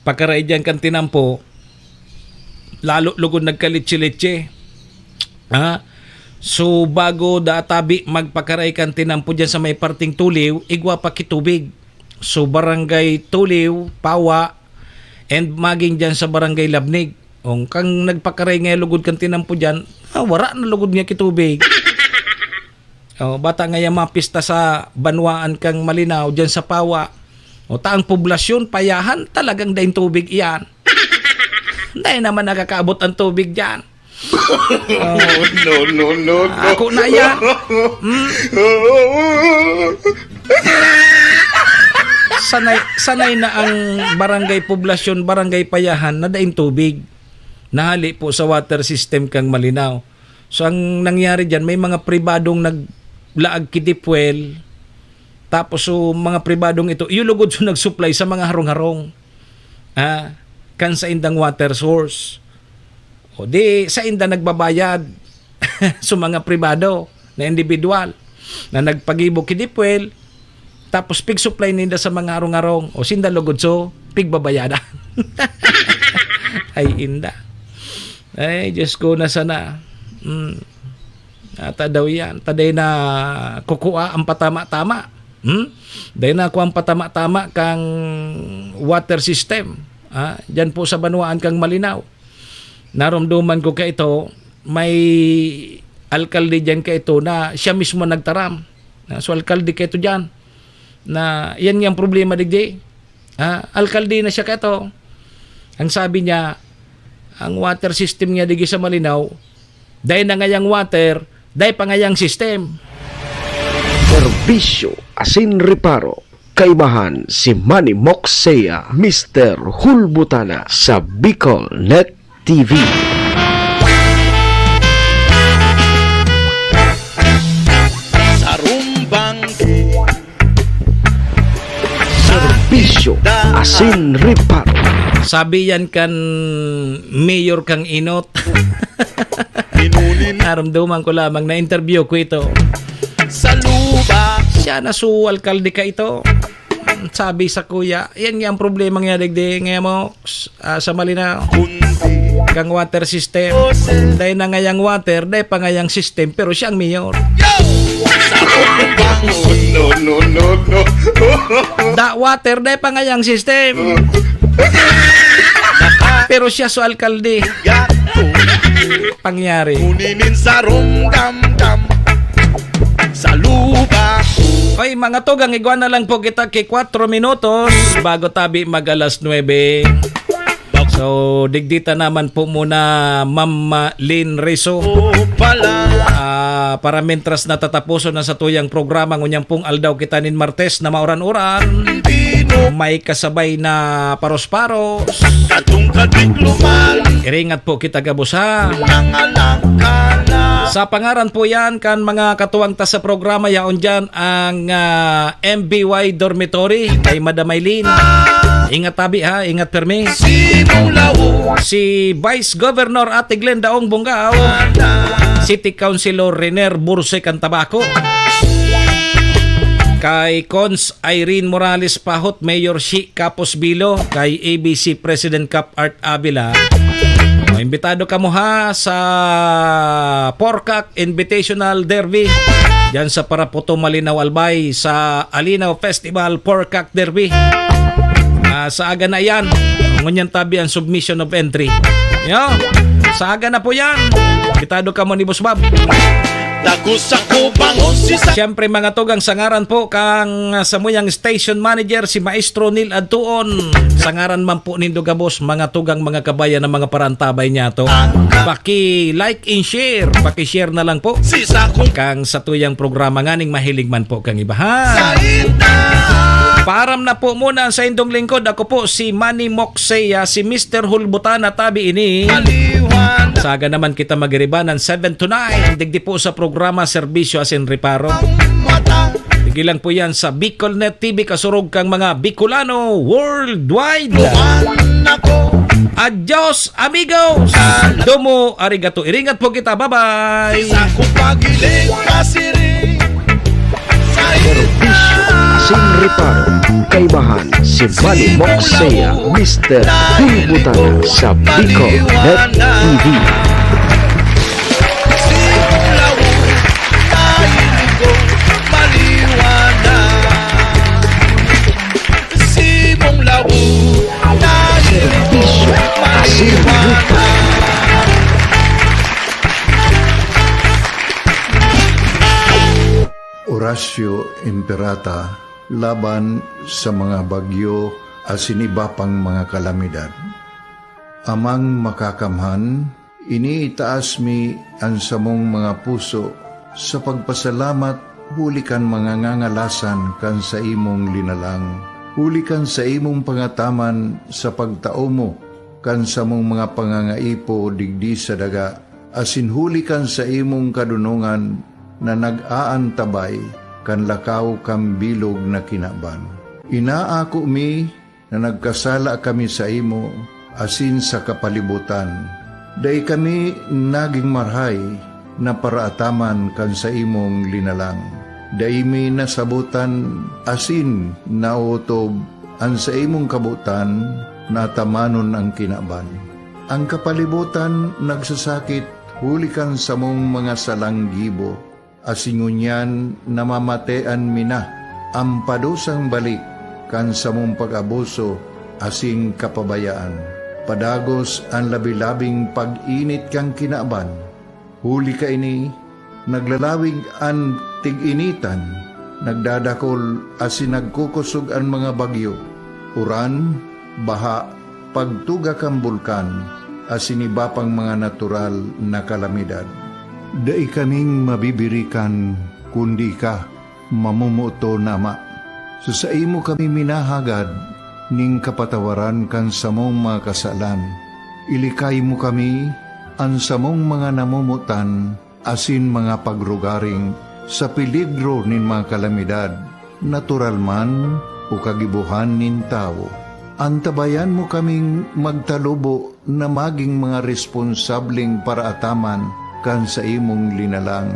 pakaray diyan kan tinampo, lalo lugod nagkalitsi-litsi. Ha? So, bago da tabi magpakaray kan tinampo diyan sa may parting Tuliw, igwa pa ki tubig. So, Barangay Tuliw, Pawa, and maging diyan sa Barangay Labnig. Ong kang nagpakaray nga lugod kan tinampo diyan, ah, wara na lugod nga ki tubig. Oh, bata nga yung mga pista sa banwaan kang Malinao, dyan sa Pawa. O, ta ang poblasyon, payahan, talagang daing tubig iyan. Dai naman nakakaabot ang tubig dyan. Oh, no, no, no, no. Ako na yan. Hmm? Sanay, sanay na ang barangay poblasyon, barangay payahan, na daing tubig. Nahali po sa water system kang Malinao. So, ang nangyari diyan, may mga pribadong naglaag ki deep well. Tapos, so, mga pribadong ito, iyo lugod so nag-supply sa mga harong-harong. Ah, kan saindang water source. O di, sainda nagbabayad sa mga pribado na individual na nagpagibo ki deep well, tapos pig-supply ninda sa mga harong-harong, o sinda lugod so pigbabayadan. Ay, inda. Ay, Diyos ko, na sana. Mm. Ata daw yan. Ta dai na kukua ang patama-tama. Hmm? Dai na kukua ang patama-tama kang water system. Ah, diyan po sa banwaan kang Malinao. Naromdoman ko kaito, may alkalde diyan kaito na siya mismo nagtaram. Ah, so, alkalde kaito diyan. Na, yan nga ang problema digdi. Ah, alkalde na siya kaito. Ang sabi niya, ang water system niya digdi sa Malinao, dai na ngayang water, dai pa ngayang system. Serbisyo asin reparo. Kaibahan si Manny Moksea, Mister Hulbutana sa Bicol Net T V. Sarumbang. Serbisyo asin reparo. Sabi yan kan mayor kang Inot. Narumduman ko lamang, na-interview ko ito. Sa lupa. Siya na su alkalde kaito. Sabi sa kuya, yan nga ang problema nga digdi, nga mo, s-, ah, sa Malinao. Kundi. Kang water system. Dahil na ngayang water, dahil pa ngayang system, pero siya ang mayor. Yo! Sa lupa. No, no, no, no. Da water, dahil pa ngayang system. Pero siya su alkalde. Gato. Pangyari. Kuninin sa rumdamdam. Sa lupa. Oy, mga tugang, igwa na lang po kita ki kwatro minutos bago tabi mag alas nuebe. So, digdi ta naman po muna, Ma'am, ah, Lynn Rizzo. Pala. Ah, para mintras natataposon na sa tuyang programa, ngunyan pong aldaw kita nin Martes na mauran-uran. May kasabay na paros-paros. Katong katikluman. Iringat po kita gabos, ha? Nangalangkala. Sa pangaran po yan, kan mga katuwang ta sa programa, yaon dyan ang, ah, M B Y Dormitory kay Madam Eileen. Ingat tabi, ha? Ingat permi. Simulaw. Si Vice Governor Ate Glenda Ong Bungao. City Councilor Renier Burse kan Tabaco. Kay Cons Irene Morales Pahot, Mayor Shi Capos Bilo, kay A B C President Cap Art Avila. O, imbitado kamo ha sa Porcac Invitational Derby. Diyan sa Parapoto, Malinao, Albay, sa Alinaw Festival Porcac Derby. Ah, sa aga na yan. Ngunyan tabi ang submission of entry. Yo, sa aga na po yan. Imbitado kamo ni Boss Bob. Tago sa kubangon si sa Siyempre, mga tugang, sa ngaran po kang, ah, samuyang station manager, si Maestro Neil Adtuon. Sa ngaran man po nindo gabos, mga tugang, mga kabayan, ng mga parantabay niya to. Paki-like and share, paki-share na lang po. Si Sakong Kang sa tuyang programa nganing mahilig man po kang ibahan. Sa ita. Paaram na po muna sa indong lingkod. Ako po si Manny Moksea, si Mister Hulbutana tabi ini. Maliwanag. Taga naman kita magiriba ng seven to nine, digdi po sa programa Serbisyo asin Reparo. Sige lang po yan sa Bicol Net T V, kasurog kang mga Bicolano worldwide. Adios, amigos! Domo, arigato. Iringat po kita. Bye-bye! Sa kupagiling pasiring. Serbisyo asin Reparo. Kaibahan si Bali Moksea, Mister Bulbutana sa Bicol Net T V. Serbisyo asin Reparo. Orasyo Imperata laban sa mga bagyo asin iba pang mga kalamidad. Amang Makakamhan, iniitaas mi an samong mga puso sa pagpasalamat huli kan mga ngangalasan kan saimong linalang, huli kan saimong pangataman sa pagtao mo kan samong mga pangangaipo digdi sa daga, asin huli kan saimong kadonongan na nag-aantabay kan lakaw kan bilog na kinaban. Inaako mi na nagkasala kami saimo asin sa kapalibotan. Dai kami nagin marahay na paraataman kan saimong linalang. Dai mi nasabotan asin naotob an saimong kabotan na atamanon an kinaban. An kapalibotan nagsasakit huli kan samong mga salang gibo, asin ngunyan namamatean mi na an padusang balik kan samong pag-abuso asin kapabayaan. Padagos an labi-labing pag-init kan kinaban. Huli kaini, naglalawig an tig-initan, nagdadakol asin nagkukosog an mga bagyo, uran, baha, pagtuga kan bulkan, asin iba pang mga natural na kalamidad. Dai kaming mabibirikan kundi ika, mamomoton na Ama. Sa saimo kami minahagad nin kapatawaran kan samong mga kasalan. Ilikay mo kami, an samong mga namomotan, asin mga pagrugaring sa peligro nin mga kalamidad, natural man o kagibohan nin tawo. Antabayan mo kaming magtalubo na magin mga responsableng paraataman kan saimong linalang,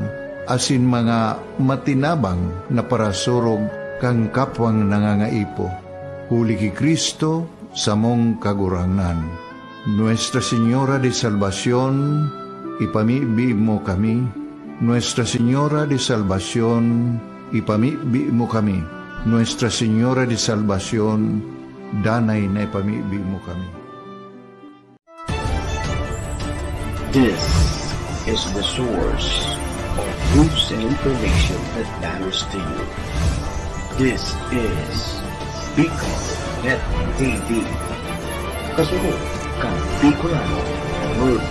asin mga matinabang na parasurog kan kapwang nangangaipo. Huli ki Cristo, samong Kagurangnan. Nuestra Señora de Salvacion, ipamibi mo kami. Nuestra Señora de Salvacion, ipamibi mo kami. Nuestra Señora de Salvacion, danay na ipamibi mo kami. This is the source of news and information that matters to you. This is Bicol Net T V. Kasunod kan Bicolano World